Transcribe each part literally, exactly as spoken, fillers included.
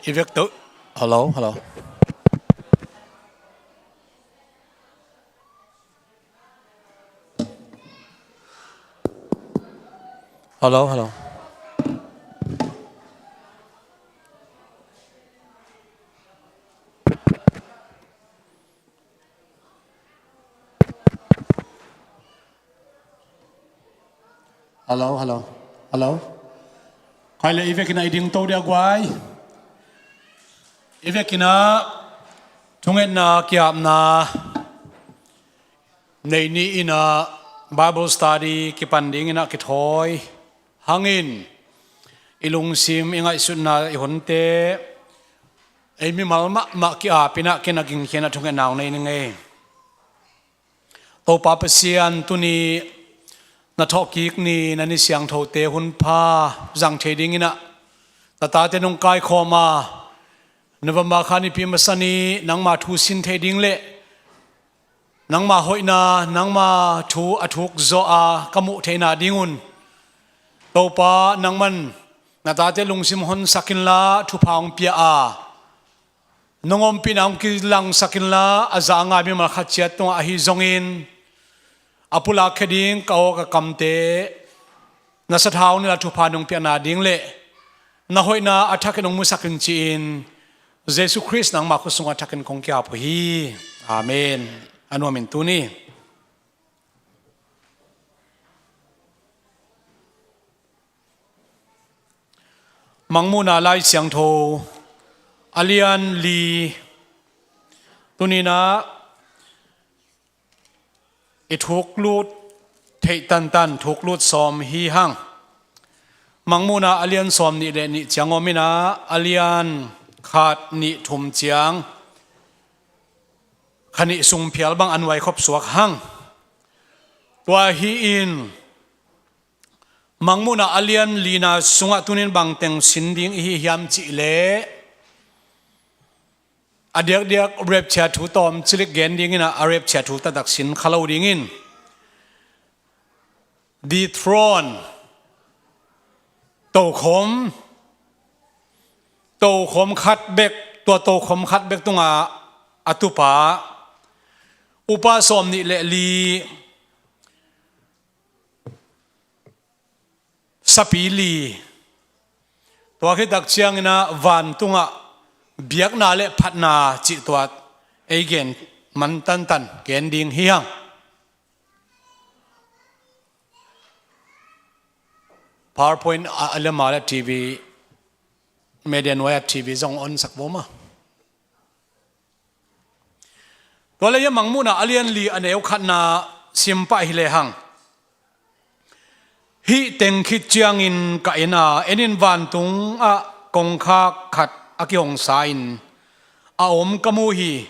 I vek to. Hello, hello. Hello, hello. Hello, hello, hello. Khai le i vekin a i ding to dia guai. I vekin a thungetna kiapna nei ni in a Bible study kipan dingin a kithawi hangin i lungsim i ngaihsutna i hunte ei mimal mahmah ki-apin a ken a gingkhian a thungetna hong nei ning ei. Topa Pasian, tuni na thawhkik ni, na ni siangthote hunpha zang thei dingin a na tate nong kaikhawm a, November kha nipi masa ni nangma thu sin thei ding le nangma hoihna, nangma thu a thuk zawh a ka muh theihna ding un Topa nangman na tate lungsim honsak inla thupha hong pia a, nong ompihna hong kilangsak inla a za a ngai mimal khat ciat tungah ahi zongin a pulak khia ding ka aw ka kamte na sathau nila thupha nong piakna ding le na hoihna a thakin hong musak in ci-in Jesu Khrist nangma khut sungah thakin kong kiap uh hi. Amen. A nuam in tuni Mangmuhna Lai Siangtho a lian li tuninah i thuklut theih tantan thuklut sawm hi hang. Mangmuhna a lian sawm nih le nih ciang om inah a lian khat nih thum ciang kha nih sung phial bang a nuai khop suak hang. Tua hi-in Mangmuhna a lian lina sungah tunin bangteng sin ding i hi hiam cihleh a diakdiak repchia thu tawm cilik gen dingin a repchia thu taktak sin kha lo dingin dethrone, tokhom, tokhom khat bek, tua tokhom khat bek tungah a tupa upa sawm nih le li sapi li. Tua khit tak cianginah vantungah biakna le phatna cih tuat ei gen man tantan gen ding hi hang. PowerPoint a, a lema le TV, media nuai a TV zong onsak vo ma. Tua le hia Mangmuhna a lian li a neu khatna simpah hi lehang. Hih teng khit ciangin ka en a, en in vantungah kongkhak khat a kihongsa in a om ka mu hi.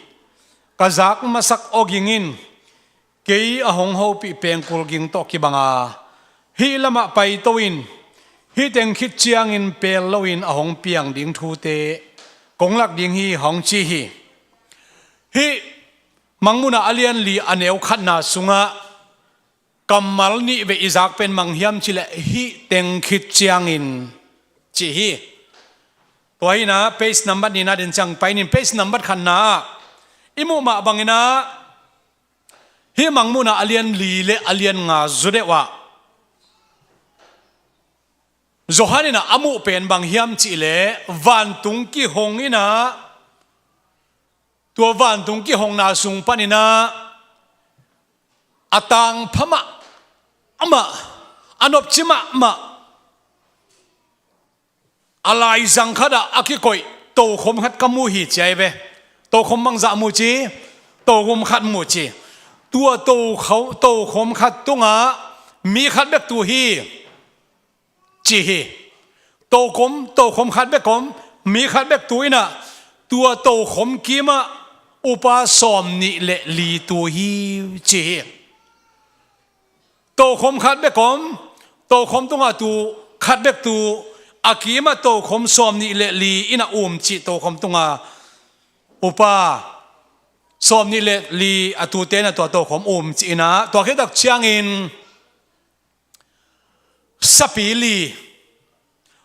Ka zak masak awging in kei a hong hopih pengkul ging tawh kibang a, hih lamah paito in hih teng khit ciangin pel loin a hong piang ding thute kong lak ding hi hong ci hi. Hih Mangmuhna a lian li a neu khatna sungah kammal nih vei i zak pen mang hiam cileh hih teng khit ciangin ci hi. Tua hinah page number nihna den ciang painin page number khatna ah i muh mah banginah hih Mangmuhna a lian li le a lian nga zu deuh ah Johan inah a muh pen bang hiam cihleh vantung kihong inah tua vantung kihongna sung paninah a tangpha mahmah, a nopci mahmah a laizang khatah a kikoih tokhom khat ka mu hi ci ahi ve. Tokhom bangzah mu ci? Tokhom khat mu ci. Tua tokho-, tokhom khat tungah mi khat bek tu hi ci hi. Tokhom, tokhom khat bek om, mi khat bek tu inah tua tokhom kimah upa sawm nih le li tu hi ci hi. Tokhom khat bek om, tokhom tungah tu khat bek tu, a kimah tokhom sawm nih le li inah um cih tokhom tungah upa sawm nih le li a tute na tua tokhom um ci inah tua khit tak ciangin sapi li,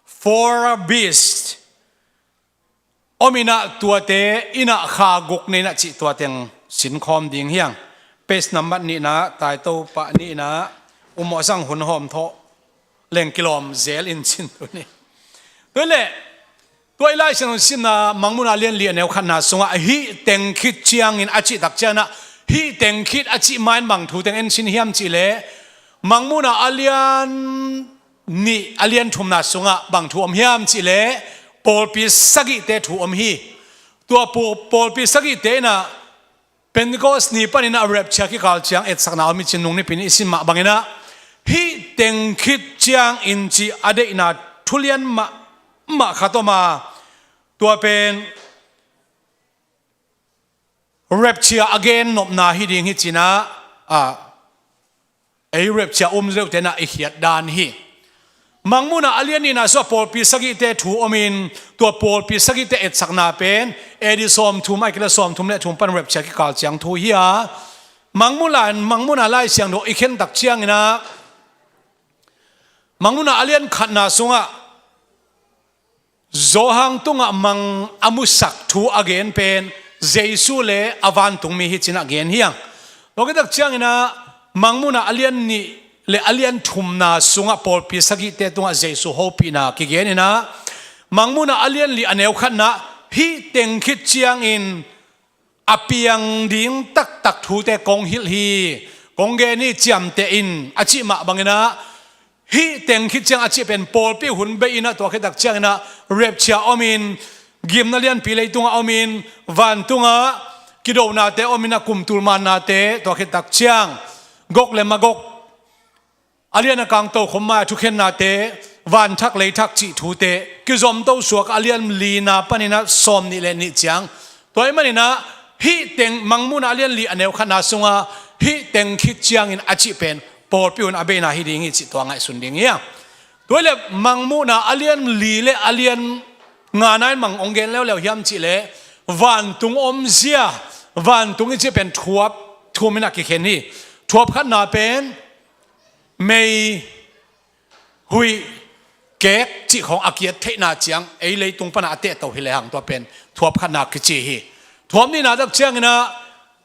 four beast, om inah tuate inah kha guk nei inah cih tua teng sinkhawm ding hiang. Page nambat nihna, taito pah nihna, umawh sang hun hawm thawh leng kilawm zel in cin tu ni. Tua leh tua i Lai Siangtho simna Mangmuhna lian li a neu khatna sungah hih teng khit ciangin a cih tak ciangin ah hih teng khit a cih main bang thu teng en sin hiam cih leh Mangmuhna a lian nih a lian thumna sungah bang thu om hiam cih leh pawlpi sagihte thu om hi. Tua paw- pawlpi sagihte inah Pentecost ni panin a rapture kikal ciang etsakna om hi cin nung nipi ni i sim mah bangin ah hih teng khit ciangin cih a deihna thulian mahmah khat om a, tua pen rapture a gen nopna hi ding hi cin ah, a, ei rapture um zeuhte inah i khiat dan hi. Mangmuhna a lian nihna sungah pawlpi sagihte thu om in tua pawlpi sagihte etsakna pen A D sawmthum ahih kei leh sawmthum le thum pan rapture kikal ciang thu hi a, Mangmuhna, Mangmuhna Lai Siangtho i khen tak ciangin ah Mangmuhna a lian khatna sungah Johan tungah mang a musak thu a gen pen Jesu le a vantungmi hi cin a gen hiang. Tua khit tak ciangin ah Mangmuhna a lian nih le a lian thumna sungah pawlpi sagihte tungah Jesu hopihna kigen inah Mangmuhna a lian li a neu khatna hih teng khit ciangin a piang ding taktak thute kong hilh hi, kong gen hi ciamteh in a cih mah bangin ah hih teng khit ciang a cih pen pawlpi hun bei inah tua khit tak ciangin ah rapture om in gimna lianpi leitungah om in vantungah kidonate om inah kumtul mannate tua khit tak ciang Gog le Magog a lian a kang tokhom mai a thukhennate vanthak leithak cih thute kizomto suak a lian lina panin ah sawm nih le nih ciang. Tua ahih manin ah hih teng Mangmuhna a lian li a neu khatna sungah hih teng khit ciangin a cih pen pawlpi hun a beina hi ding hi cih tua ngaihsun ding hi a. Tua leh Mangmuhna a lian li le a lian ngana in mang ong gen leuleu hiam cih leh vantung omzia, vantung i cih pen thuap thum inah kikhen hi. Thuap khatna pen mei, huih, kek cih khawng a kiat theihna ciang ei leitung panah a tehto hi lehang tua pen thuap khatna kici hi. Thuap nihna tak ciangin ah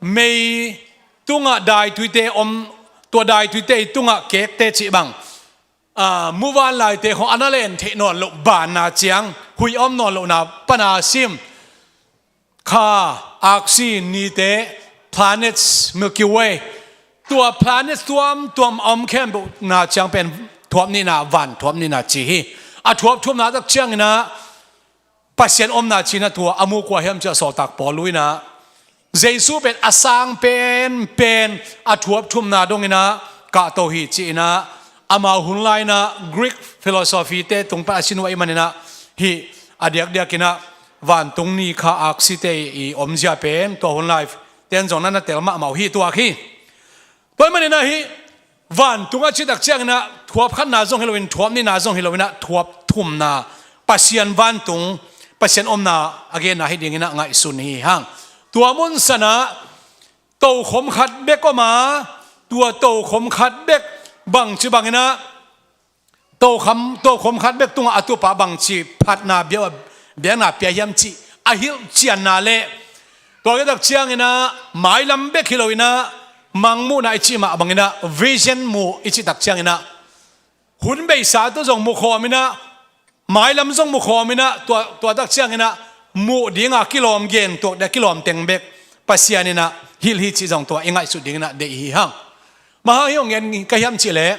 mei tungah daituite om, tua daituite i tungah kekte cih bang, a, muvanlaite khawng a na len theih nawn loh banna ciang huih a om nawn lohna pana a sim. Kha, aksi, nite, planets, Milky Way, tua planets tuamtuam a om khempeuhna ciang pen thuap nihna, van thuap nihna ci hi. A thuap thumna tak ciangin ah Pasian omna ci-in ah tua a mu kua hiam cih a sawltak Paul in ah Jesu pen a sang penpen a thuap thumna dongin ah kahto hi ci-in ah amau hun lai-in ah Greek philosophy-te tung pan a sin uh ahih manin ah hih a diakdiakin ah vantung ni kha aksite i omzia pen tua hun lai ten zong na na tel mahmah uh hi tuak hi. Tua ahih manin ah hih vantung a cih tak ciangin ah thuap khatna zong hi loin thuap nihna zong hi loin ah thuap thumna Pasian vantung, Pasian omna a genna hi dingin ah ngaihsun hi hang. Tua mun sanah tokhom khat bek om a, tua tokhom khat bek bangci bangin ah tokham, tokhom khat bek tungah a tupa bangci phatna bia, biakna pia hiam cih a hilh cianna le tua khit tak ciangin ah mailam bek hi loin ah mangmuhna i cih mah bangin ah vision muh i cih tak ciangin ah hun beisa tawh zong mukhawm in ah mailam zong mukhawm in ah tua, tua tak ciangin ah muh dinga kilawm gen tuak dia kilawm teng bek Pasian in ah hilh hi cih zong tua i ngaihsut dingin ah deih hi hang. Bang hang hih hong ngen ka hiam cih leh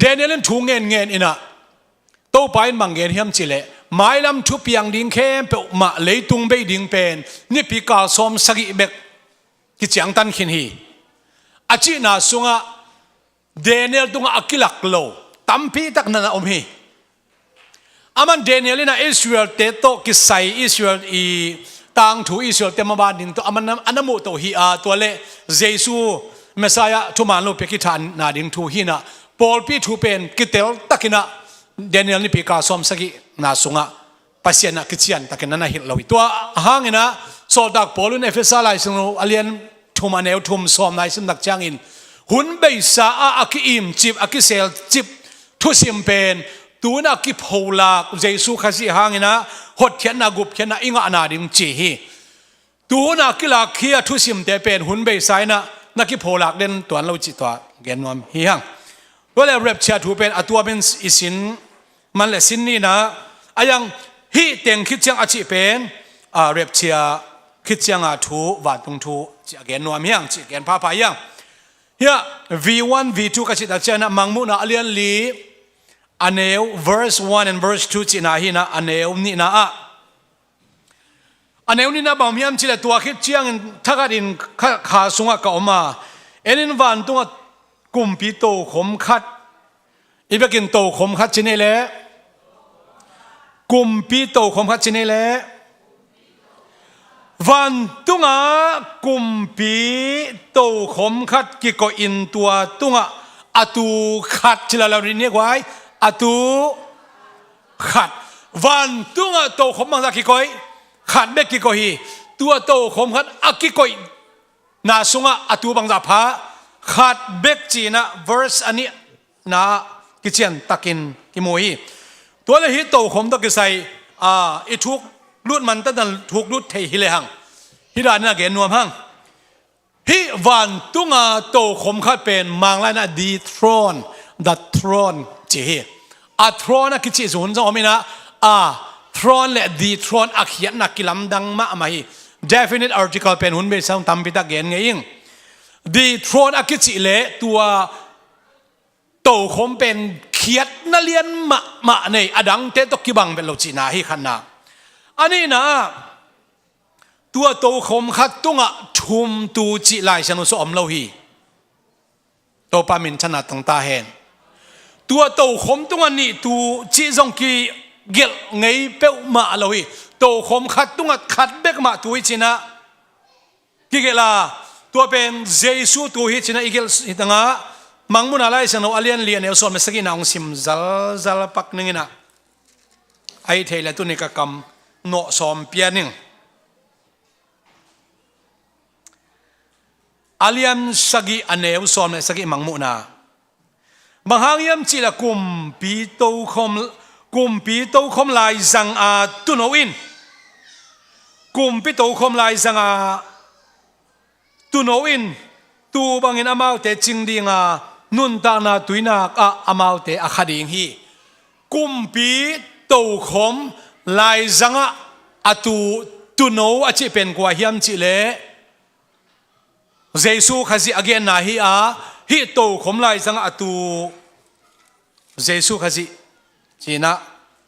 Daniel in thu ngenngen in ah Topa in bang gen hiam cih leh mailam thupiang ding khempeuh mah leitung bei ding pen nipi kal sawm sagih bek kiciangtan khin hi. A cihna sungah Daniel tungah a kilak lo tampi tak na na om hi. Aman Daniel in ah Israel-te tawh kisai Israel i tangthu Israel-te maban ding tawh aman a na muhto hi a, tua le Jesu Messiah thuman lo pia kithahna ding thu hi in ah pawlpi thu pen kitel takin ah Daniel nipi kal sawm sagihna sungah Pasian ah kician takin a na hilh lo hi. Tua hangin ah sawltak Paul in Efesa lai sung a lian thum a neu thum sawmna i sim tak ciangin hun beisa ah a ki-imcip a kiselcip thusim pen Tu-in a kipholak Jesu Khazih hangin a hotkhiatna, gupkhiatna i ngahna ding ci hi. Tu-in a kilakkhia thusimte pen hun beisa in a na kipholak den tuan lo cih tua gen nuam hi hang. Tua le rapture thu pen a tuamin i sin man le sin ni in a, a yang hih teng khit ciang a cih pen, a, rapture khit cianga thu, vantung thu cih a gen nuam hi hang, cih gen phapha hi hang. Hiah V one, V two ka cih tak ciangin a Mangmuhna a lian li, a neu verse one and verse two cihna hi in a, a neu nihna ah, a neu nihna bang hiam cih leh tua khit ciangin thakhatin kha, kha sungah ka om a, en in, vantungah kumpi tokhom khat, i bekin tokhom khat ci ni leh, kumpi tokhom khat ci ni leh, vantungah kumpi tokhom khat kikoihin tua tungah a tu khat ci lala ri ni guai, a tu khat. Vantungah tokhom bangzah kikoih? Khat bek kikoih hi. Tua tokhom khat a kikoihna sungah a tu bangzah pha? Khat bek ci in a verse a nihna ah kician takin kimu hi. Tua le hih tokhom tawh kisai, a, i thuk lut mantatna thuk lut thei hi lehang, hih danin a gen nuam hang. Hih vantunga tokhom khat pen Manglai in a dethrone, the throne ci hi. A throne a kicih zong hun zong om in a, a throne le dethrone a khiatna kilamdang mahmah hi. Definite article pen hun beisa tampi tak gen ngei ing. Dethrone a kicih leh tua tokhom pen khiatna lian mahmah nei, a dangte tawh kibang vet lo cihna hi, khatna. A nihna ah, tua tokhom khat tungah thum tu cih Lai Siangtho sung om lo hi. Topa minthanna tong ta hen. Tua tokhom tungah nih tu cih zong kigelh ngei peuhmah lo hi. Tokhom khat tungah khat bek mah tu hi ci in a kigelh a, tua pen Jesu tu hi ci in a i gelh hi tangah, Mangmuhna Lai Siangtho a lian li, a neu sawm le sagihna hong sim zalzal pak ning in a, a hih theih leh tuni ka kam nawh sawm pia ning. A lian sagih, a neu sawm le sagih, Mangmuhna. Bang hang hiam cih leh kumpi tokhom, kumpi tokhom laizang a tuuno in, kumpi tokhom laizang a tuuno in, tuu bangin amaute cing ding a, nuntakna tuinak ah amaute a kha ding hi. Kumpi tokhom laizang ah a tuu tuuno a cih pen kua hiam cih leh, Jesu Khazih a genna hi a, hih tokhom laizang ah a tuu Jesu Khazih ci in a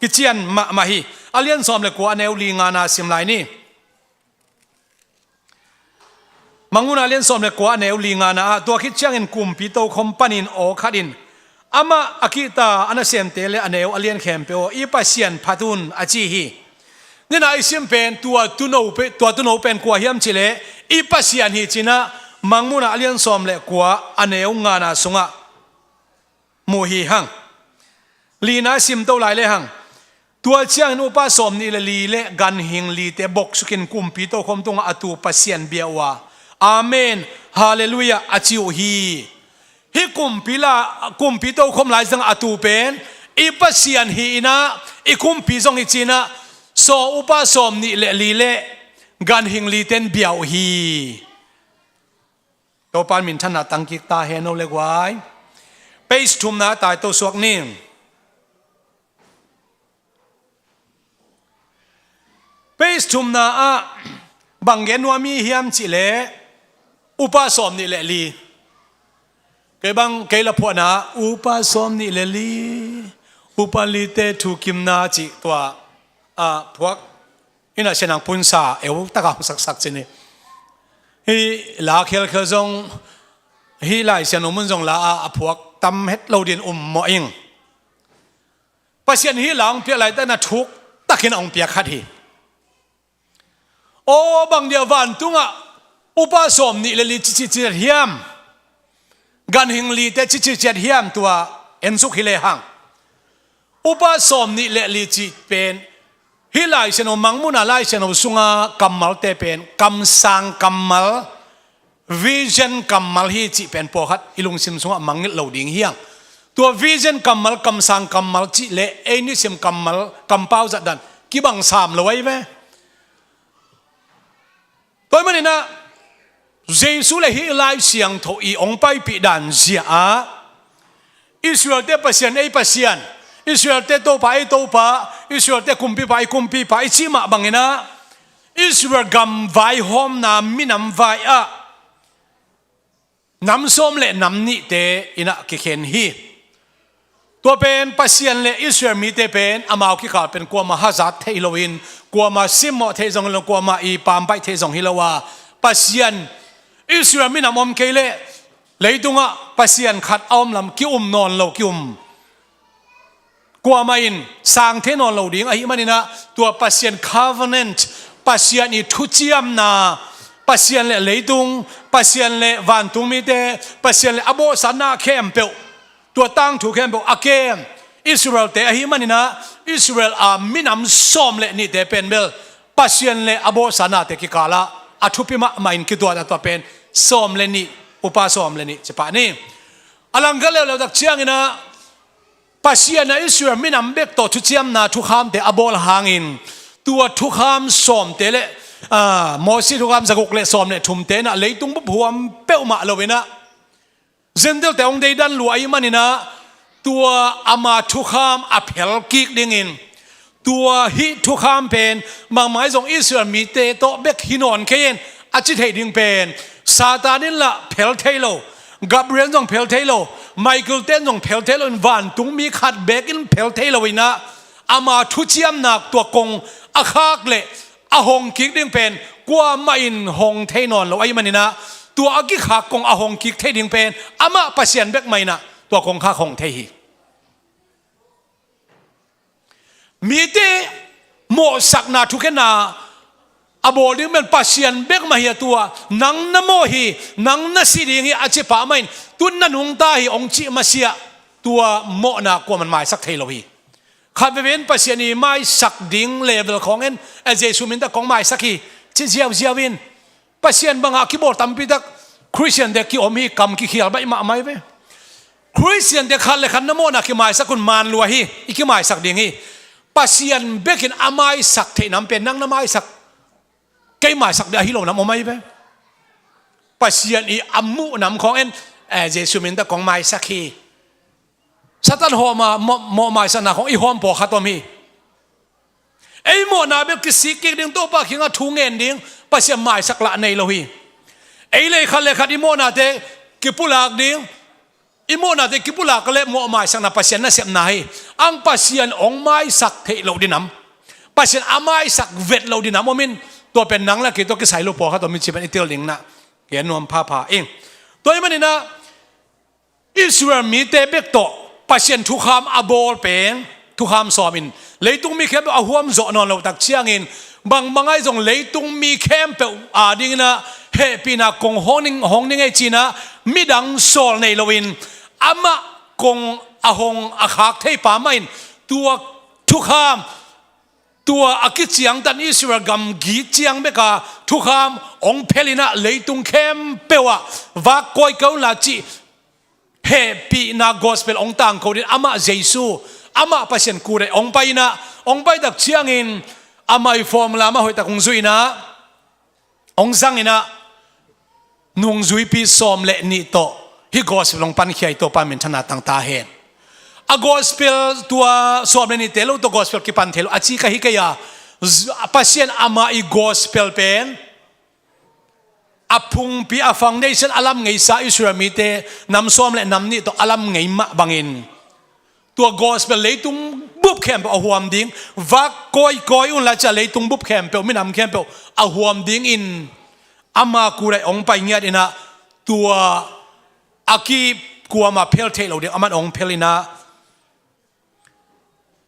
kician mahmah hi. A lian sawm le kua, a neu li, ngana sim lai ni. Mangmuhna a lian sawm le kua, a neu li, ngana ah, tua khit ciangin kumpi tokhom panin aw khat in, amah a kihta a nasemte le a neu a lian khempeuh aw, i Pasian phat un, a ci hi. Nina i sim pen tua tuuno pe-, tua tuuno pen kua hiam cih leh i Pasian hi ci in a, Mangmuhna a lian sawm le kua, a neu ngana sungah mu hi hang. Lina sim to lai lehang. Tua ciangin upa sawm nih le li le ganhing lite boksukin kumpi tokhom tungah a tuu Pasian bia uh a, Amen, Halleluiah, a ci uh hi. Hih kumpi la, kumpi tokhom laizang a tuu pen i Pasian hi in a, i kumpi zong hi ci in a, saw upa sawm nih le li le ganhing lite in bia uh hi. Topa in minthanna tang kik ta hen, o le guai. Page thumna ah tai to suak ni. Page thumna ah bang gen nuam i hiam cih leh upa sawm nih le li. Kei bang, kei la phuahna upa sawm nih le li, upa lite thukimna cih tua, a, phuak in a, sianang punsa eu taka hong saksak ci ni. Hih la khelkhel zong, hih Lai Siangtho mun zong la a, a phuak tam het lo dingin um mawh ing. Pasian hih la hong piak laitak in a thuk takin a hong piak khat hi. Aw, bang dia vantungah upa sawm nih le li ciciciat hiam? Ganhing lite ciciciat hiam, tua ensuk hi lehang. Upa sawm nih le li cih pen hih Lai Siangtho, Mangmuhna Lai Siangtho sunga kammalte pen kamsang kammal, vision kammal hi cih pen pawlkhat i lungsim sungah mangngilh lo ding hi hang. Tua vision kammal, kamsang kammal cih le ei nisim kammal, kampau zat dan kibang sam lo ahi ve. Tua ahih maninah Jesu le hih Lai Siangtho i hong paipih dan zia-ah Israelte Pasian, ei Pasian, Israelte Topa, ei Topa, Israelte Kumpipa, ei Kumpipa i cih mah banginah Israel gam vaihawmna minam vai-ah nam sawm le nam nihte innah kikhen hi. Tua pen Pasian le Israel mite pen amau kikal pen kuamah hazat thei loin, kuamah simmawh thei zong hi lo, kuamah i pampaih thei zong hi lo a, Pasian, Israel minam om kei leh leitungah Pasian khat a om lam ki-um nawn lo, ki-um kuamah in sang thei nawn lo ding ahih maninah tua Pasian covenant, Pasian i thuciamna, Pasian le leitung, Pasian le vantung mite, Pasian le a bawlsatna khempeuh, tua tangthu khempeuh a kem Israelte ahih maninah Israel a minam sawm le nihte pen bel Pasian le a bawlsatnate kikalah a thupi mahmah in kituat a, tua pen sawm le nih, upa sawm le nih cipah ni. A langkhat leuleu tak cianginah Pasian a Israel minam bek tawh thuciamna thukhamte a bawl hangin tua thukham sawmte le, ah, Moses thukham zaguk le sawm le thumte inah leitung bup huam peuhmah loinah Gentilte hong deidan lua ahih maninah tua ama thukham a phel kik dingin, tua hih thukham pen bangmah zong Israel mite tawh bek hi nawn kei in a ci theih ding pen Satan in lah phel thei lo, Gabriel zong phel thei lo, Michael ten zong phel thei lo in vantung mi khat bekin phel thei lo inah ama thuciamna tua kong a khak le a hong kik ding pen kuamah in hong thei nawn lo ahih maninah tua a kikhak kong a hong kik thei ding pen amah Pasian bek mah inah tua kongkhak hong thei hi. Mite mawhsakna thukhenna a bawl ding pen Pasian bek mah hi a, tua nang na mawh hi, nang na si ding hi a ci pah mah in tun na nungta hi hong cih masiah tua mawhna kuaman maisak thei lo hi. Khat veve in Pasian i maisak ding level khawng in, a Jesu min tawh kong maisak hi ci ziauziau in Pasian bangah kibawl tampi tak Khristiante ki-om hi, kam kikhial baih mahmah hi ve. Khristiante khat le khat na mawhna kimaisak un man lua hi, i kimaisak ding hi. Pasian bekin a maisak theih nam pen nang na maisak, kei maisak ding ahi lo nam om ahi ve. Pasian i a muh nam khawng en, eh, Jesu min tawh kong maisak hi. Satan hawma mawh, mawh maisakna khawng i hawm pawlkhat om hi. Ei mawhna bek kisik kik ding, Topa kiangah thu ngen ding, Pasian maisak lah nei lo hi. Ei le khat le khat i mawhnate kipulak ding, i mawhnate kipulak le mawh maisakna Pasian nasepna hi. Ang Pasian hong maisak theih loh dinam, Pasian a maisak vet loh dinam om in, tua pen nang le kei tawh kisai lo pawlkhat om in ci pen i tel ding na gen nuam phapha ing. Tua ahih maninah Israel mite bek tawh Pasian thukham a bawl pen thukham sawm in leitung mi khempeuh a huam zawh nawn loh tak ciangin bangbang ahi zong leitung mi khempeuh adinginah hehpihna kong hong ning, hong ning ei cinah midang sawl nei loin amah kong a hong a khak thei pa mah in tua thukham, tua a kiciangtan Israel gamgi ciang beka thukham hong phelinah leitung khempeuh ah vak kawikawi unla cih hehpihna gospel hong tangko din amah Jesu, amah Pasian kut ah hong pai inah, hong pai tak ciangin amah i formula mah hoihtak hong zuih inah, hong zang inah nungzuipi sawm le nih tawh hih gospel hong pankhia i Topa minthanna tangta hen. A gospel tua sawm le nihte lo tawh gospel kipan thei lo a ci ka hi kei a, Pasian amah i gospel pen a phungpi, a foundation a lam ngeisa Israel mite nam sawm le nam nih tawh a lam ngei mah bangin tua gospel leitung bup khempeuh a huam ding, vak kawikawi unla cia leitung bup khempeuh, minam khempeuh a huam dingin ama kut ah hong pai ngiat inah tua a kikuama phel theih loh ding aman hong phel inah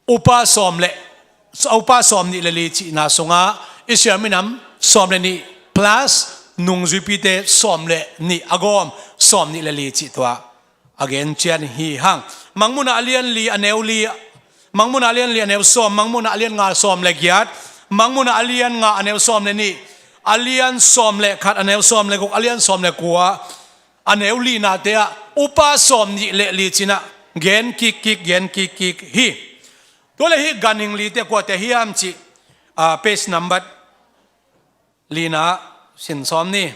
upa sawm le, upa sawm nih le li cihna sungah Israel minam sawm le nih plus nungzuipite sawm le nih a gawm sawm nih le li cih tua a gen cian hi hang. Mangmuhna a lian li a neu li, Mangmuhna a lian li a neu sawm, Mangmuhna a lian nga sawm le giat, Mangmuhna a lian nga a neu sawm le nih, a lian sawm le khat a neu sawm le guk, a lian sawm le kua a neu lihnate ah upa sawm nih le li cinah gen kikkik, gen kikkik hi. Tua le hih ganhing lite kuate hiam cih, ah, page number lina sin sawm ni.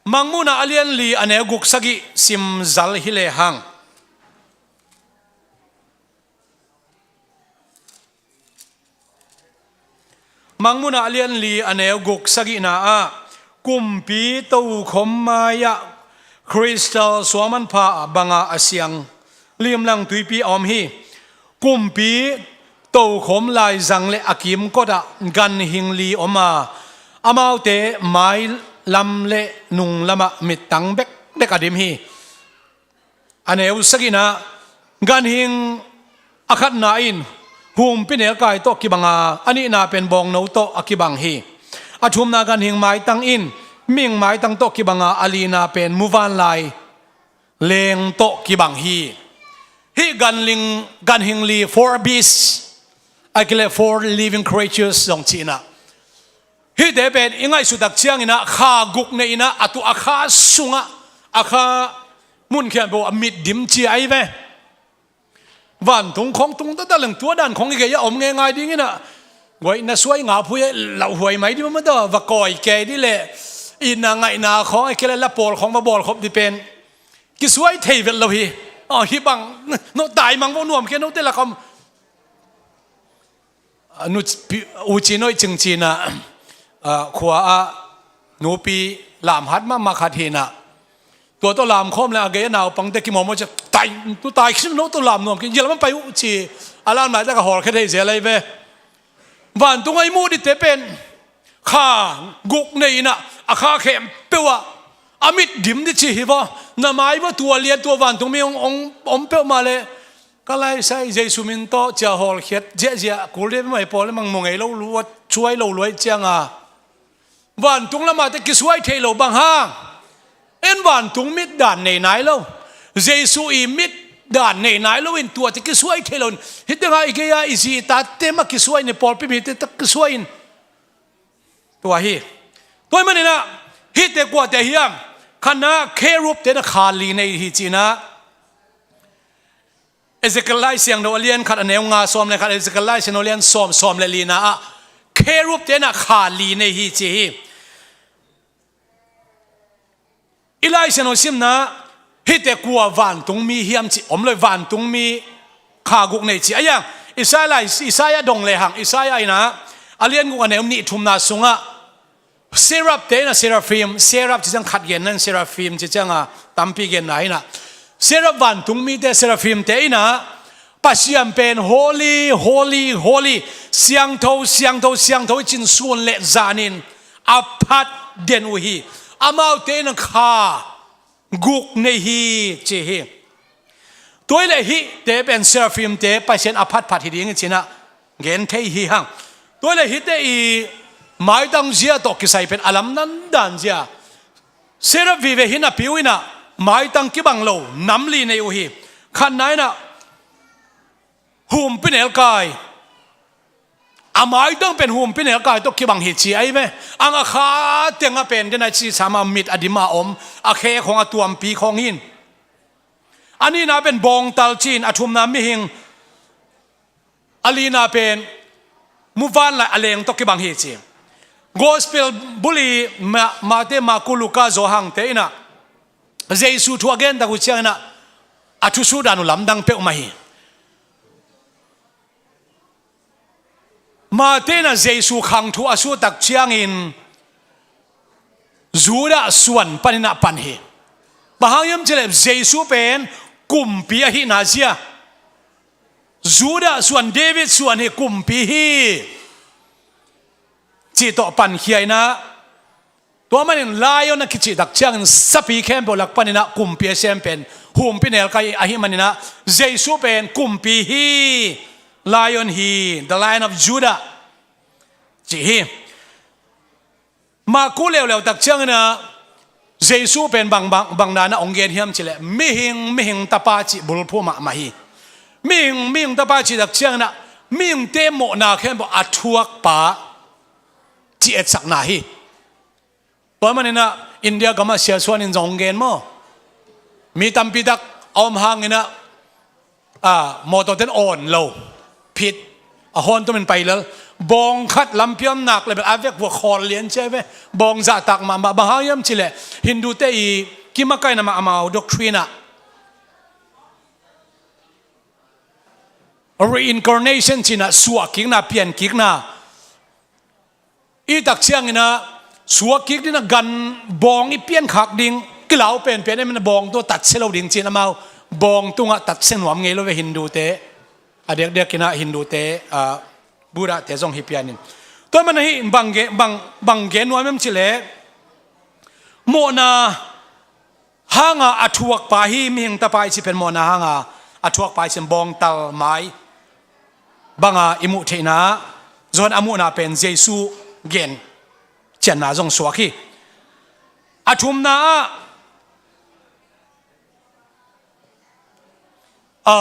Mangmuhna a lian li a neu guk sagih sim zal hi lehang. Mangmuhna a lian li a neu guk sagihna ah kumpi tokhom mai-ah crystal suamanpha banga a siang limlang tuipi a om hi. Kumpi tokhom laizang le a kimkotah ganhing li om a, amaute mailam le nunglamah mittang bekbek a dim hi. A neu sagihna, ganhing a khatna in humpinelkai tawh kibang a, a nihna pen bawngno tawh a kibang hi. A thumna ganhing maitang in mihing maitang tawh kibang a, a lina pen muvanlai leng tawh kibang hi. Hih ganling, ganhing li, four beasts, a kile four living creatures zong cihna. Hihte pen i ngaihsut tak ciangin ah kha guk nei in ah, a tuah a kha sungah, a kha mun khempeuh a mit dim ci ahi ve. Vantung khong tung taktak leng tua dan khong i gei a om ngeingai ding in ah, guai na suai nga phui lauhuai mai ding mah ta, va kawi kei dih leh, itna ngaihna khong a kile la pawl khong va bawlkhop dih pen kisuai thei vet lo hi. Aw, hih bang no tai mang vo nuam kei note lak om. A nu pi-, u ci noih cing cina, a, khua ah nupi lamhat mahmah khat hi na. Tua tawh lamkhawm le a gei a naupangte kimawmaw ci, tai, tu tai khin no tawh lam nuam khin, yel man pai uh ci, a lam laitak a hawlkhia thei zel ahi ve. Vantung a i muh dihte pen kha guk nei in ah, a kha khempeuh ah a mit dim dih ci hi vaw. Na mai vaw tua lian tua vantungmi hong, hong om peuhmah leh, ka laisai Jesu min tawh cia hawlkhiat ziahziah kul dih peuhmah hi pawl le mang mu ngei lo luat cuai lo luai cianga vantung lamahte kisuai thei lo bang hang. En vantung mit dan nei nai lo. Jesu i mit dan nei nai lo in tuate kisuai thei lo in. Hih tengah i gei-a i zi i tate mah kisuai in, i pawlpi mite tak kisuai in. Tua hi. Tua hi manin ah hihte kuate hiam? Khatna kherubte na kha li nei hi cihna. Ezekiel Lai Siangtho a lian khat a neu nga sawm le khat, Ezekiel Lai Siangtho a lian sawm, sawm le lina ah kherubte na kha li nei hi ci hi. I Lai Siangtho simna hihte kua vantungmi hiam ci om lo, vantungmi kha guk nei ci. A iang Isaiah lai, Isaiah dong lehang, Isaiah in ah a lian guk a neu nih thumna sungah serapte in ah, seraphim, seraph ci ciang khat genna in, seraphim ci cianga tampi genna in ah, seraph vantungmite, seraphimte in ah Pasian pen holy, holy, holy, siangtho, siangtho, siangtho i cin sun le zanin a phat den uh hi. Amaute in ah kha guk nei hi ci hi. Tua hi leh hihte pen seraphimte Pasian a phatphat hi ding hi ci-in ah gen thei hi hang. Tua hi leh hihte i maitang zia tawh kisai pen a lamdang dan zia. Seraph vive hi napi uh in ah maitang kibang lo nam li nei uh hi. Khatna in ah humpinelkai. A maitang pen humpinelkai tawh kibang hi ci ahi ve. Ang a kha tengah pen den a ci sama mit a dim a om, a khe khong a tuampi khong hi in. A nihna pen bawngtal ci-in, a thumna mihing, a lina pen muvanlai a leng tawh kibang hi ci. Gospel buli Ma-, Mate, Maku, Luka, Johan te in ah Jesu thu a gen tak uh ciangin ah a thusut dan uh lamdang peuhmah hi. Mate in ah Jesu khang thu a sut tak ciangin Judah suan panin ah pan hi. Bang hang hiam cih leh Jesu pen kumpi ahihna zia. Judah suan, David suan hi, kumpi hi. Cih tawh pankhia in ah, tua manin lion a kicih tak ciangin sapi khempeuh lak panin ah kumpi a sem pen humpinelkai ahih manin ah Jesu pen kumpi hi, lion hi, the Lion of Judah ci hi. Maku leuleu tak ciangin ah Jesu pen bang, bang, bang dan a hong gen hiam cih leh mihing, mihing tapa cih bulphuh mahmah hi. Mihing, mihing tapa cih tak ciangin ah mihingte mawhna khempeuh a thuakpa cih etsakna hi. Tua manin ah India gamah siasuan in zong hong gen maw? Mi tampi tak a om hangin ah, a, mawtaw ten awn lo, phit, a hawn tumin pai lel. Bawng khat lampi om nak le bel a vek vua khawl lian cia ve. Bawng zahtak mahmah. Bang hang hiam cih leh Hindu te i kimakaihna mah amau doctrine ah reincarnation cihna, suahkikna, piankikna. I tak ciangin ah suakkik ding a gan bawng i piankhak ding, kilau penpen em in a bawng tung a tatsia lo ding ci-in amau bawng tungah tatsia nuam ngei lo ve Hindu te. A diakdiakin ah Hindu te, a, Buddha te zong hi pianin. Tua man ahi bang gen, bang, bang gen nuam em cih leh mawhna hanga a thuakpa hi, mihing tapa i cih pen mawhna hanga a thuakpa i cih bawngtal mai banga i muh theihna, Johan a muhna pen Jesu gen cianna zong suak hi. A thumna ah, a,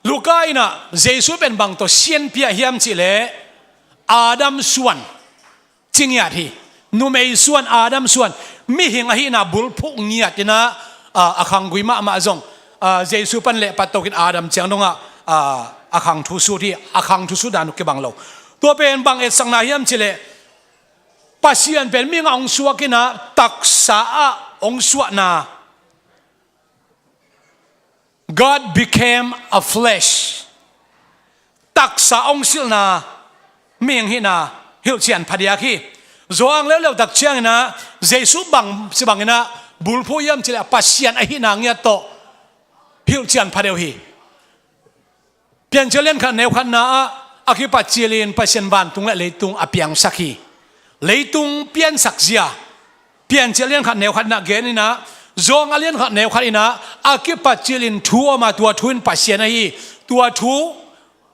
Luka in ah Jesu pen bang tawh sianpi ah hiam cih leh Adam suan, ci ngiat hi. Numei suan, Adam suan, mihing ahihna bulphuh ngiat in ah, a, a khanggui mahmah zong, a, Jesu pan lehpat tokin Adam ciang dongah, a, a khang thusut hi. A khang thusut dan uh kibang lo. Tua pen bang etsakna hiam cih leh Pasian pen mihing ah hong suak in ah taksa ah hong suahna, God became a flesh. Taksa hong silhna, mihing hihna hilhcian phadiak hi. Johan leuleu tak ciangin ah Jesu bang ci bangin ah bulphuh hiam cih leh Pasian ahihna ngiat tawh hilhcian phadeuh hi. Piancil lian khat neu khatna ah a kipat cilin Pasian vantung le leitung a piangsak hi. Leitung piansak zia Piancil lian khat neu khat in ah gen in ah, Johan a lian khat neu khat in ah a kipat cilin thu om a, tua thu in Pasian ahi hi. Tua thu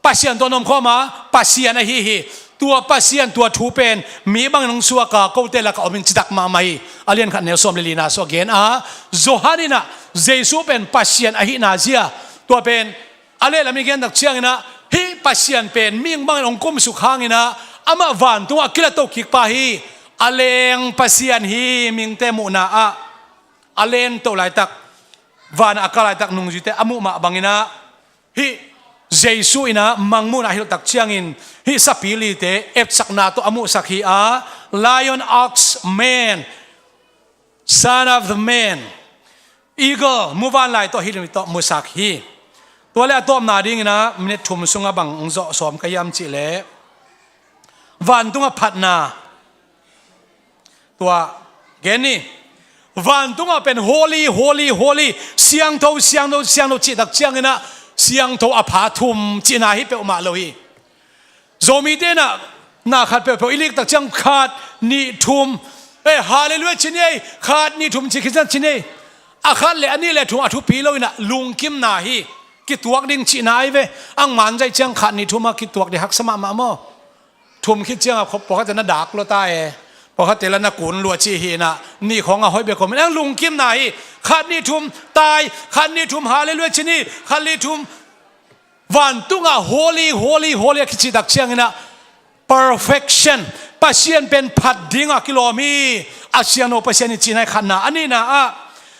Pasian tawh a om khawm a, Pasian ahi hi. Tua Pasian, tua thu pen mi bangin hong suak a, kote lakah om in citak mahmah hi. A lian khat neu sawm le lina sung a gen a, Johan in ah Jesu pen Pasian ahihna zia, tua pen a lehlam i gen tak ciangin ah, hih Pasian pen mihing bangin hong kumsuk hangin ah, amah vantungah a kilatoh kikpa hi. A leng Pasian hi, mihingte muhna ah a lengtoh laitak, vanah a kah laitak nungzuite a muh mah bangin ah, hih Jesu in ah Mangmuhna ah hilh tak ciangin hih sapi lite etsakna tawh a muhsak hi a, lion, ox, man, Son of the Man, eagle, muvanlai tawh hih lim tawh musak hi. Tua le a tawpna dingin ah minit thum sungah bang hong zawh sawm ka hiam cih leh, vantungah phatna, tua gen ni. Vantungah pen holy, holy, holy, siangtho, siangtho, siangtho cih tak ciangin ah siangtho a pha thum cihna hi peuhmah lo hi. Zomite in ah na khat peuhpeuh i lik tak ciang khat, nih, thum, eh, Halleluiah ci ni ei, khat, nih, thum ci khit ciang ci ni ei. A khat le a nih le thum a thupi lo in ah lungkimna hi. Kituak ding cihna ahi ve. Ang man zaih ciang khat, nih, thum a kituak ding haksa mahmah maw? Thum khit ciang a pawlkhatte na dak lua ta e, pawlkhatte la na kun lua ci hi in ah, nih khawng a hoih bek om in ang lungkimna hi. Khat, nih, thum tai, khat, nih, thum Halleluiah ci ni, khat, nih, thum Vantungah holy, holy, holy a kici tak ciangin ah perfection, Pasian pen phat dingah kilawm hi. A siangtho Pasian i cihna hi khatna. A nihna ah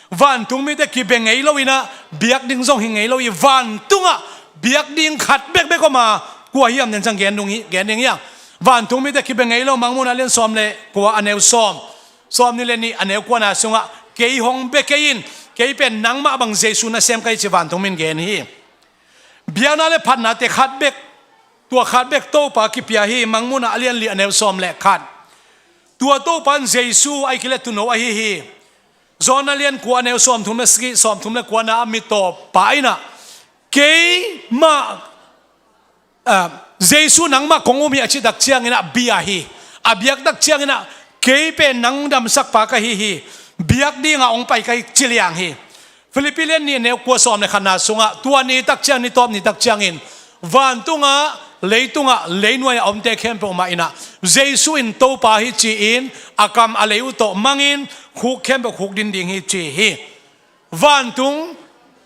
vantung mite kibe ngei lo in ah biak ding zong hi ngei lo hi. Vantungah biak ding khat bekbek om a, kua hiam den ciang gen ding hi, gen ding hi ang. Vantung mite kibe ngei lo, Mangmuhna lian sawm le kua a neu sawm, sawm nih le nih a neu kuana sungah, kei hong bia kei in, kei pen nangmah bang Jesu nasem ka hi ci vantung min gen hi. Biakna le phatnate khat bek, tua khat bek Topa kipia hi. Mangmuhna a lian li a neu sawm le khat. Tua Topa in Jesu a i kile tuuno ahi hi. Johan a lian kua a neu sawm thum le sagih, sawm thum le kuana a mi tawppa in ah, keimah, ah, Jesu nangmah kong um hi a cih tak ciangin ah bia hi. A biak tak ciangin ah kei pen nang damsakpa ka hi hi. Biak dingah hong pai ka hi ci liang hi. Filippi lian nih a neu kua sawm le khatna sungah, tua ni tak ciang, ni tawp ni tak ciangin, vantungah, leitungah, leinuai a omte khempeuh mah in ah, Jesu in Topa hi ci-in, a kam a lei uh tawh mangin, khuk khempeuh khuk din ding hi ci hi. Vantung,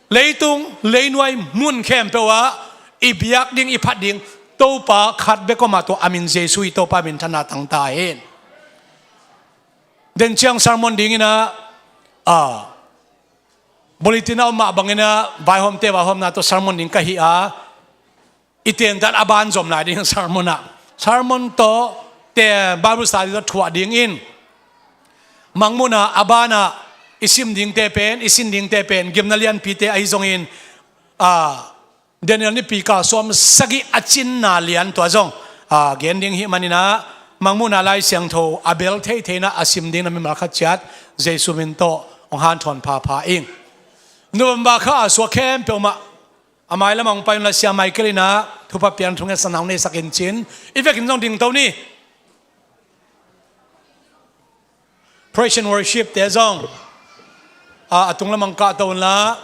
leitung, leinuai mun khempeuh ah, i biak ding, i phat ding, Topa khat bek om a, tua a min Jesu hi. Topa minthanna tangta hen. Den ciang sermon dingin ah, ah, Bulletin a om mah bangin a vaihawmte vaihawmna tawh sermon ding ka hi a, i tentan a ban zom lai ding sermon ah, sermon tawh te Bible study tawh thuah dingin, Mangmuhna a banah i sim dingte pen, i sin dingte pen gimna lianpite ahi zongin, a, Daniel nipi kal sawm sagih a cinna lian tua zong, a, gen ding hi maninah, Mangmuhna Lai Siangtho a bel theitheina a sim ding na mimal khat ciat Jesu min tawh hong hanthawn phapha ing. November kha a suak khempeuh mah a mailam hong pai unla, Sia Michael inah thupha pian thungetsak nau neisak in cin, i vekin zong dingto ni. Praise and worship te zong, a, a tunglam hong kahto unla,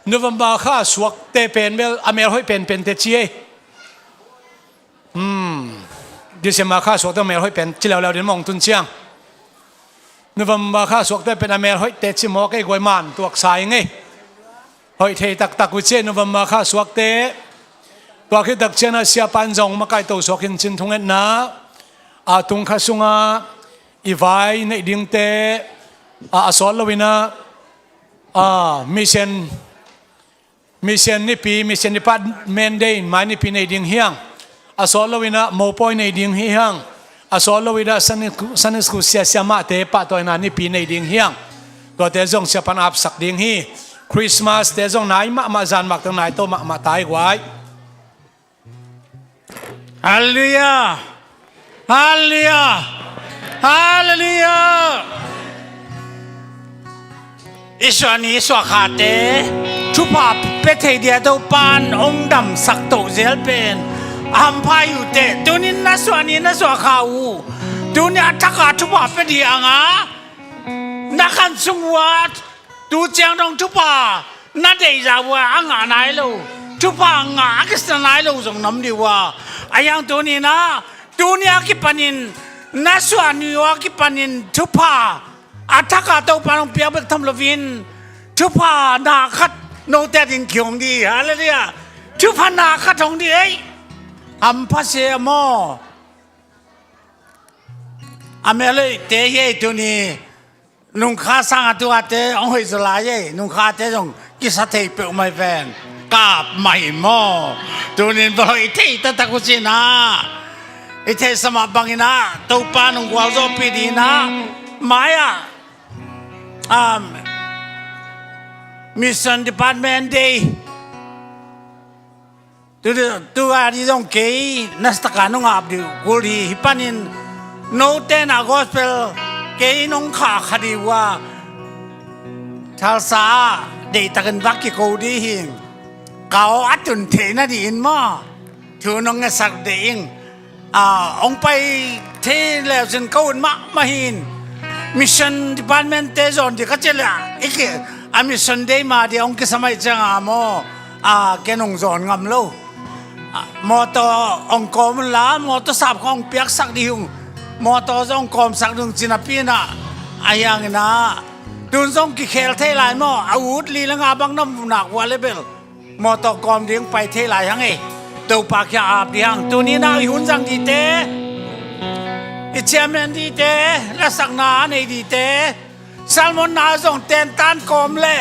November kha a suakte pen bel a melhoih penpente ci ei. Hmm. December kha a suakte a melhoih pen ci leuleu din mawng tun ciang, November kha a suakte pen a melhoihte ci mawk ei, guai man tuaksa ing ei. Hoih thei taktak uh ci ei November kha a suakte. Tua khit tak ciangin a siapa in zong makaihto suak in cin thungetna, a, tung kha sunga i vai neih dingte, a, a sawt loinah, a, mission, mission nipi, mission department day mai nipi nei ding hi hang. A sawt loinah mopawi nei ding hi hang. A sawt loinah Sunday school, Sunday school sia siamahte pahtawina nipi nei ding hi hang. Tuate zong siapa in apsak ding hi. Christmas te zong nai mahmah, zan mak teng nai to mahmah tai guai. Halleluiah! Halleluiah! Halleluiah! I suahni i suahkhate thupha pia thei dia Topan hong damsak toh zel pen a hampha hi uh teh. Tunin na suahni na suahkha uh, tuni a thaka thupha pia ding a ngah, na khan sung uh a tu ciang dong thupha na deihzah uh a ngah nai lo, thupha ngah a kisam nai lo zong na om ding uh a. Ahi hang tuninah, tuni a kipanin, na suahni uh a kipanin thupha a thaka Topan hong piak bek tham loin, thupha na khat note adingin kihong ding. Halleluiah. Thupha na khat hong ding ei. Hampha se maw. A melhoihte hi ei tuni. Nungkha sanga tuate hong hoih zaw lai ei. Nungkhate zong kisa thei peuhmah hi ven. Kap mah hi maw. Tunin va hoih thei taktak uh cinah, i theihsa mah banginah Topa nong gualzawhpih dinah, mai-ah, um, Mission Department Day. Tu, tu a di zong kei nasataka nong ap dih uh kul hi. Hih panin note na gospel kei nong khahkha dih uh a, Tulsa ah deihtakin va kiko dih hi. Ka aw a tun theih nadingin maw, thu nong ngetsak dih ing. A, hong pai thei leusin ka ut mahmah hi. Mission Department te zawn dih ka cih leh, i ki, a Mission Day ma dih hong kisam ahih cianga maw, a, ken hong zawn ngam lo. A, mawtaw hong kawm unla, mawtaw sap kha hong piaksak dih ung. Mawtaw zong hong kawmsak ding ci napi inah, ahi hanginah, tun zong kikhel thei lai maw, a ut li le nga bang na mu nak uh a le bel mawtaw kawm ding pai thei lai hang ei. Topa kiang ap dih hang. Tuninah i hun zang dihte, i chairman dihte, lasakna a nei dihte, sermon na zong tentan kawm le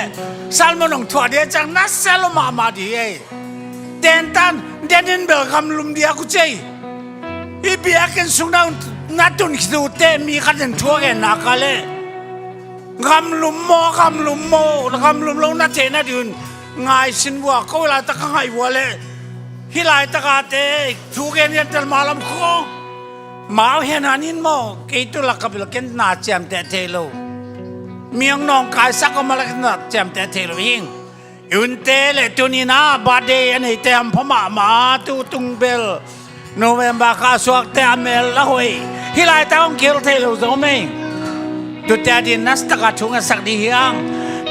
sermon hong thuah dih ciang na selo mahmah dih ei. Tentan, denin bel gamlum dih a ku cei. I biakinn sung na, na tun khit uh teh mi khat in thu a gen nak a leh, gamlum maw, gamlum maw, gamlum lo na theih nadingin ngai sin uh a, ko laitak ka ngaih uh a leh, hih laitaka te thu gen hian tel malam khong. Mau hen hanin maw, kei tu laka bil ken na ciamteh thei lo. Mi hong nawngkaisak om a lak na ciamteh thei lo hing. I unte le tuninah birthday a neite hampha mahmah, tu tung bel November kha a suakte a mel a hoih, hih laitak hong kihel thei lo zong om ei. Tuate adingin nasataka thu ngetsak dih hi hang.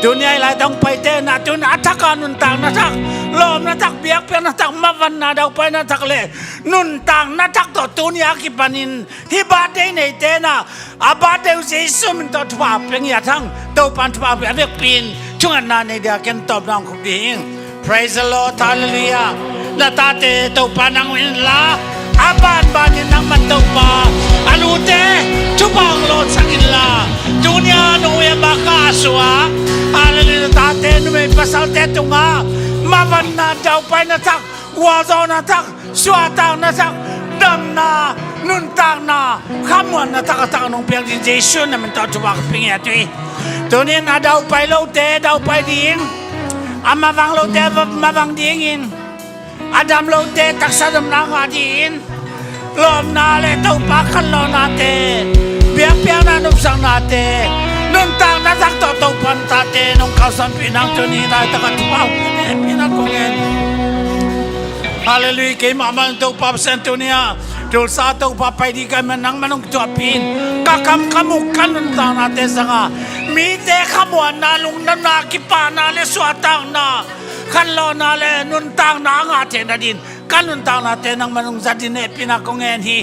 Tuni a hih laitak hong paite na tun a thaka nuntakna thak, lawpna thak, biakpiakna thak, mavanna daupaina thak le nuntakna thak tawh tuni a kipanin hih birthday neite na, a birthday uh Jesu min tawh thupha pia ngiat hang. Topan thupha pia a vekpi in thungetna nei dia ken tawpna hong khup ding. Praise the Lord, hallelujah. Na tate Topa nang un inla, a banbanin nangman Topa a lute thupha hong lawhsak inla, tunia nong uiam a ka a sua, hallelujah, na tate numei pasalte tungah mavanna, daupaina thak, gualzawhna thak, suahtakna thak, damna, nuntakna, khamuanna thak a thak nong piak ding Jesu na min tawh thupha ka pia ngiat uh hi. Tunin a daupai lote daupai ding, a mavang lote va-, mavang dingin, a dam lote taksa damna ngah dingin, lawpna le Topa khanlawhnate, biakpiakna nopsaknate, nuntakna thak tawh Topa na tate nong kalsuanpih nang tuni laitak a thupha hong pia in, hehpihna kong ngen. Halleluiah, keimah mah Topa Pasian tuni-ah Tulsa Topa pai ding ka hih man nangmah nong kithuahpih in, ka kam ka muk ka nuntaknate sangah mite khamuanna, lungdamna, kipahna le suahtakna, khanlawhna le nuntakna a ngah theihna dingin ka nuntaknate nangmah nong zat dingin hehpihna kong ngen hi.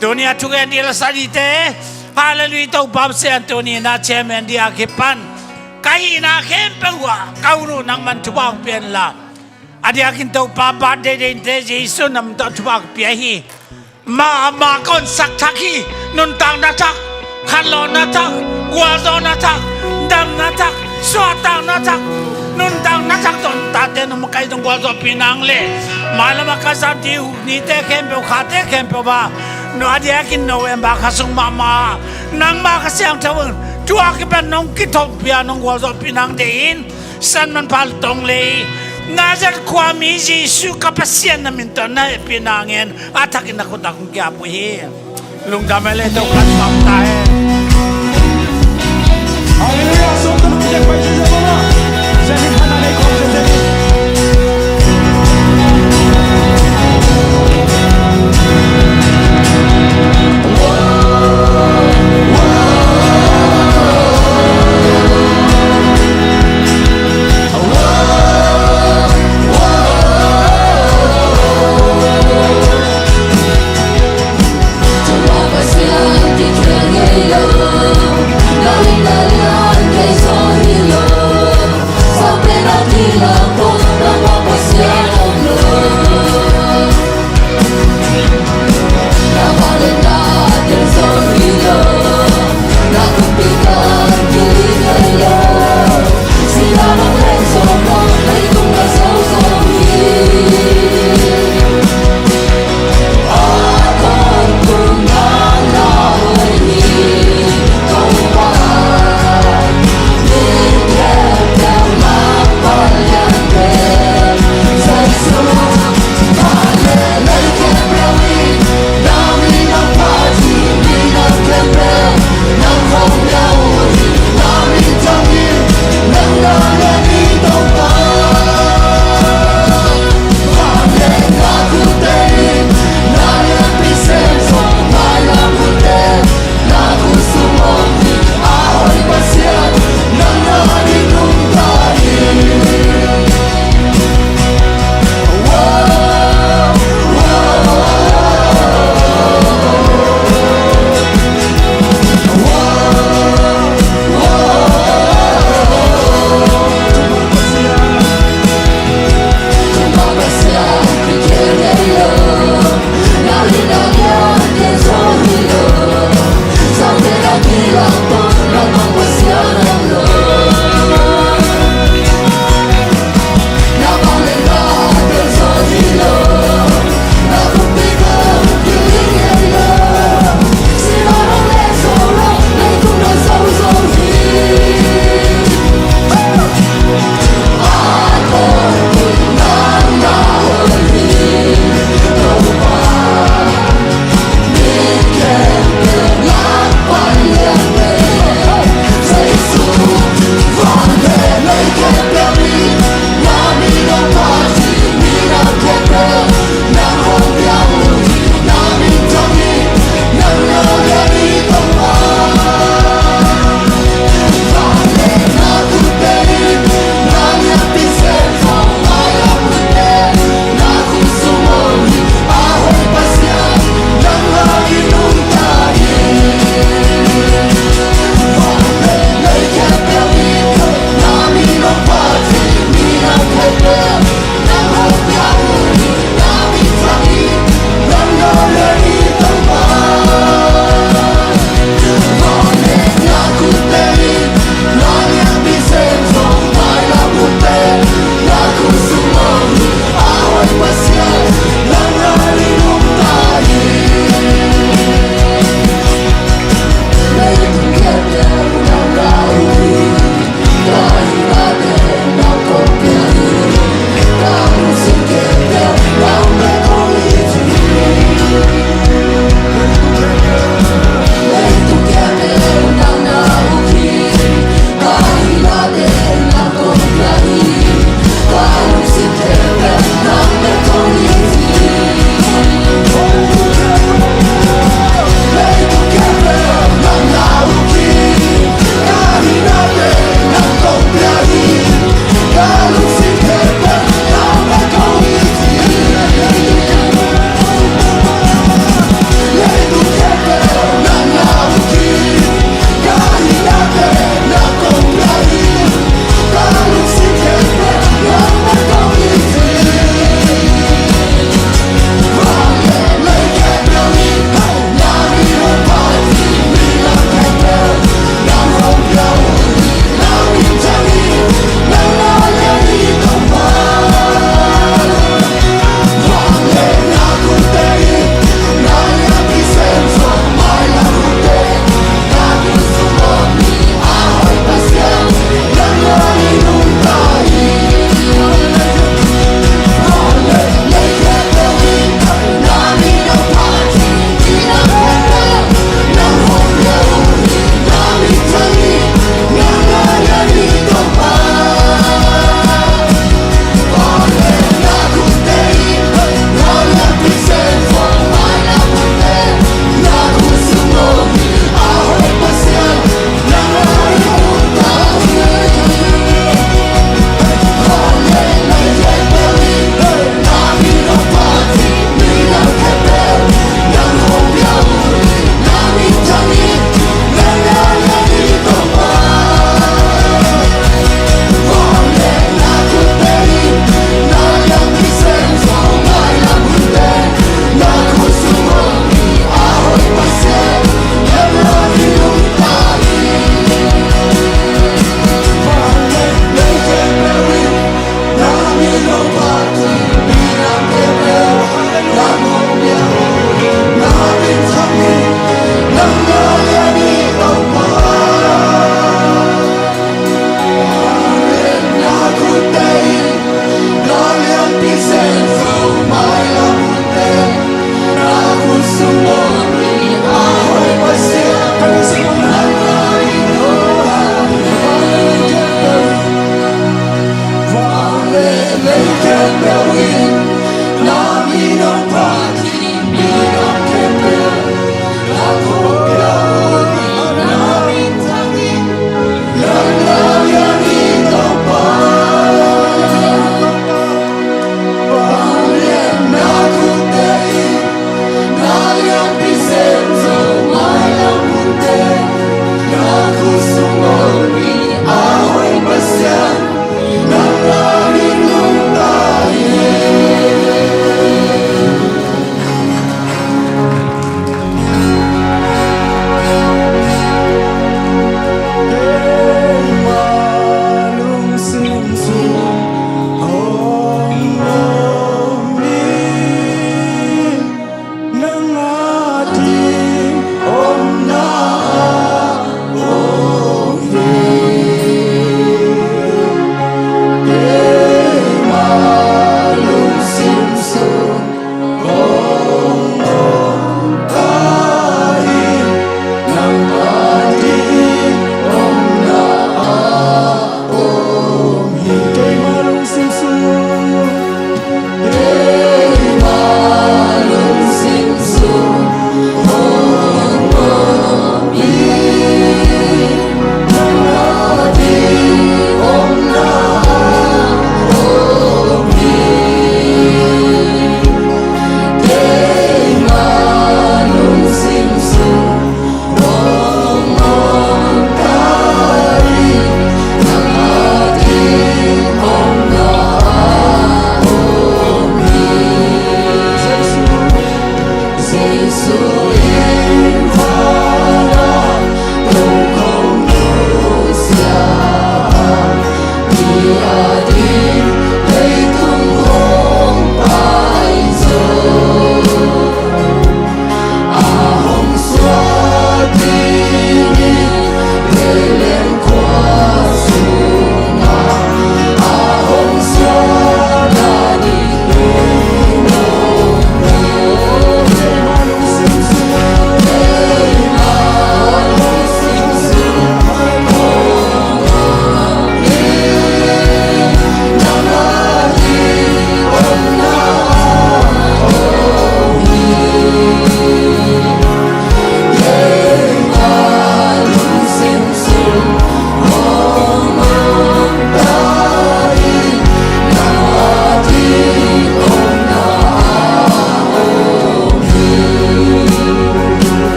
Tuni a thugen ding la sa dingte, halleluiah, Topa Pasian tuni na chairman ding a kipan ka hihna khempeuh ah ka ut uh nangmah in thupha hong pia inla, a diakin Topa birthday date-te Jesu na min tawh thupha ka pia hi. Mahmah ka honsak thak hi. Nuntakna thak, khanlawhna thak, gualzawhna thak, damna thak, suahtakna thak, nuntakna thak tawh na tate nong makaih, nong gualzawhpih nang le, mailam a ka zat ding uh nite khempeuh, khate khempeuh ah, no a diakin November kha sung mahmah nangmah ka siangtho in tua kipan nong kithopiak, nong gualzawhpih nang deihin san manpha le tong lei, Nazareth khuami Jesu ka Pasian na min tawh na hehpihna ngen a thakin na khut ah kong ki-ap uh hi. Lungdam e le, Topa thupha ta hen. Halleluiah.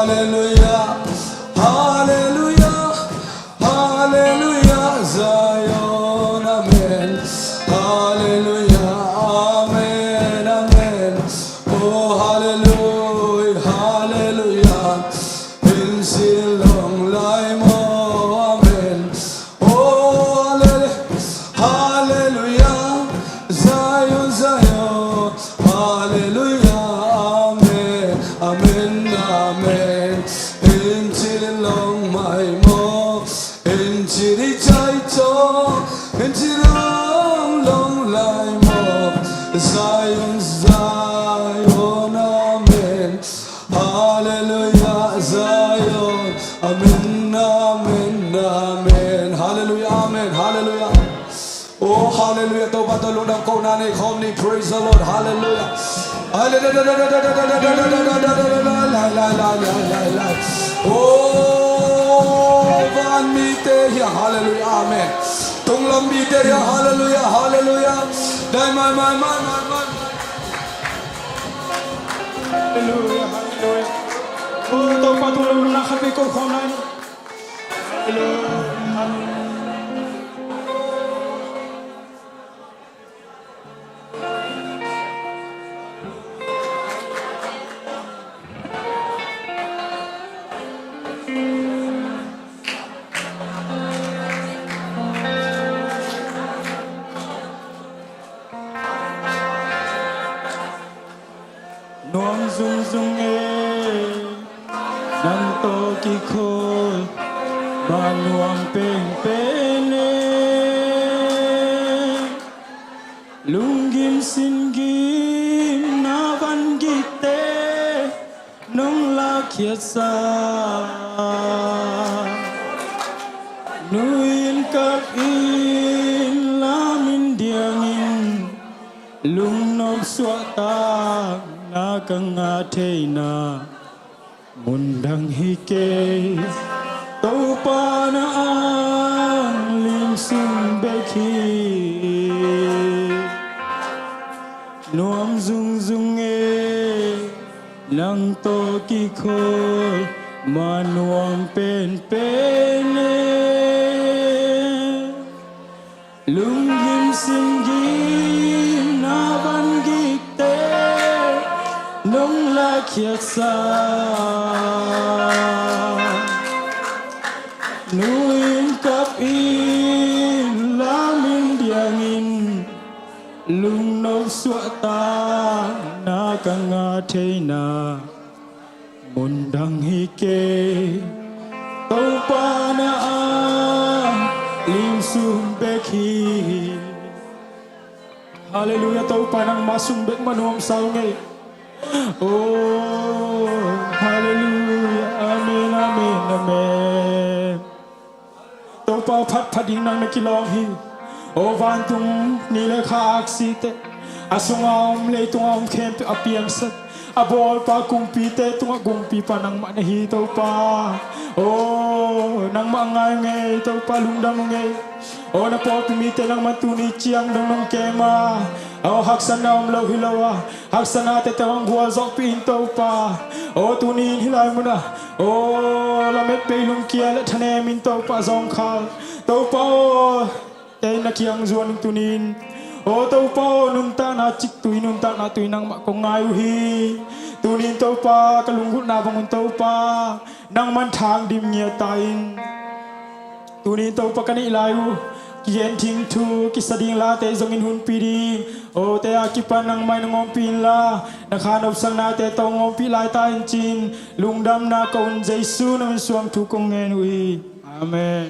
Hallelujah, hallelujah, hallelujah, Zion, amen. Hallelujah, amen, amen. Oh, hallelujah, hallelujah. Hallelujah. Hallelujah. Oh, hallelujah. Hallelujah. Zion, Zion. Hallelujah. Amen. Amen. Amen. Hallelujah. Zion, Zion. Amen. Hallelujah, Zion. Amen, amen, amen. Hallelujah, amen, hallelujah. Oh, hallelujah. Topa tawh lungdam kohna nei khawm ni. Praise the Lord. Hallelujah. Hallelujah. Oh, van mite hiah hallelujah, amen. Tunglam mite hiah hallelujah, hallelujah. Dai mai, mai, mai, mai, mai, mai. Hallelujah, hallelujah. Oh, Topa tunglam lungna khat vei ko khawm lai ni. Hallelujah, hallelujah. Nuam zungzung e, nang tawh kikhawl ma nuam penpen e. Lunggim singgim na van gikte nong lakkhiatsa, nuin kapin lamin diangin lungnop suahtakna ka ngah theina mundang hi kei. Topa na ang lim sung bek hi. Nuam zungzung e, nang tawh kikhawl ma nuam penpen e. Lunggim singgim na van gikte nong lakkhiatsa, nuin kapin lamin diangin lungnop suahtakna ka ngah theina mundang hi kei. Topa na ang lim sung bek hi. Hallelujah. Topa nangmah sung bek ma nuam sa ung ei. Oh, hallelujah. Amen, amen, amen. Topa phatphat ding nang na kilawm hi. O vantung ni le kha aksite, a sunga om leitunga om khempeuh a piangsak, a bawlpa kumpite tungah kumpipa nangmah na hi Topa. O nangmah ngai ung ei Topa, lungdam ung ei. O na pawlpi mite nangmah tuni ciang dong nong kem a, o haksatna om lo hi lo a, haksatnate tawh hong gualzawhpih in Topa. O tuni in hih lai munah, o lamet bei lungkia le thanem in Topa zawngkhal. Topa aw, tei na kiang zuan in tuni in, o Topa aw, nuntakna ciktui, nuntakna tui nangmah kong ngai uh hi. Tuni in Topa ka lunggulhna bangun Topa nangman thang dim ngiat ta in. Tuni in Topa ka neih lai uh kigen thing thu kisa ding late zongin hunpi ding, o tei a kipan nangmah in hong ompih inla, na kha nopsaknate tawh hong ompih lai ta in ci-in lungdamna ka un Jesu na min suang thu kong ngen uh hi. Amen.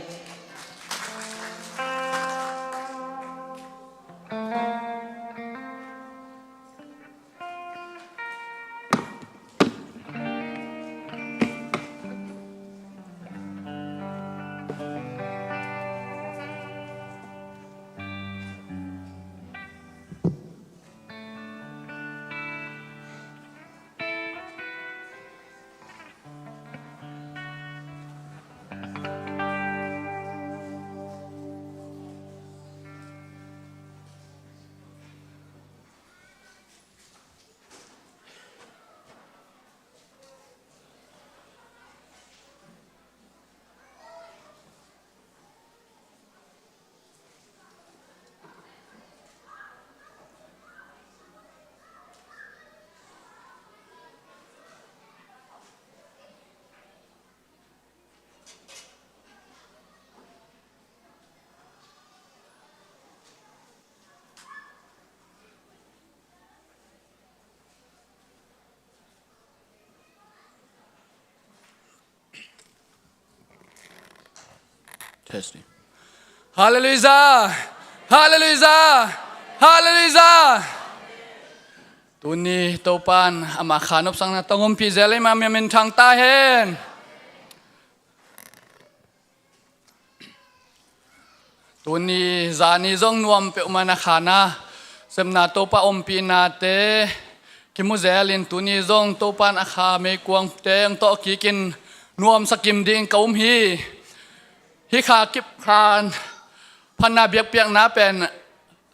Testing. Halleluijah! Halleluijah! Halleluijah! Tuni Topan ama kha nopsakna tawh ompih zel ei, ama min thang ta hen. Tuni zani zong nuam peuhmah na kha na sepna Topa ompihnate kimu zelin tuni zong Topan a kha meikuangte ang tawh kikin nuamsa kim ding ka um hi. Hih kha kip khan phatna biakpiakna pen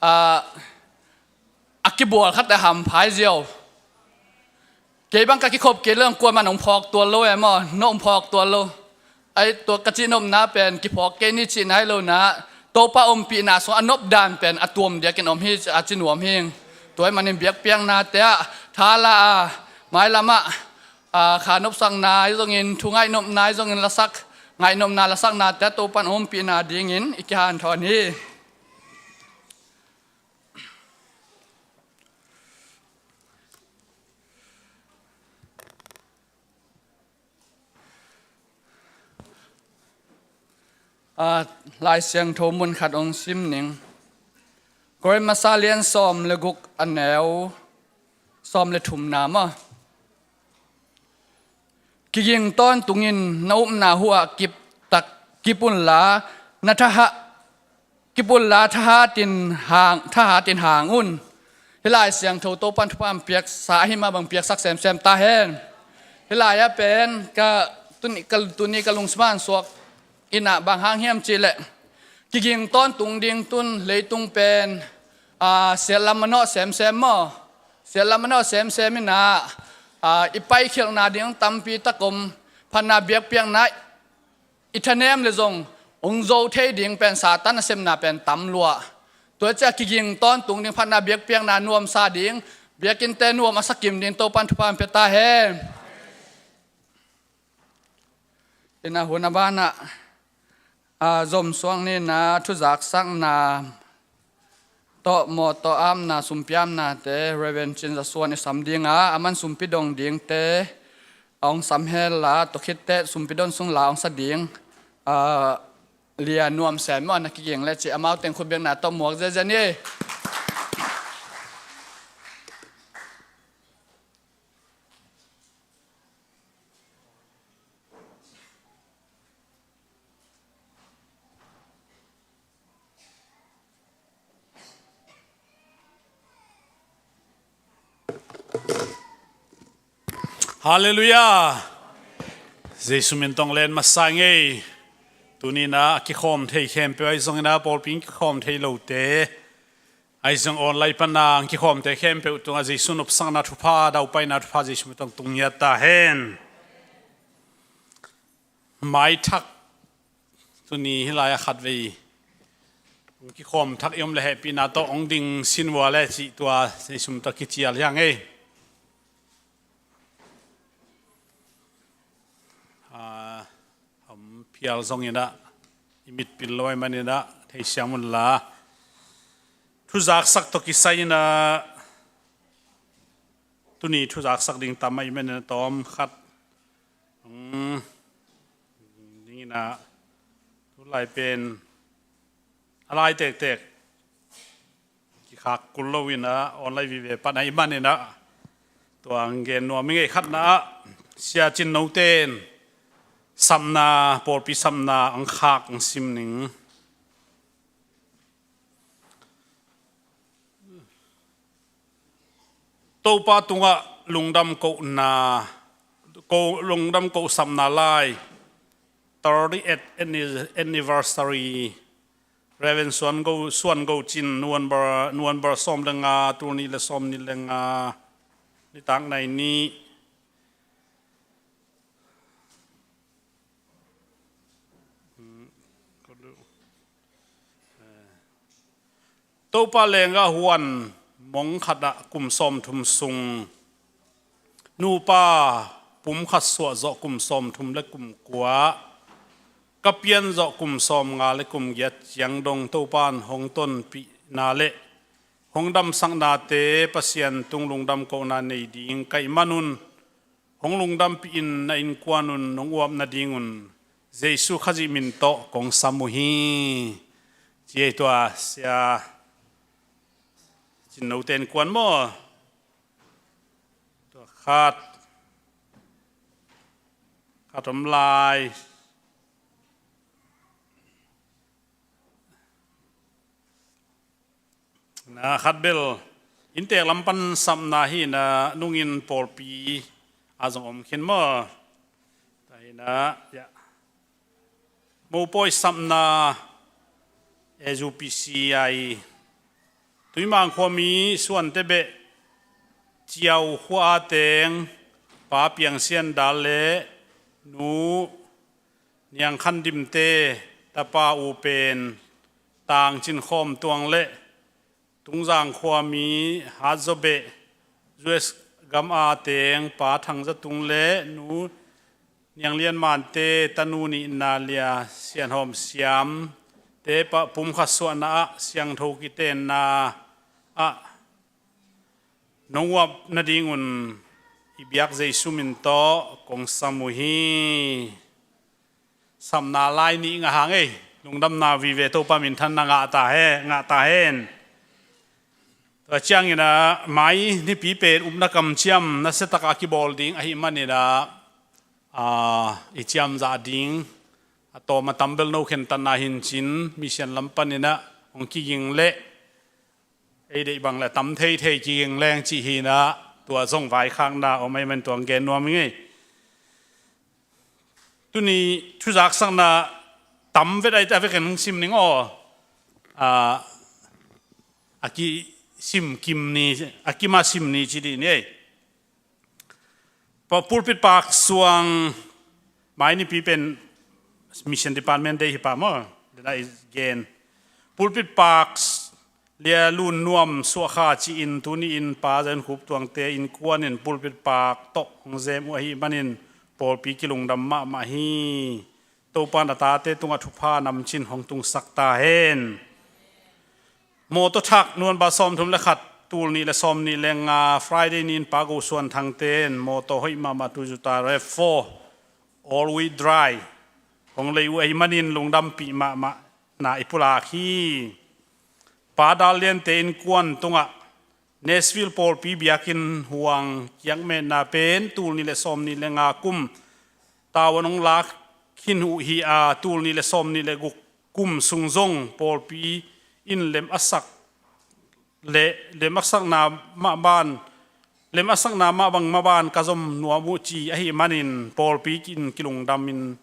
a, a kibual khat a hamphai ziau. Kei bang ka kikhop kei lo, kuamah nong phawk tuan lo e maw, nong phawk tuan lo. Ai tua ka cihnopna pen kiphawk kei ni cihna hi lo na, Topa ompihna sung a nopdan pen a tuam diakin om hi, a ci nuam hi. Tua ahih manin biakpiaknate ah thala a mailamah a kha nopsakna hi zongin, thu ngaihnopna hi zongin, lasak ngaihnopna lasaknate ah Topan ompihna dingin i kihanthawn hi. A, Lai Siangtho mun khat ong sim ning. Korin masa lian sawm le guk a neu sawm le thumna maw. Kiging tawntungin na upna huhah kiptak kip unla, na thaha kip unla thahatin hang, thahatin hang un. Hih Lai Siangtho Topan thupha piaksa ahi mah bang piaksak semsem ta hen. Hih lai-ah pen ka tuni ka, tuni ka lungsim ah suak in ah bang hang hiam cih leh kiging tawntung ding tun leitung pen a, siatlam manawh semsem maw? Siatlam manawh semsem in ah, a, i paikhialhna ding tampi tak om, phatna biakpiakna i thanem le zong ong zo thei ding pen Satan a sepna pen tam lua. Tua ciah kiging tawntung ding, phatna biakpiakna nuamsa ding, biakinnte nuam a sa kim ding Topan thupha pia ta hen. Ina hun a banah, a, zomsuak ni in ah thuzaksakna tawh mawtaw apna, sumpi apnate Reverend Cin Za Suan i sam ding a, aman sumpi dong dingte a ong sam hen la, tua khit teh sumpi don sung la ong sa ding, a, Lia Nuam Sen maw, na kiging le cih, amau teng khutbetna tawh muak ziazia ni. Halleluiah. Jesu min tawh len masa ing ei. Tuni in ah a kikhawm thei khempeuh ahi zongin ah, pawlpi in kikhawm thei lote ahi zong online pan ah a kikhawmte khempeuh tungah Jesu nopsakna thupha, daupaina thupha Jesu min tawh tung ngiat ta hen. Maithak, tuni hih lai-ah khatvei ong kikhawm thak i om le hehpihna tawh ong ding sin vua le cih tua Jesu min tawh kicial hi ing ei. A, om phial zongin ah, i mitpil lo ahih manin ah theisiam unla. Thuzaksak tawh kisai in ah, tuni thuzaksak ding tam ahih manin ah tawm khat, hmm, ding in ah, tulai pen a lai tektek kikhak kul lo in ah, online vive pan ahih manin ah, tua ong gen nuam ing ei. Khatna ah, Sia Cin Note in sapna, pawlpi sapna ong khak ong sim ning. Topa tungah lungdam kohna, ko, lungdam kohsapna lai, thirty-eighth anni-, anniversary, Reverend Suan Go, Suan Go Cin, November, November sawm le nga, tul nih le sawm nih le nga, nitak nai nih. Topa lenggah huan mong khatah kum sawmthum sung, nupa pum khat suah zawh kum sawmthum le kum kua, ka pian zawh kum sawmnga le kum giat ciang dong Topa in hong tonpihna le hong damsaknate Pasian tung lungdam kohna nei ding ka hih manun, hong lungdampih in na innkuan un hong uap nadingun Jesu Khazih min tawh kong sam uh hi. Ci ei tua sia Cin Note in kuan maw? Tua khat, khat om lai. Na khat bel inntek lam pan sapna hi na, nungin pawlpi a zong om khin maw? Ta hi na, ya. Mopawi sapna, S U P C I, Tuimang khuami Suante beh Ciau khua a teng Pa Piang Sian Dal le Nu Niang Khan Dimte tapa U Pen Tang Cin Khawm Tuang le Tungzang khuami Hatzaw beh U S gam a teng Pa Thang Za Tung le Nu Niang Lian Mante tanu nihna Lia Sian Hawm Siam te pa pumkhat suahna ah siangtho kitenna ah nong uap nadingun i biak Jesu min tawh kong sam uh hi. Sapna lai nih ngah hang ei, lungdamna vive Topa minthanna ngah ta hen, ngah ta hen. Tua ciangin ah mai nipi pen upna kamciam nasia taka kibawl ding ahih manin ah, aa, i ciamzah ding a tawm a tam bel no khentatna hi in cin, mission lam panin ah hong kiging leh ei deih bang le tam theithei kiging leng cih hi na, tua zong vaikhakna om ahih man tua hong gen nuam ing ei. Tuni thuzaksakna tam vet ai ta vekin hong sim ning aw. A, a kisim kim ni, a kim a sim ni ci dih ni ei. Pa pulpit pak suang mai nipi pen mission department day hi pa maw? Dena i gen. Pulpit pak Lia Lun Nuam Suah Kha ci-in tuni-in Pa Zan Khup Tuangte innkuanin pulpit pak tawh hong zem uh ahih manin pawlpi kilungdam mahmah hi. Topan a tate tungah thupha namcin hong tungsak ta hen. Mawtaw thak November sawmthum le khat, tul nih le sawmnih le nga, Friday ni-in Pa Go Suan Thangte in mawtaw hoih mahmah Toyota RAV four all wheel drive hong lei uh ahih manin lungdampih mahmah na i pulak hi. Pa Dal Liante innkuan tungah Nashville pawlpi biakinn huang kiakmetna pen tul nih le sawmnih le nga kum tavuan hong lak khin uh hi a, tul nih le sawmnih le guk kum sung zong pawlpi in lem a sak le lem a sakna mah ban, lem a sakna mah bang mah ban ka zom nuam uh ci ahih manin pawlpi in kilungdam in,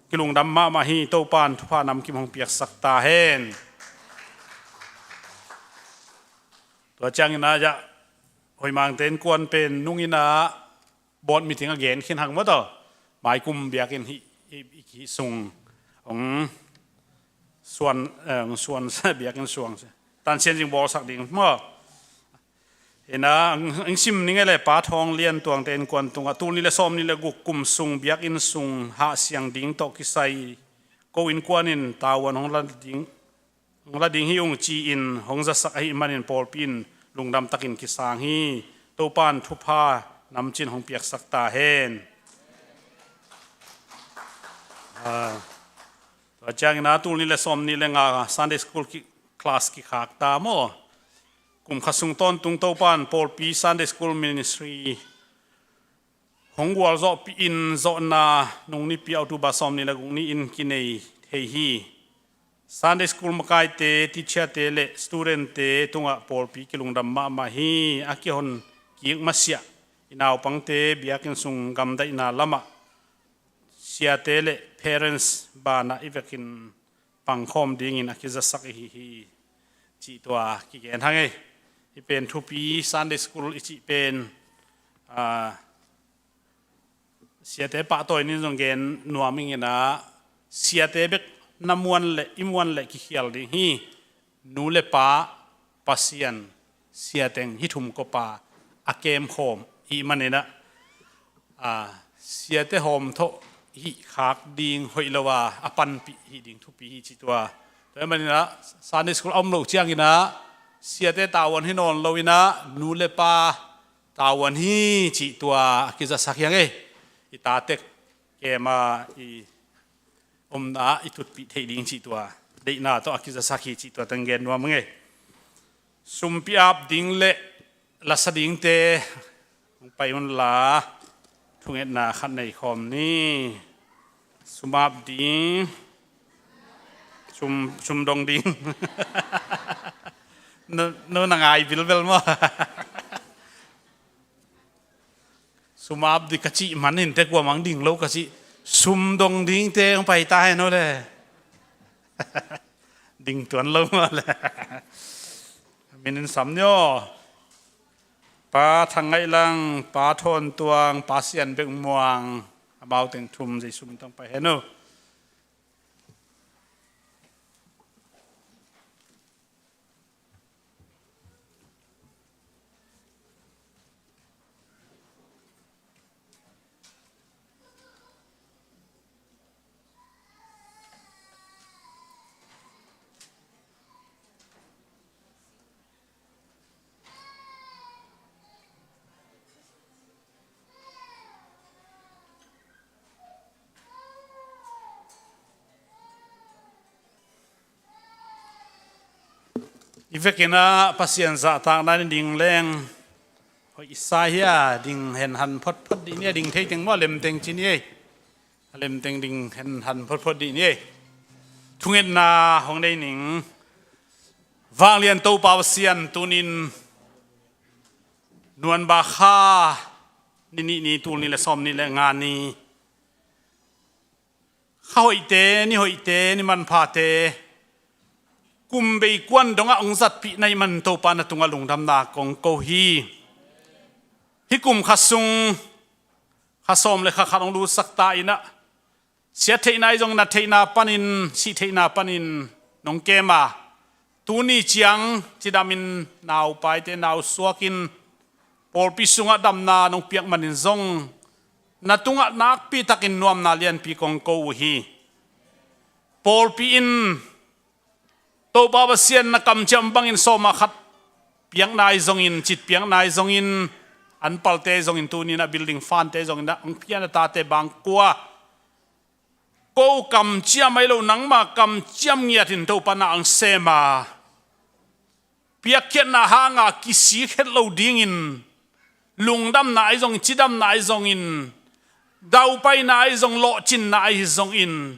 kilungdam mahmah hi. Topan thupha namkim hong piaksak ta hen. Tua ciangin ah, ya, Hoih Mangte innkuan pen nungin ah board meeting a gen khin hang maw taw. Mai kum biakinn hih, hih, hih sung hong suan, eh, hong suan biakinn suang tan sian zing bawlsak ding maw? Hi na, hong, hong sim ning ei le Pa Thawng Lian Tuangte innkuan tungah tul nih le sawmnih le guk kum sung biakinn sung hah siang ding tawh kisai ko innkuan in tavuan hong la ding, hong la ding hi ung ci-in hong zasak ahih manin pawlpi in lungdam takin kisang hi. Topan thupha namcin hong piaksak ta hen. Ah, tua ciangin ah tul nih le sawmnih le nga Sunday school ki, class kikhak ta maw? Kum khat sung tawntung Topan pawlpi Sunday school ministry hong gualzawhpih in zawhna nung nipi October sawmnih le guk ni-in kinei thei hi. Sunday school makaite, teacher-te le student-te tungah pawlpi kilungdam mahmah hi. A kihon kik masiah i naupangte biakinn sung gamdaihna lamah siate le parents banah i vekin pangkhawm dingin a kizasak ihi hi. Cih tua kigen hang ei. Hih pen thupi Sunday school i cih pen, ah, siate pahtawi nin zong gen nuam ing in ah, siate bek na muan le i muan le kikhial ding hi. Nu le pa, Pasian, siateng hih thum kawpa a kemkhawm ihih manin ah, a, siate hawmthawh hih khak ding hoih lo a, a panpih hih ding thupi hi cih tua. Tua ahih manin ah Sunday school a om loh ciangin ah siate tavuan hi nawn lo in ah nu le pa tavuan hi cih tua a kizasak hi hang ei. I tate kem a i omna i tutpih theih ding cih tua deihna tawh a kizasak hi cih tua teng gen nuam ing ei. Sumpi ap ding le lasa dingte hong pai unla, thungetna khat nei khawm ni. Sum ap ding, sum, sum dong ding. No, no na ngai bilbel maw? Sum ap ding ka cih manin te kua mang ding lo ka cih. Sum dong dingte hong pai ta hen aw le. Ding tuan lo maw le. Min in sam ni aw. Pa Thang Ngaih Lang, Pa Thawn Tuang, Pa Sian Bek Muang, amau teng thum Jesu min tawh pai hen aw. I vekin ah Pasian zahtakna ni ding leng hoih i sa hi a, ding hen han photphot dih ni a, ding thei teng maw, lem teng ci ni ei. A lem teng ding hen han photphot dih ni ei. Thungetna hong nei ning. Vanglian Topa Pasian, tunin November kha ni nih ni, tul nih le sawm nih le nga ni, kha hoihte, ni hoihte, ni manphate, kum bei kuan dongah hong zatpih na hih man Topa na tungah lungdamna kong ko hi. Hih kum kha sung kha sawm le kha khat hong lutsak ta in ah, siat theihna ahi zong, na theihna panin, sih theihna panin nong kem a, tuni ciang cidamin naupaite nau suakin pawlpi sungah damna nong piak manin zong na tungah nakpi takin nuamna lianpi kong ko uh hi. Pawlpi in Topa Pasian na kamciam bangin sawma khat piakna ahi zongin, cit piakna ahi zongin, an palte zongin, tunin ah building fund te zongin ah, hong piak na tate bangkua, ko kamciam ahi lo, nangma kamciam ngiatin Topa na hong sem a, piakkhiatna hanga kisik het lo dingin, lungdamna ahi zongin, cidamna ahi zongin, daupaina ahi zong, lawhcinna ahi zongin,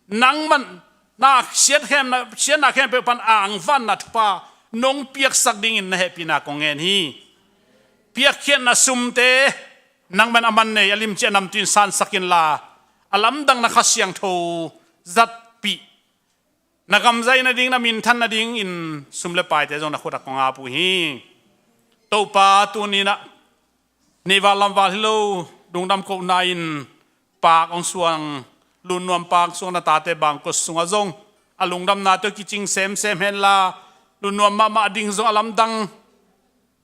nangman na siat khemna, siatna khempeuh pan angvanna thupha nong piaksak dingin na hehpihna kong ngen hi. Piakkhiatna sumte nangman a man nei, a limci a namtui in sansak inla, a lamdang na Kha Siangtho zatpih, na gamzai nading, na minthan nadingin sum le paite zong na khut ah kong ap uh hi. Topa, tunin ah neihval lamval hi lo, lungdam kohna in paak hong suang, Lunnuam paak suang na tate bangkua sungah zong a lungdamna tawh kicing semsem henla, Lunnuam mahmah ding zong a lamdang,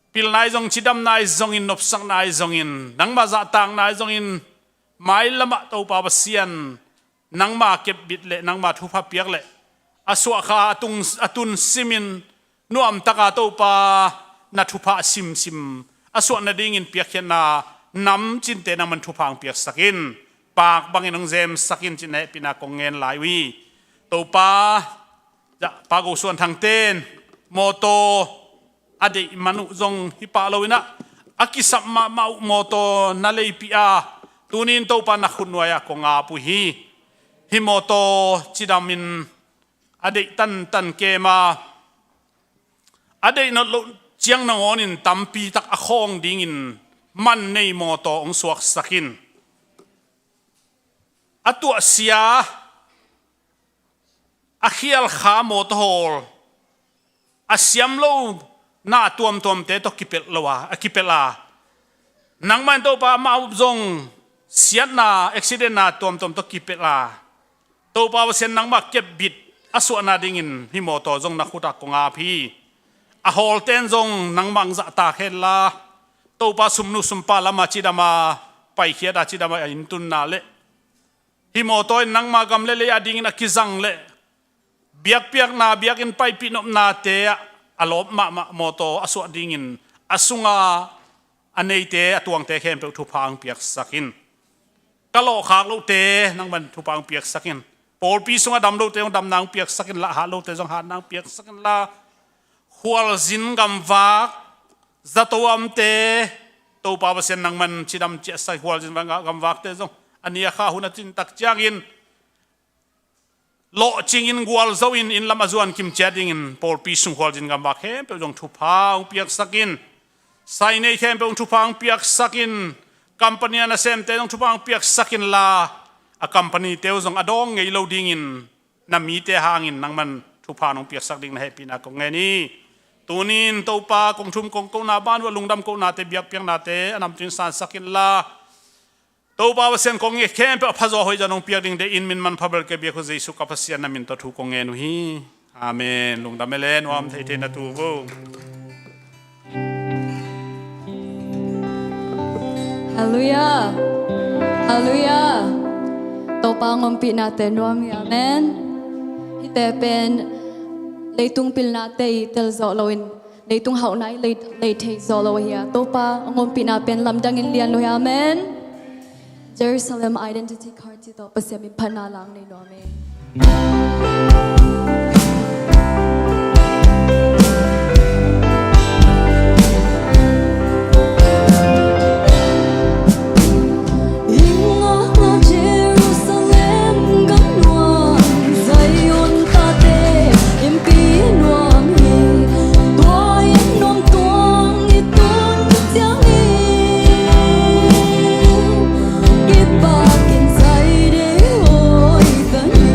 pilna ahi zong, cidamna ahi zongin, nopsakna ahi zongin, nangma zahtakna ahi zongin, mailamah Topa Pasian, nangma kepbit le nangma thupha piak le a suahkha a tung, a tun simin nuamtaka Topa na thupha simsim a suah nadingin piakkhiatna namcinte nangman thupha hong piaksak in, paak bangin hong zemsak in cih na hehpihna kong ngen lai uh hi. Topa, Pa Go Suan Thangte in mawtaw a deih man uh zong hi pah lo in ah, a kisap mahmah uh mawtaw na leipih a, tunin Topa na khutnuai ah kong ap uh hi. Hih mawtaw cidamin a deih tantan kem a, a deih nawn loh ciang nangawnin tampi tak a khawng dingin man nei mawtaw hong suaksak in. A tuahsia, a khialkha mawtaw hawl, a siam lo na tuamtuamte tawh kipelh lo a, a kipelh a, nangmah in Topa amau zong siatna, accidentna tuamtuam tawh kipelh a, Topa Pasian, nangmah kepbit a suahna dingin hih mawtaw zong na khut ah kong ap hi. A hawlten zong nangmah hong zahtak henla, Topa, sumnu sumpa lama cidama, paikhiata cidama a inntunna le hih mawtaw in nangma gam le lei adingin a kizang le biakpiakna, biakinn paipih nopnate ah a lawp mahmah mawtaw a suah dingin a sunga a neite, a tuangte khempeuh thupha hong piaksak in. Ka lawhkhak lohte nangman thupha hong piaksak in. Pawlpi sungah dam lote zong damna hong piaksak inla, hat lote zong hatna hong piaksak inla, khualzin gamvak, zato a omte, Topa Pasian nangman cidam ciahsak, khualzin gamvakte zong a nia kha hun a cin tak ciangin lawhcingin gualzo in, inn lam a zuan kim ciat dingin pawlpi sung khualzin gamvak khempeuh zong thupha hong piaksak in, sai nei khempeuh zong thupha hong piaksak in, company a nasemte zong thupha hong piaksak inla, a company te uh zong a dawng ngei lo dingin na mite hangin nangman thupha nong piaksak ding na hehpihna kong ngen hi. Tunin Topa, kong thum kong kohna ban uh a lungdam kohnate, biakpiaknate a namtuin sansak inla, Topa Pasian, kong nget khempeuh a phazaw hoihzaw nong piak ding deihin min manpha bel ka biak uh Jesu ka Pasian na min tawh thu kong ngen uh hi. Amen. Lungdam e le, nuam theithei na tu vo. Halleluiah. Halleluiah. Topa ngompihnate nuam hi. Amen. Hihte pen leitung pilnate i tel zawh loin leitung hauhna i lei, lei thei zawh lo hi a, Topa a ngompihna pen lamdangin lian lo hi. Amen. Jerusalem Identity Card cih tawh Pasian min phatna lang nei nuam e. Jerusalem gam nuam, Zion tate innpi nuam hi. Tua inn nuam tuang i tun ciangin kipakin Zion hoih ta hi.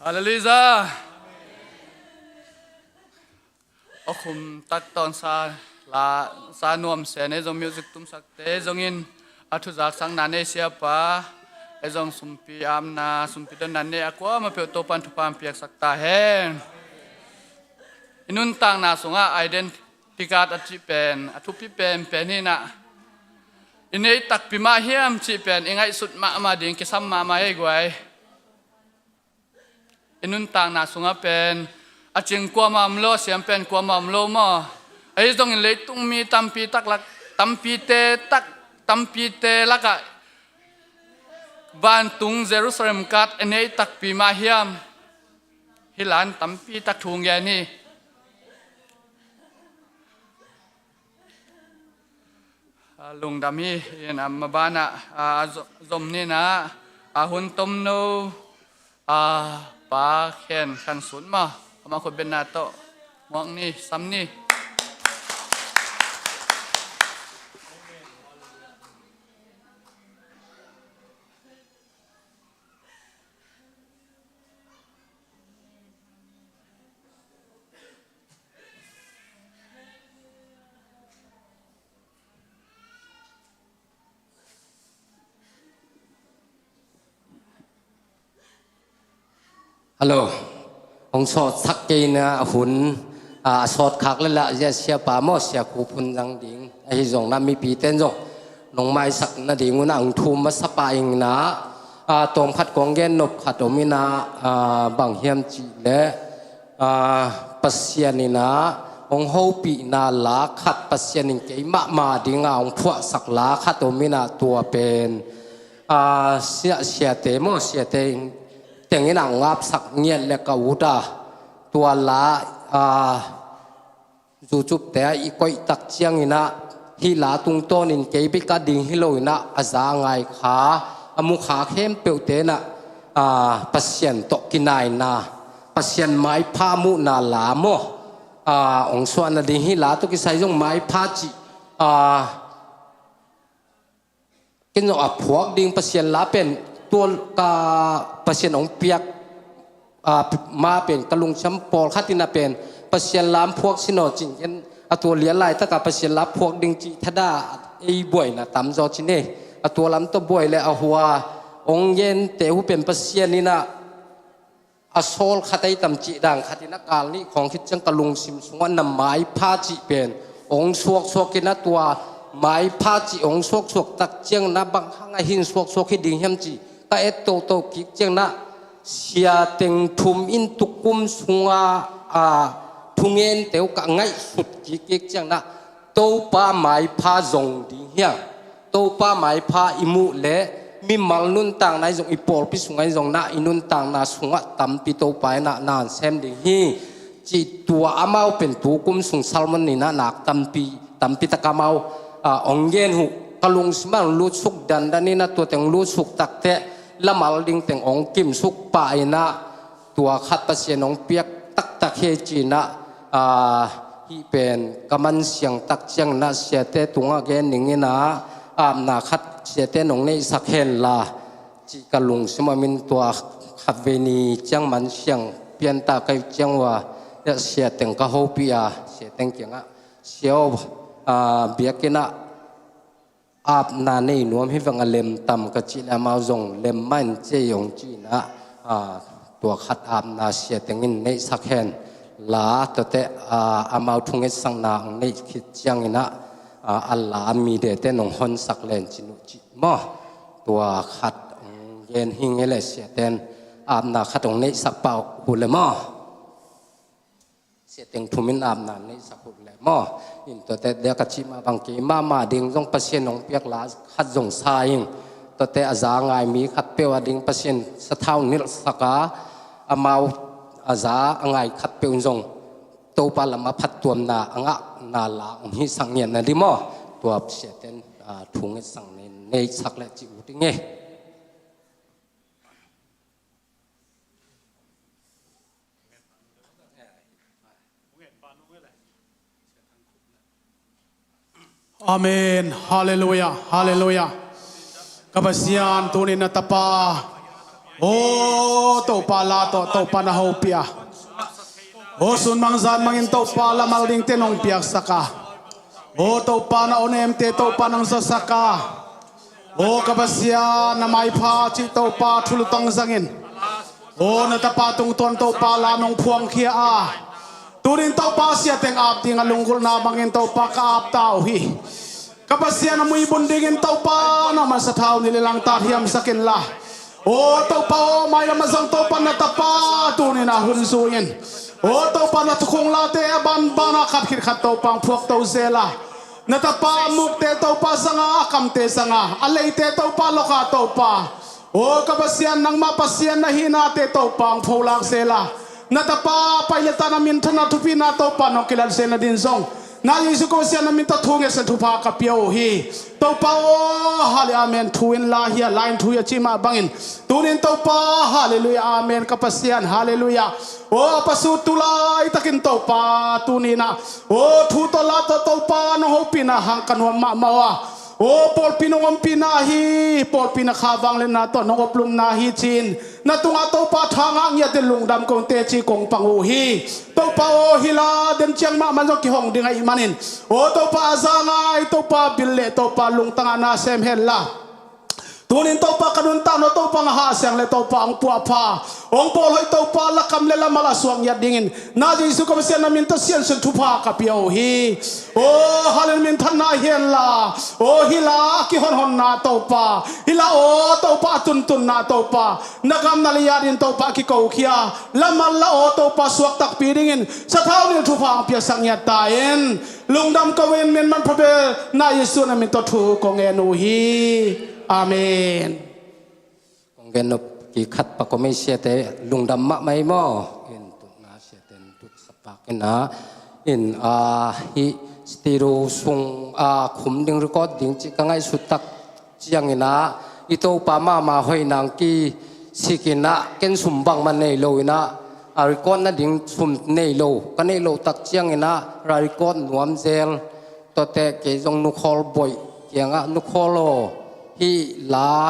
Halleluiah. A khum tak tawnsa la sa nuam se ne zong music tumsakte zongin a thuzaksakna nei siapa e zong sumpi amna sumpi donna nei a kuamah peuh Topan thupha piaksak ta hen. I nuntakna sungah identity card a cih pen a thupi penpen hinah i nei takpi mah hiam cih pen i ngaihsut mahmah ding kisam mahmah ei guai. I nuntakna sungah pen a cing kuamah om lo, a siam pen kuamah om lo maw? Ahi zongin leitung mi tampi tak lak, tampite tak, tampite lakah vantung Jerusalem card a nei takpi mah hiam? Hih lan tampi tak thu gen hi. A lungdam hi. In a mabanah a zom ninah a hun tomno a Pa Khen Khan Sun maw, amah khut betna tawh muak ni, sam ni. Hallo. Hong sawtsak kei na a hun a sawt khak le lah zia siapa maw, sia Khup hun zang ding ahi zong na mipite in zong nong maisak nading un a hong thum masa pah ing na a tawm khat kong gen nop khat om ina a bang hiam cih leh a Pasian ina hong hopihna la khat Pasian in keimah ma dinga hong phuahsak la khat om ina tua pen a sia siate maw, siate in tengin a hong apsak ngiat le ka ut a tua la a zucupte a i koih tak ciangin a hih la tungtawnin kei bek a ding hi lo ina a za a ngai kha a mu kha khempeuhte ina a Pasian tawh kinaina Pasian maipha muhna la maw a hong suahna ding hih la tawh kisai zong maipha cih a Ken zong a phuak ding Pasian la pen tua ka Pasian hong piak a ma pen ka lungsiam pawlkhat ina pen Pasian la hong phuak sinaw cin ken a tua lian laitaka Pasian la phuak ding cih thada ei buaina tamzaw cin e. A tua lam tawh buai le a hua hong gente hu pen Pasian ina a sawl khat ei tam cih dang khat in a kal nih khawng khit ciang ka lungsim sungah na maipha cih pen hong suaksuak in a tua maipha cih hong suaksuak tak ciang na bang hang a hin suaksuak hi ding hiam cih ka et toto kik ciang na sia teng thum in tukum sunga a thungente uh ka ngaihsut kik kik ciang na Topa maipha zong ding hiam? Topa maipha i muh le mimal nuntakna i zong i pawlpi sungah i zong na i nuntakna sungah tampi Topa i na nasem ding hi. Cih tua amau pen tukum sung sermon ina nak tampi tampi tak amau a hong gen uh ka lungsim ah hong lutsuk dandan ina tua teng hong lutsuk takteh lamal ding teng hong kimsuk pah ina tua khat Pasian hong piak taktak hi cinah a hih pen ka mansiang tak cianginah siate tungah gen ninginah apna khat siate nong neihsak henla cih ka lungsim a min tua khatvei ni ciang mansiang pianta kai ciang ua siateng ka hopih a siateng kiangah sia aw a biakinnah apna nei nuam hi veng a lem tam ka cih le amau zong lem mah in cei hong cinah a tua khat apna siateng in neihsak hen la tuate a amau thungetsakna hong neih khit cianginah a la midete nong honsak len cin uh cih maw tua khat hong gen hing hi le siaten apna khat hong neihsak pah uh le maw? Siateng thumin apna neihsak uh le maw? In tuate dia ka cih mah bang kei mahmah ding zong Pasian hong piak la khat zong sa ing. Tuate a za ngai mi khat peuh a ding Pasian sathau nilhsak a amau a za a ngai khat peuh in zong Topa lam a phattuamna a ngahna la hong hisak ngiatna ding maw? Tua siaten a thungetsak neihsak le cih uh ding e. Amen. Halleluiah. Halleluiah. Ka Pasian tunin na tapa Aw Topa, la tawh Topa na hopih a, aw sun mang zan mangin Topa lamal dingte nong piaksak a, aw Topa na awnemte Topa nong zasak a, aw ka Pasian, na maipha cih Topa thu lutang zangin, aw na tapa tungtawn Topa la nong phuangkhia a, tunin Topa siateng ap ding a lunggulhna mangin Topa ka ap ta uh hi. Ka Pasian, a muibun dingin Topa na mansa thau ni le langtat hiamsak inla, aw Topa aw, mailam a zong Topa na tapa tunin a hun zui in, aw Topa na thukhunglate a banban a khat khit khat Topa ang phuakto zel a, na tapa mukte Topa zanga, a kamte zanga, a leite Topa loka Topa, aw ka Pasian, nangmah Pasian na hihnate Topa ang pholak zel a, na tapa pai le tan a minthanna thupina Topa nong kilat zel nadin zong, na Jesu ka Pasian na min tawh thu ngetsen thupha ka pia uh hi. Topa aw, hale amen thu in la hi a, la in thu hi a ci mah bangin, tunin Topa, halleluia, amen ka Pasian, halleluia. Aw a pasut tu laitakin Topa tuninah, aw thu tawh la tawh Topa nong hopihna hang ka nuam mahmah uh a, aw pawlpi nong ompihna hi, pawlpi na kha vangliatna tawh nong oplumna hi ci-in, na tungah Topa thangah ngiatin lungdam kong teci kong pang uh hi. Topa aw, hih la den ciang mahmah zong kihong ding ahih manin, aw Topa a za ngai Topa bil le Topa lungtangah na sem henla, tunin Topa ka nuntakna Topa nga hahsiang le Topa hong puahpha, hong pawlhoih Topa lakam le lamal a suak ngiat dingin, na Jesu ka Pasian na min tawh siansuan thupha ka pia uh hi. Aw hale, na minthanna henla, aw hih la a kihonhonna Topa, hih la aw Topa a tuntunna Topa, na gam na liat in Topa a kikokhia lamal la aw Topa suak takpi dingin sathau nil thupha hong piasak ngiat ta in. Lungdam ko in, min manpha bel na Jesu na min tawh thu kong ngen uh hi. Amen. Kong gen nop kikhat pa kong ei siate lungdam mahmah ei maw. In tutna siate in tutsak pak in ah, in ah, hih studio sung ah khum ding, record ding cih ka ngaihsut tak ciangin ah, i Topa mahmah hoih nang kisik in ah, ken sum bangmah nei lo in ah, a record nading sum nei lo, ka neih loh tak ciangin ah, ra record nuam zel. Tuate kei zong Nu Khawl Boih kiangah, Nu Khawl aw, hih la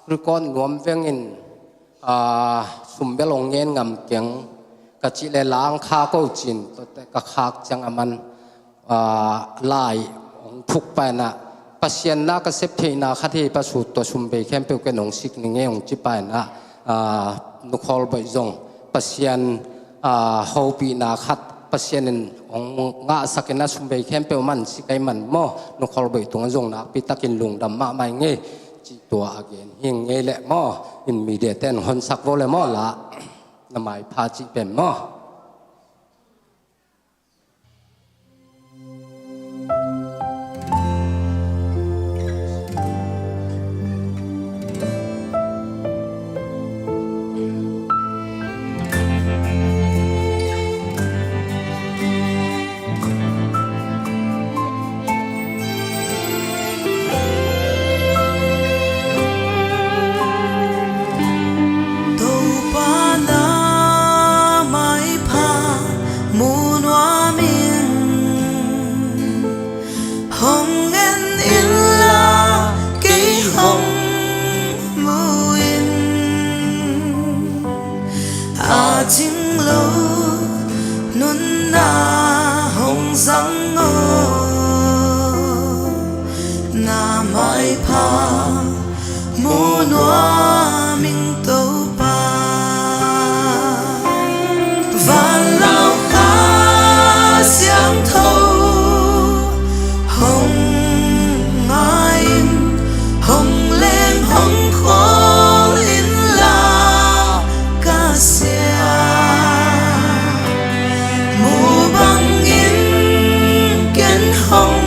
record nuam vengin, ah, sum bel hong ngen ngam keng ka cih le, la ang khak o cin, tuate ka khak ciang a man, ah, lai hong thuk pa in ah, Pasian na ka sep theihna khat hi, pasut tua sum bei khempeuh ken hong sik ning e hong ci pa in ah, ah, Nu Khawl Boih zong Pasian, ah, hopihna khat Pasian in hong ngahsak in ah, sum bei khempeuh man sik ai man maw, Nu Khawl Boih tungah zong nakpi takin lungdam mahmah ing e. Cih tua a gen hi ing e leh maw, in media ten honsak vo le maw, la na maipha cih pen maw. Topa na maipha mu nuam ing. Hong en inla kei hong mu in. A cing lo nunna hong zang aw. Na maipha mu nuam ing Topa. Van Lau Kha Siangtho hong ngai in, hong leng hong khawl inla ka Sia. Mu bangin ken hong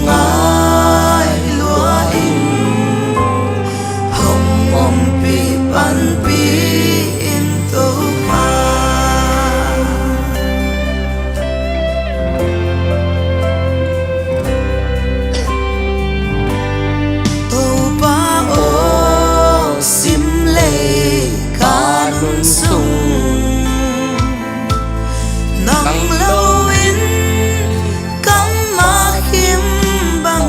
ngai lua in, hong ompih panpih in Topa. Topa aw, sim lei ka nun sung nang lo in, kam a khim bang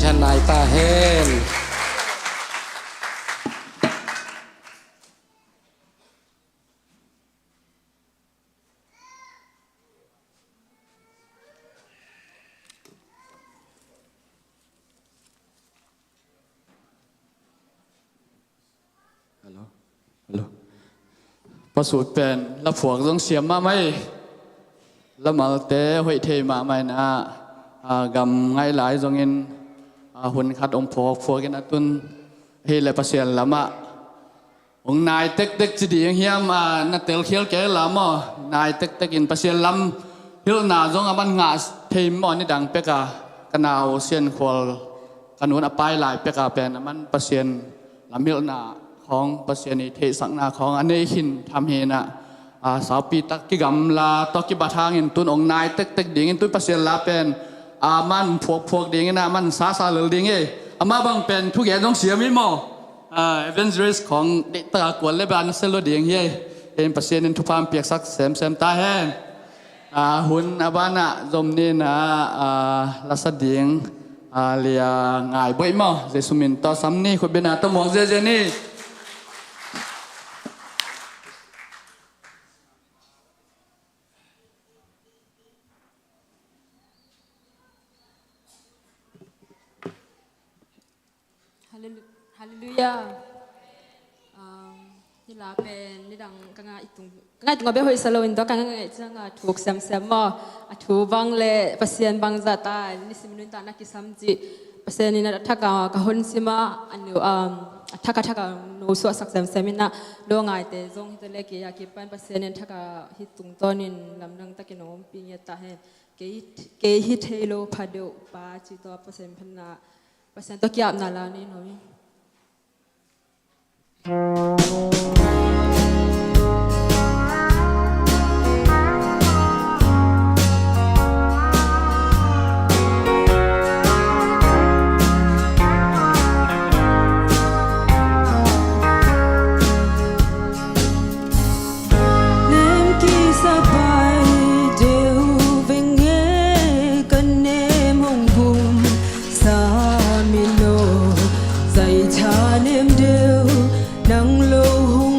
Nai ta hen. Hello. Hello. Pasut pen laphuak zong siam mahmah hi. Lamalte hoih thei mahmah in ah, a, gam ngaih lai zongin, a, hun khat hong phuak phuakin a tun hi le Pasian lamah hong nai tektek ci ding hiam, a, na telkhial kei la maw? Nai tektek in Pasian lam hilhna zong a man ngah thei maw? Nidang pek a ka nau Sian Khual ka nun a pai lai pek a pen a man Pasian lam hilhna khawng, Pasian i theihsakna khawng a nei khin tham hi in ah, a, saupi tak kigamla tawh kibat hangin tun hong nai tektek dingin tun Pasian la pen a man phuakphuak dingin a man sasa lel ding hi. Amah bang pen thugen zong siam hi maw? A, evangelist khawng deihtak a kual le ban a sel lo ding hi. Hei in Pasian in thupha hong piaksak semsem ta hen. A, hun a banah zom ni in ah, a, lasa ding, a, Lia Ngai Boih maw, Jesu min tawh sam ni, khutbetna tawh muak ziazia ni. Hallelu-, Halleluiah. Um, hih la pen nidang ka ngaih tung, ka ngaih tung a bek hoih sa lo in tua ka ngaih ciang a thuk semsem maw. A thu bang le Pasian bang zah ta, nisim nuntakna kisam cih Pasian in a thak a ka hun sim a, a nu, um, a thak a thak a nu suahsak semsem in ah, lo ngaite zong hi ta le kei a kipan Pasian in a thak a hih tungtawn in lamdang takin hong ompih ngiat ta hen. Kei, kei hi thei lo pha deuh pa cih tawh Pasian phatna, Pasian tawh ki-apna la ni nuam hi. Nem kisa pai deuh veng e, ka nem hong gum sa mi lo. Zai tha nem deuh, nang lo hong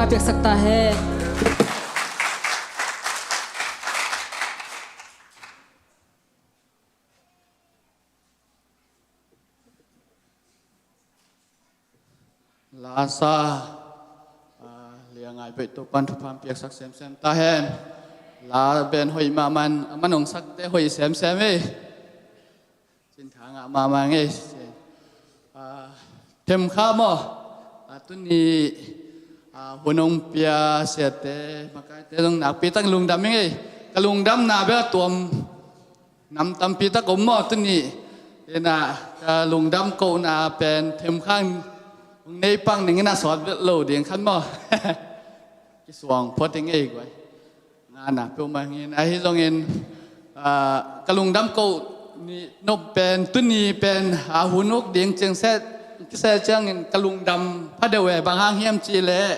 Piaksak ta hen. Lasa, ah, liangai beh Topan thupha piaksak semsem ta hen. La ben hoih mahmah, a man hong sakte hoih semsem ei. Cintha ngah mahmah ngei. Ah, themkha maw? Ah, tuni, ah, hun hong pia siate makaite zong nakpi tak lungdam ing ei. Ka lungdamna bel a tuam nam tampi tak om maw tuni. Ina, ka lungdam kohna pen themkha hong nei pang ning ina sawt vet lo ding khan maw. Kisuang phot ing ei guai. Ngana peuhmah hangin ahi zongin, ah, ka lungdam koh ni nop pen tuni pen, ah, hun uk ding ciangset kisia ciangin ka lungdam phadeuh e, bang hang hiam cihleh,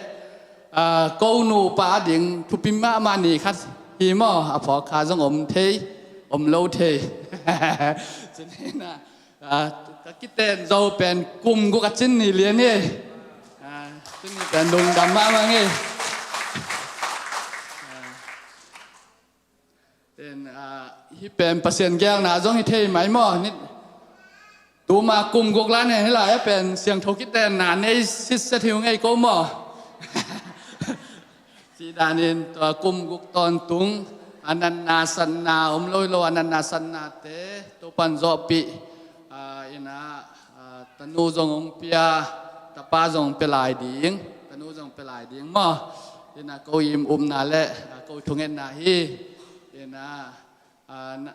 ah, ko nupa ding thupi mahmah ni khat hi maw, a phawk kha zong om thei, om lo thei. Cunina, ah, ka kiten zo pen kum guk a cin ni lian hi. Ah, tuni pen lungdam mahmah ngei. Ah, ten, ah, hi pen Pasian gelna zong hi thei mai maw? Ni, tuma kum guk la nen hi lai a pen siangtho kitenna nei sitset hi uh ngei ko maw? Ci danin tua kum guk tawntung a natna satna om lo hi lo, a natna satnate Topan zawhpih, ah, ina, ah, tanu zong hong pia, tapa zong pia lai ding, tanu zong pia lai ding maw? Ina ko im upna le, ah, ko thungetna hi. Ina, ah, na,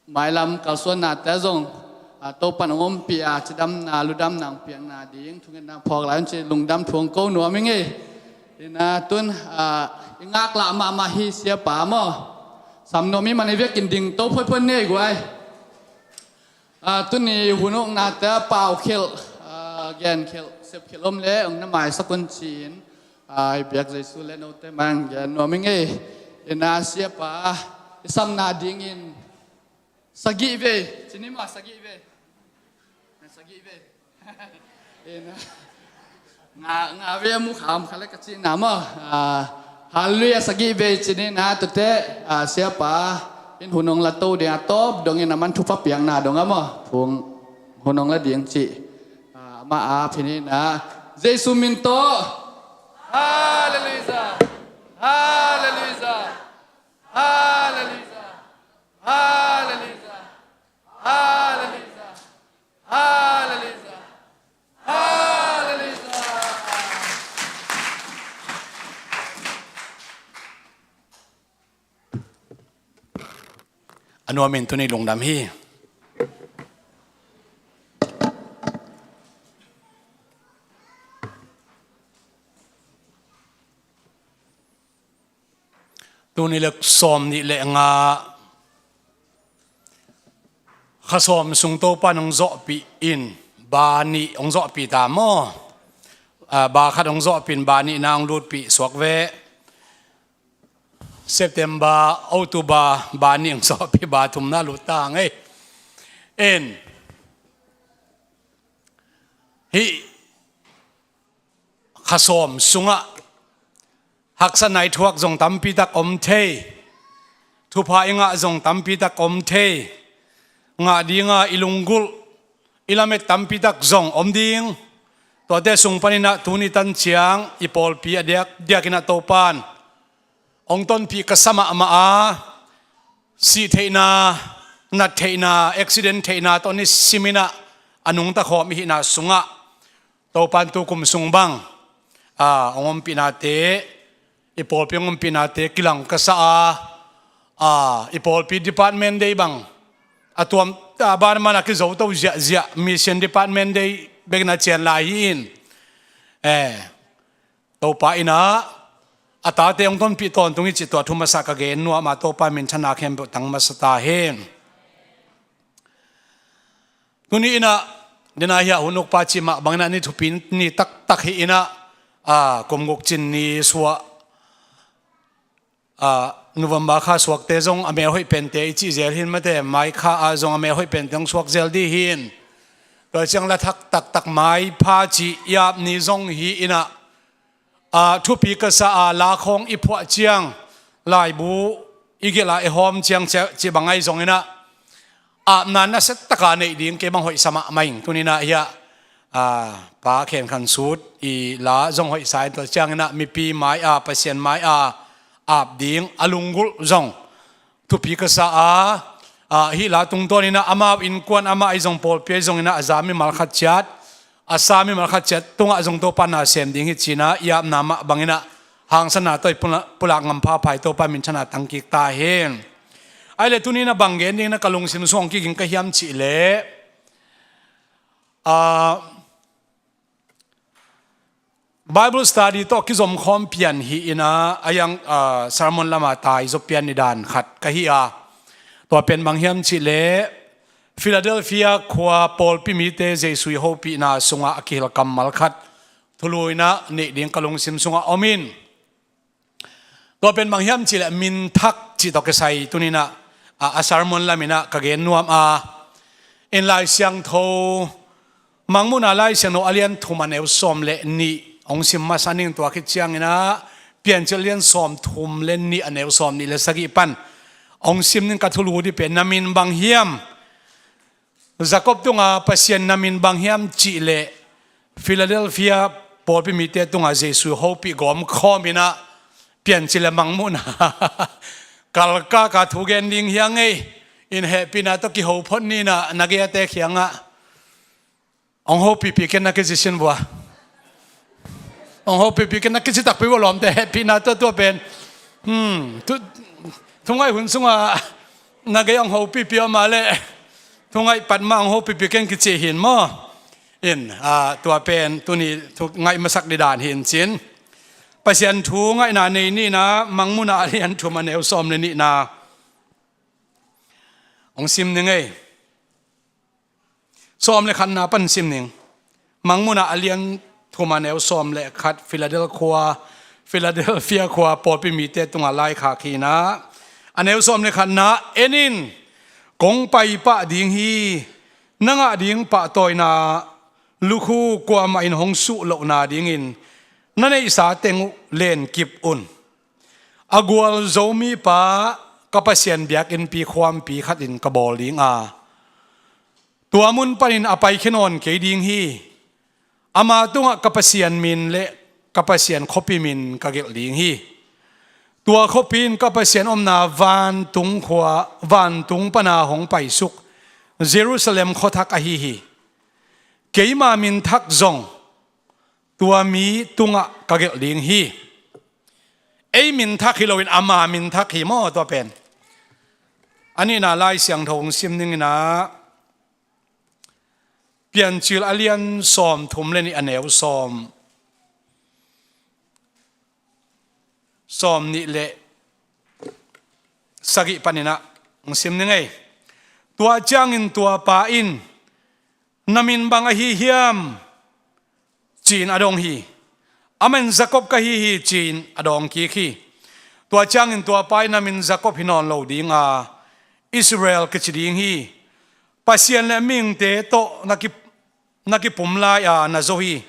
mailam kalsuannate zong, ah, Topan hong ompih a, cidamna ludamna hong piakna ding thungetna phawk lai un ci lungdam thu hong ko nuam ing ei. Ina tun, ah, i ngaklah mahmah hi siapa maw? Sam nuam i man i vekin ding to phoiphoi nei guai. Ah, tuni hun uknate a pau khelh, ah, gen khelh, sep khelh om le hong na maisak un ci-in, ah, i biak Jesu le note mang gen nuam ing ei. Ina siapa i samna dingin sagih vei, cini maw sagih vei? Na sagih vei. Ina. Nga, nga vei a mu kham kha le ka cihna maw? Ah, Hallelujah sagih vei cini na tute, ah, siapa in hun hong la to ding a tawp dongin a man thupha piakna dong a maw? Phung hun hong la ding cih. Ah, amah a phinina Jesu min tawh. Hallelujah. Hallelujah. Hallelujah. Hallelujah. Hallelujah. Hallelujah. Hallelujah. A nuam in tuni lungdam hi. Tuni le sawm nih le nga, kha sawm sung Topan hong zawhpih in, ba nih hong zawhpih ta maw? Ah, ba khat hong zawhpih in, ba nihna hong lutpih suak ve. September, October, ba nih hong zawhpih, ba thumna lut ta ngei. En. Hih kha sawm sungah haksa nai thuak zong tampi tak om thei, thupha i ngah zong tampi tak om thei, ngah dinga i lunggulh i lamet tampi tak zong om ding. Tuate sung paninah tuni tan ciang i pawlpi a diak, diakinah Topan hong tonpih ka sa mahmah a, sih theihna, nat theihna, accident theihna tawh ni siminah a nungta khawm i hihna sungah Topan tu kum sung bang, a, hong ompihnate, i pawlpi hong ompihnate kilang ka sa a, a, i pawlpi department day bang a tuam, a, banmana kizo to ziahziah, mission department day bekin a cian lai hi in. Eh, Topa inah a tate hong tonpih tawntung hi cih tua thu masa ka gen nuam a, Topa minthanna khempeuh tang masa ta hen. Tuni inah dena hiah hun ukpa cih mah banginah ni thupi ni taktak hi inah, a, kum guk cin ni suah, a, November kha suakte zong a mel hoih pente i cih zel hin mate, mai kha ah zong a mel hoih pente hong suak zel dih hin. Tua ciang la thak taktak mai pha cih i ap ni zong hi inah a, thupi ka sa a, la khawng i phuah ciang, laibu i gelh a i hawm ciang ci, ci bang ahi zongin ah, apna nasia taka neih ding kei bang hoihsa mahmah ing. Tuni-in ah hiah, a, Pa Khen Khan Sut i la zong hoihsa in, tua ciangin ah mipi mai-a, Pasian mai-a ap ding a lunggulh zong thupi ka sa a, a, hih la tungtawnin ah amau innkuan, amah ahi zong, pawlpi ahi zongin ah a za mimal khat ciat, a sa mimal khat ciat tungah zong Topa na sem ding hi ci-in ah i apna mah bangin ah hangsanna tawh i pula-, pulak ngam phapha hi. Topa minthanna tangkik ta hen. Ahih leh tuni-in ah bang gen dingin ah ka lungsim sung hong kiging ka hiam cih leh, a, Bible study tawh kizom khawm pian hi-in ah, a yang, a, sermon lam a tai zaw pian ni dan khat ka hi a, tua pen bang hiam cih leh Philadelphia khua pawlpi mite Jesu i hopihna sungah a kihel kammal khat thulu-in ah neih ding ka lungsim sungah om in. Tua pen bang hiam cih leh minthak cih tawh kisai tuni-in ah, a, a sermon lamin ah ka gen nuam a, in Lai Siangtho, Mangmuhna Lai Siangtho a lian thum a neu sawm le nih hong sim masa ning. Tua khit ciangin ah Piancil a lian sawm thum le nih a neu sawm nih le sagih pan hong sim ning. Ka thulu ding pen, na min bang hiam? Jacob tunga Pasian na min bang hiam cih leh Philadelphia pawlpi mite tunga Jesu hopih gawm khawm in ah, Piancil le Mangmuhna kalkaka thu gen ding hi ing ei. In hehpihna tawh kiho phot ni in ah, na gei-a te kiangah hong hopihpih ken na kici sin vua. Hong hopihpih ken na kici takpi vua lawmte, hehpihna tawh tua pen. Hmm, thu, thungaih hun sungah na gei hong hopihpih om a leh, thungaih pat mah hong hopihpih ken kici hi in maw. In, a, tua pen tuni thungaih masak ding dan hi in cin. Pasian thu ngaihna nei ni in ah, Mangmuhna a lian thum a neu sawm le nihna hong sim ning ei. Sawm le khatna pan sim ning. Mangmuhna a lian thum a neu sawm le khat, Philadelphia khua, Philadelphia khua pawlpi mite tunga laikhak hi in ah, a neu sawm le khatna, en in, kong pai pah ding hi. Na ngah ding pahtawina lukhu kuamah in hong suh lohna dingin na neihsa teng uh lenkip un. A gualzo mipa ka Pasian biakinnpi khuampi khatin ka bawl ding a, tua mun panin a paikhia nawn kei ding hi. Ama tungah ka Pasian min le ka Pasian khuapi min ka gelh ding hi. Tua khuapi in ka Pasian omna vantung khua, vantung pana hong paisuk Jerusalem khuathak ahi hi. Keima min thak zong tua mi tungah ka gelh ding hi. Ei min thak hi loin ama min thak hi maw tua pen. A nihna Lai Siangtho hong sim ning in ah, Piancil a lian sawm thum le nih a neu sawm, sawm nih le sagih panin ah hong sim ning ei. Tua ciangin tua pa in, na min bang ahi hiam? Ci-in a dong hi. Amah in Jacob ka hi hi ci-in a dawng kik hi. Tua ciangin tua pa in, na min Jacob hi nawn lo ding a, Israel kici ding hi. Pasian le mihingte tawh na ki, na kipum lai-a na zo hi.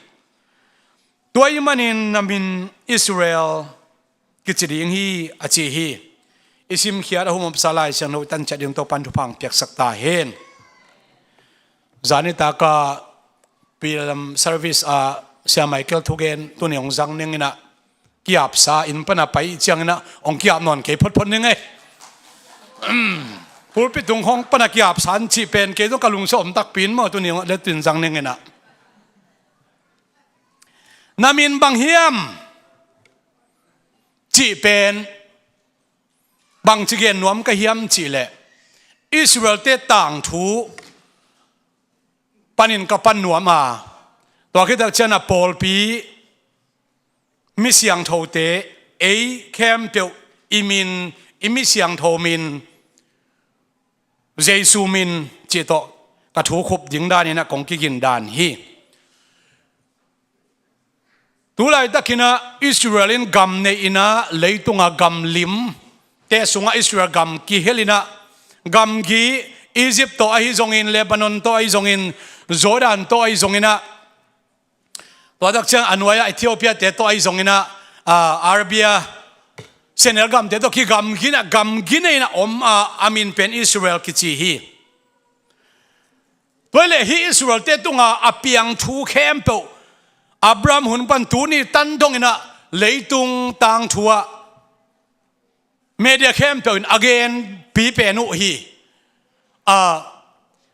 Tua ahih manin na min Israel kici ding hi, a ci hi. I simkhiat a humopsa Lai Siangtho i tan ciat ding Topan thupha hong piaksak ta hen. Zanitak a P L M service a Sia Michael thugen tuni hong zang ning in ah, kiapsa inn pana pai ciangin ah hong kiap nawn kei photphot ning ei. Pulpit tung khawng pana kiapsa an cih pen kei zong ka lungsim om takpi in maw, tuni hong le tun zang ning in ah. Na min bang hiam? Cih pen bangci gen nuam ka hiam cih leh, Israel-te tangthu panin ka pan nuam a, tua khit tak ciang a pawlpi mi siangthote, ei khempeuh i min, i mi siangtho min, Jesu min cih tawh ka thu khup ding danin ah kong kigin dan hi. Tu laitakin ah Israel in gam nei in ah, leitung a gam limte sungah Israel gam kihel in ah, gamgi Egypt tawh ahi zongin, Lebanon tawh ahi zongin, Jordan tawh ahi zongin ah, Tua tak ciang a nuai-ah Ethiopia-te tawh ahi zongin ah, ah, Arabia, Senegal gamte tawh kigamgin ah, gamgi nei in ah om a, a min pen Israel kici hi. Tua hi leh hih Israel-te tungah a piang thu khempeuh, Abraham hun pan tuni tan dongin ah leitung tangthu ah media khempeuh in a genpi pen uh hi. Ah,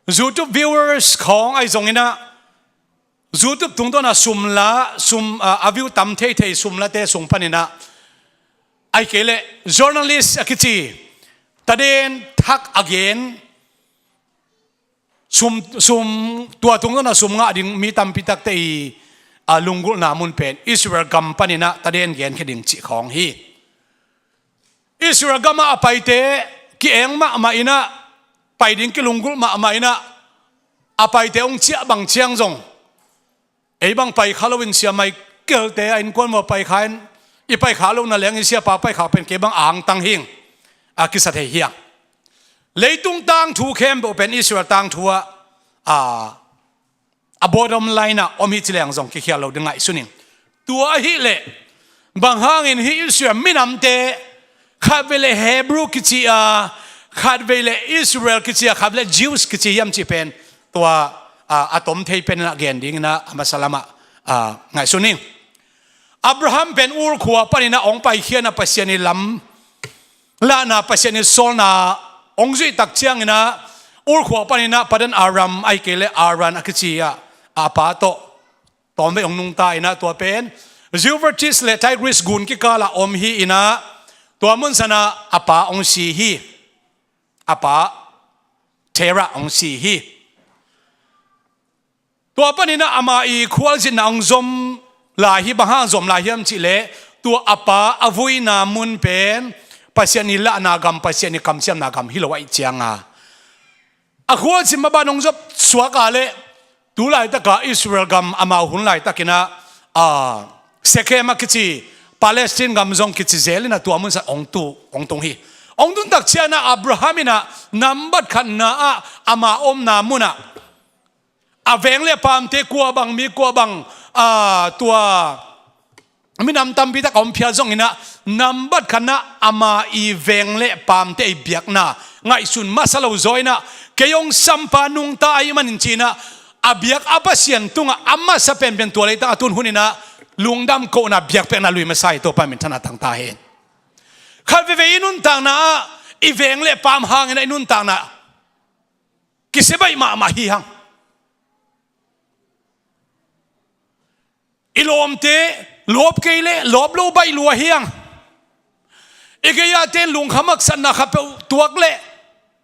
YouTube viewers khawng ahi zongin ah, YouTube tungtawn a sum la, sum, ah, a view tam theithei sum late sung panin ah, ahih kei leh journalist a kici, taden thak a gen, sum, sum, tua tungtawn a sum ngah ding mi tampi takte i, ah, lunggulhna mun pen Israel gam panin ah taden genkhia ding cih khawng hi. Israel gamah a paite ki-eng mahmah in ah, pai ding kilunggulh mahmah in ah, a paite hong ciah bang ciang zong, ei bang pai kha loin Sia Michael-te a innkuan maw pai kha in, i pai kha lo na leng in Siapa pai kha pen kei bang a angtang hing, a kisa thei hi hang. Leitung tangthu khempeuh pen Israel tangthu ah, a, a bottom line ah om hi ci leng zong kikhial lo ding ngaihsun ing. Tua ahih leh bang hangin hih Israel minamte, khatvei leh Hebrew kici a, khatvei leh Israel kici a, khatvei leh Jews kici hiam cih pen, tua, a, a tom thei pen in ah gen dingin ah a masa lamah, a, ngaihsun ing. Abraham pen Ur khua panin ah hong paikhia in ah Pasian i lam lahna, Pasian i sawlna hong zuih tak ciangin ah, Ur khua panin ah Padan Aram, ahih kei leh Haran a kici ah, a pa tawh tawmvei hong nungta in ah, tua pen Euphrates leh Tigris gun kikal ah om hi in ah, tua mun san ah a pa hong si hi. A pa Terah hong si hi. Tua panin ah ama i khualzinna hong zom lai hi. Bang hang zom lai hiam cih leh, tua a pa a vuina mun pen Pasian i lahna gam, Pasian i kamciamna gam hi lo ahih ciang a, a khualzin maban hong zop suak a leh, tu laitak a Israel gam amau hun laitakin ah, a, Shechem a kici, Palestine gam zong kici zel in ah tua mun san hong tu, hong tung hi. Hong tun tak ciang ah Abraham in ah nambat khatna ah ama omna mun ah a veng leh a paamte kua bang, mi kua bang, a, tua minam tampi tak a om phial zongin ah, nambat khatna ama i veng leh paamte i biakna ngaihsun masa lo zaw in ah, kei hong sampa nungta ahih manin ci in ah, a biak a Pasian tungah a masa penpen tua leitak a tun hun in ah lungdam kohna, biakpiakna lui masa hi. Topa minthanna tangta hen. Khat veivei i nuntakna ah i veng leh paam hangin ah i nuntakna kisia baih mahmah hi hang. I lawmte lawp kei leh lawp lo baih lua hi hang. I gei-a ten lungkham haksatna khat peuh tuak leh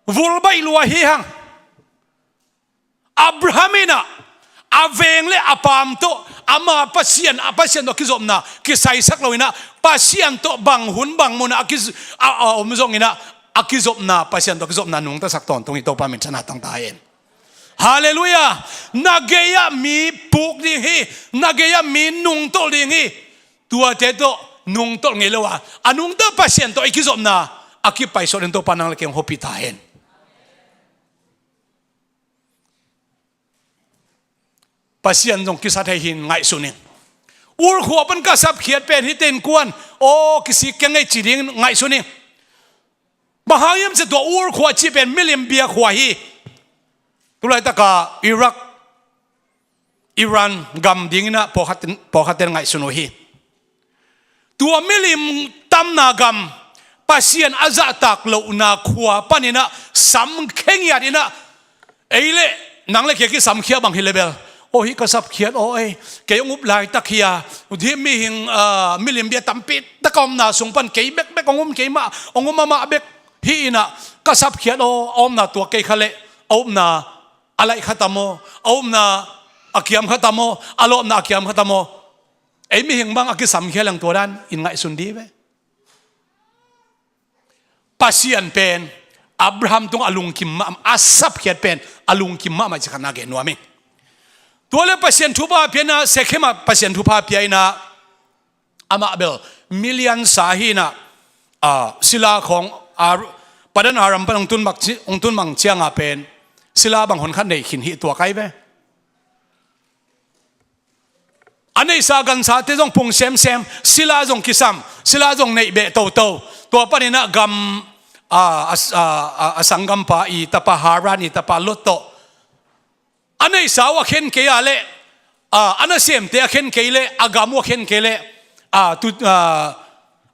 vul baih lua hi hang. Abraham in ah a veng leh a paam tawh, ama Pasian, a Pasian tawh kizopna kisaisak lo in ah, Pasian tawh bang hun bang mun ah a kiz-, a, a om zongin ah, a kizopna, Pasian tawh kizopna nungtasak tawntung hi. Topa minthanna tangta hen. Halleluiah. Na gei-ah mi puk ding hi. Na gei-ah mi nungtolh ding hi. Tuate tawh nungtolh ngei lo a, a nungta Pasian tawh i kizopna a kipaisuak ding Topa nang leh kei hong hopih ta hen. Pasian zong kisa thei hi in ngaihsun ing. Ur khua pan ka sapkhiat pen hihte innkuan, aw, kisik keng ei ci ding ngaihsun ing. Bang hang hiam cih leh tua Ur khua cih pen milim bia khua hi. Tu laitak a Iraq, Iran gam dingin ah pawlkhat, pawlkhatte in ngaihsun uh hi. Tua milim tamna gam, Pasian a zahtak lohna khua panin ah sam khengiat in ah, ei leh nang leh kei a kisamkhia bang hi leh bel, aw, hih ka sapkhiat aw, ei, kei hong up laitak hi a, hih mihing, ah, milim bia tampi tak a omna sung pan kei bekbek hong um, keimah hong um, amah bek hi in ah, ka sapkhiat aw, a omna tuak kei kha leh, a upna a laih kha ta maw, a upna a kiam kha ta maw, a lawpna a kiam kha ta maw? Ei mihing bang a kisamkhia leng tua dan in ngaihsun dih ve. Pasian pen Abraham tungah a lungkim mah, a sapkhiat pen a lungkim mahmah cih khat na gen nuam ing. Tua leh Pasian thupha pia in ah, Shekhem ah Pasian thupha pia in ah, amah bel milian sa hi in ah, ah, sila khawng, ah, Padan Aram pan hong tun mang ci-, hong tun mang ciang a pen sila bang hon khat nei khin hi, tua kai ve. A A neihsa gansate zong pung semsem, sila zong kisam, sila zong neih beh toto. Tua paninah gam, a, a, a, a, a sanggampa i tapa, Haran i tapa Lot tawh a neihsa uh a khen kei a leh, a, a nasemte a khen kei leh, a gam uh a khen kei leh, a, tu, a,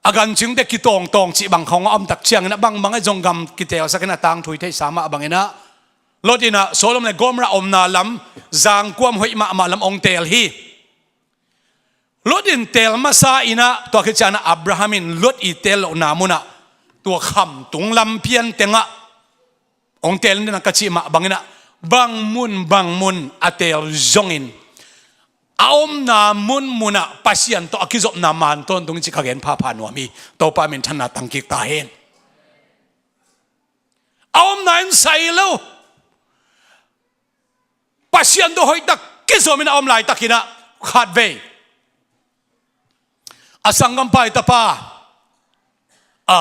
a gancingte kitawngtawng cih bang khawng a om tak cianginah bangbang a zong gam kiteelsakin a tangthu i theihsa mah banginah Lot inah Sodom le Gomorrah omna lam, zangkuam hoih mahmah lam ong teel hi. Lot in teel masa inah tua khit cianah Abraham in Lot i teel lohna munah tua khamtung lam pian tengah ong teel in dena ka cih mah banginah bang mun bang mun a teel zongin a omna munmunah Pasian tawh a kizopna man tawntung in cih ka gen phapha nuam hi. Topa min thanna tangkik ta hen. A omna in sai lo. Pasian tawh hoihtak kizomin a om laitakinah khatvei a sanggampa i tapa, a,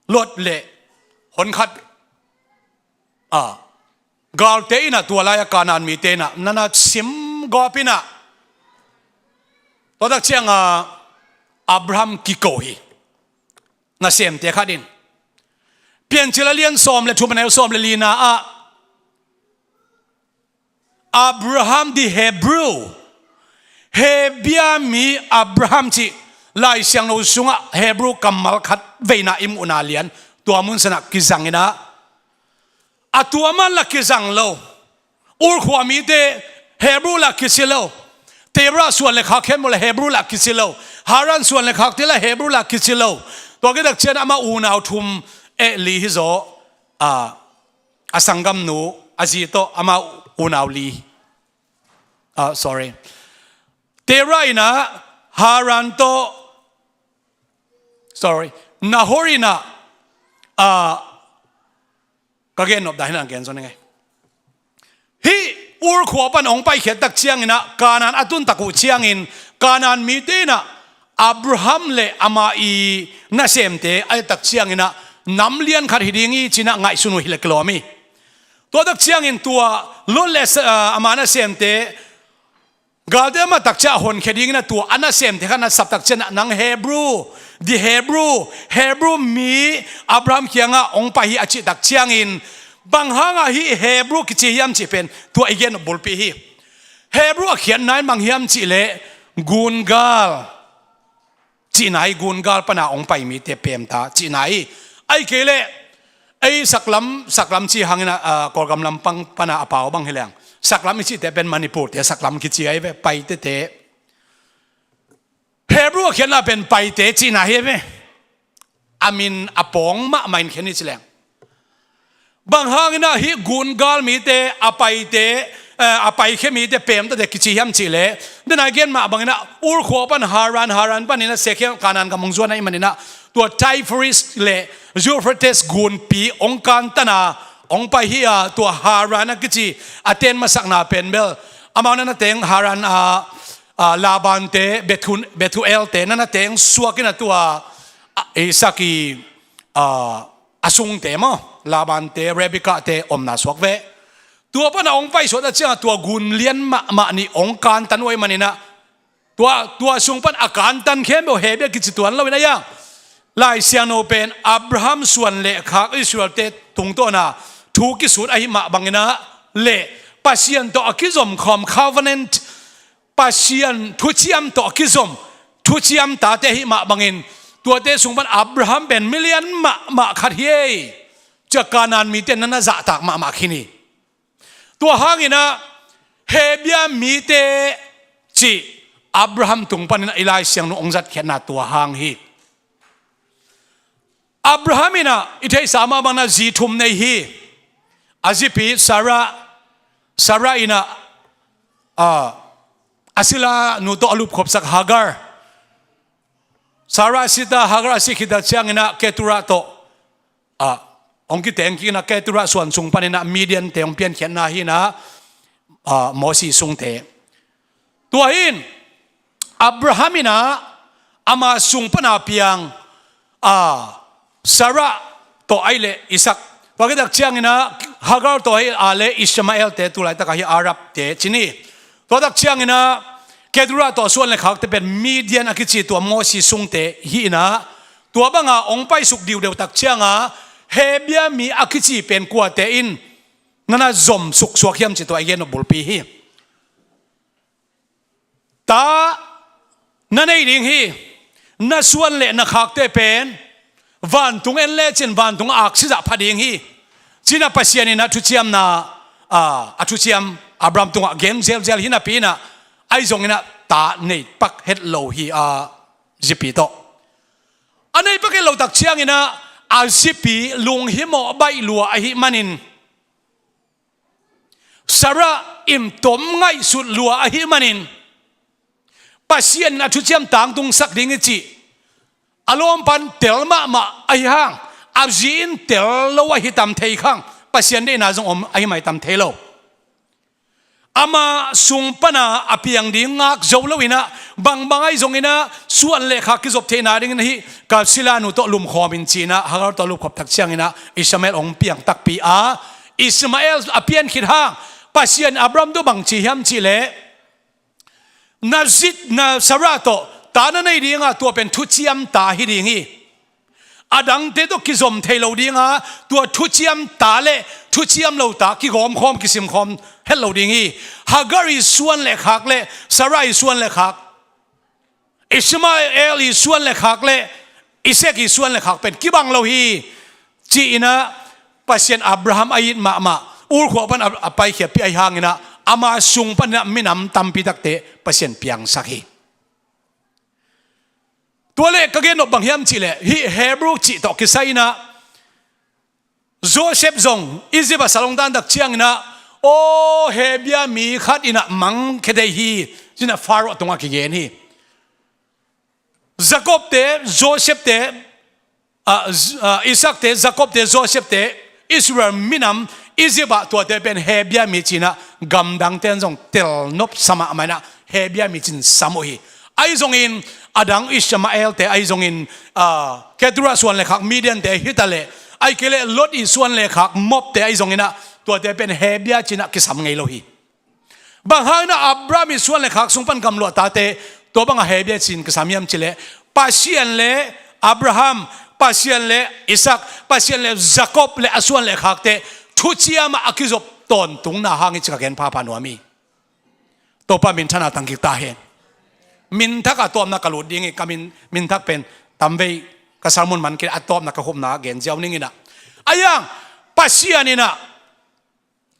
Lot le honkhat, a, galte inah tua lai-a Kanaan mite inah nana simgawp inah tua tak cianga Abraham kiko hi. Nasemte khat in Piancil a lian sawm le thum a neu sawm le lina ah Abraham the Hebrew, Hebia mi Abraham cih Lai Siangtho sungah Hebrew kammal khat veina i muhna lian tua mun sanah kizang inah a tua man la kizang lo. Ur khua mite Hebrew la kici lo. Terah suan le khak khempeuh la Hebrew la kici lo. Haran suan le khakte la Hebrew la kici lo. Tua kitak cian amah unau thum eh li hi zaw. A, a sanggamnu a zi tawh amah unau li. A, sorry. Terah inah Haran tawh, sorry, Nahor inah, a, ka gen nop dah hinah gen zaw ni ngei. Hih Ur khua pan hong paikhiat tak cianginah Kanaan a tun tak uh ciangin Kanaan mite inah Abraham le amah i nasemte a et tak cianginah nam lian khat hi ding hi cinah ngaihsun uh hi le kilawm hi. Tua tak ciangin tua Lot le sa-, a, ama nasemte galte amah tak ciah honkhia dingin a tua a nasemte khat na sap tak ciah nang Hebrew, the Hebrew, Hebrew mi Abraham kiangah hong pai hi a cih tak ciangin bang hangah hih Hebrew kici hiam cih pen tua i gen bulpi hi. Hebrew a khiatna in bang hiam cih leh gungal cihna hi. Gungal pana hong pai mite pemta cihna hi. Ahih kei leh ei saklam, saklam ci hangin a, a, Kawlgam lampang pana a pau bang hi leng saklam i cihte pen Manipur te saklam kici ahi ve, Paite te. Hebrew a khiatna pen Paite cihna hi ve. A min a pawng mahmah in khen hi ci leng. Bang hangin ah hih gungal mite, a Paite, eh, a paikhia mite pemtate kici hiam cih leh, den a gen mah bangin ah Ur khua pan Haran, Haran panin ah Sekhem, Kanaan gam hong zuan ahih manin ah tua Tigris le Euphrates gunpi hong kantan a hong pai hi a, tua Haran a kici a ten masakna pen bel amau na na teng Haran a, a, Laban te, Bethu-, Bethuel te na na teng suak in a tua, a, Isak i, a, a sungte maw, Laban te, Rebekah te omna suak ve. Tua pan a hong paisuak ta ciang a tua gun lian mahmah nih hong kantan uh ahih manin ah tua, tua sung pan a kantan khempeuh Hebia kici tuan lo in a iang Lai Siangtho pen Abraham suan le khak Israel te tungtawn a thu kisut ahih mah bangin ah le Pasian tawh a kizom khawm covenant, Pasian thuciam tawh a kizom thuciam tate ahih mah bangin tuate sung pan Abraham pen milian mahmah khat hi ei. Cia Kanaan mite na na zahtak mahmah khin hi. Tua hangin ah Hebia mite cih Abraham tung panin ah i Lai Siangtho hong zatkhiatna tua hang hi. Abraham in ah i theihsa mah bangin ah zi thum nei hi. A zipi Sarah, Sarah in ah, a, a sila nu tawh a lupkhopsak Hagar. Sarah a si ta, Hagar a si khit tak ciangin ah Keturah tawh, a, hong kiteng kik in ah Keturah suan sung panin ah Midian te hong piankhiatna hi in ah, a, Mosi sungte. Tua hi in Abraham in ah ama sung pan a piang, a, Sarah tawh ahih leh Isak. Tua khit tak ciangin ah Hagar tawh ahih leh Ishmael te, tu laitak ah hih Arab te ci ni. Tua tak ciangin ah Ketura tawh a suan le khakte pen Midian a kici tua Mosi sungte hi inah, tua banga hong paisuk diudeu tak cianga Hebia mi a kici pen kuate in na na zom suksuak hiam cih tua i gen nop bulpi hi. Ta na nei ding hi. Na suan le na khakte pen vantung en lecin vantung a aksi zah pha ding hi, ci-inah Pasian inah thuciamna, a, a thuciam Abraham tungah gen zelzel hi napi inah, ahi zonginah ta nei pak het lo hi a, zipi tawh. A nei pak het lo tak cianginah a zipi lunghimawh baih lua ahih manin, Sarah imtom ngaihsut lua ahih manin, Pasian in a thuciam tangtungsak ding i cih a lawmpan tel mahmah ahi hang, a zi in tel lo ahi tam thei khang, Pasian deihna zong om ahi mai tam thei lo. Ama sung pana a piang ding ngak zo loinah, bangbang ahi zonginah suan le khak kizop theihna dingin ahi, ka silanu tawh lumkhawm in ci-inah Hagar tawh lupkhop tak cianginah Ishmael hong piang takpi a, Ishmael a pian khit hang Pasian Abraham tawh bang ci hiam cihleh, na zit na Sarah tawh ta na nei dinga tua pen thuciam ta hi ding hi. A dangte tawh kizom thei lo dinga, tua thuciam ta le thuciam lo ta kigawmkhawm kisimkhawm het lo ding hi. Hagar i suan le khak le Sarah i suan le khak, Ishmael i suan le khak le Isaac i suan le khak pen kibang lo hi, ci-inah Pasian Abraham a it mahmah, Ur khua pan a, a paikhiatpih ahi hanginah ama sung paninah minam tampi takte Pasian piangsak hi. Tua le ka gen nop bang hiam cihleh, hih Hebrew cih tawh kisai inah Joseph zong Egypt a salong dan tak cianginah, aw, Hebia mi khat inah mangkhia thei hi, ci-inah Pharaoh tungah kigen hi. Jacob te, Joseph te, a, Z-, a, Isaac te, Jacob te, Joseph te, Israel minam Egypt ah tuate pen Hebia mi ci-inah gamdangte in zong telnop sa mahmah inah Hebia mi ci-in sam uh hi. Ahi zongin a dang Ishmael te, ahi zongin, a, Ketura suan le khak Midian te hi ta leh, ahi kei leh Lot i suan le khak Moab te ahi zonginah tuate pen Hebia ci-inah kisam ngei lo hi. Bang hangin ah Abraham i suan le khak sung pan gamluah tate tua bangah Hebia ci-in kisam hiam cihleh, Pasian le Abraham, Pasian le Isaac, Pasian le Jacob le a suan le khakte thuciam ah a kizop tawntungna hang hi ci ka gen phapha nuam hi. Topa minthana tangkik ta hen. Minthak a tawpna ka lut ding hi, ka min, minthak pen tamvei ka sermon man kei a tawpna ka khupna gen ziau ning inah. A yang, Pasian inah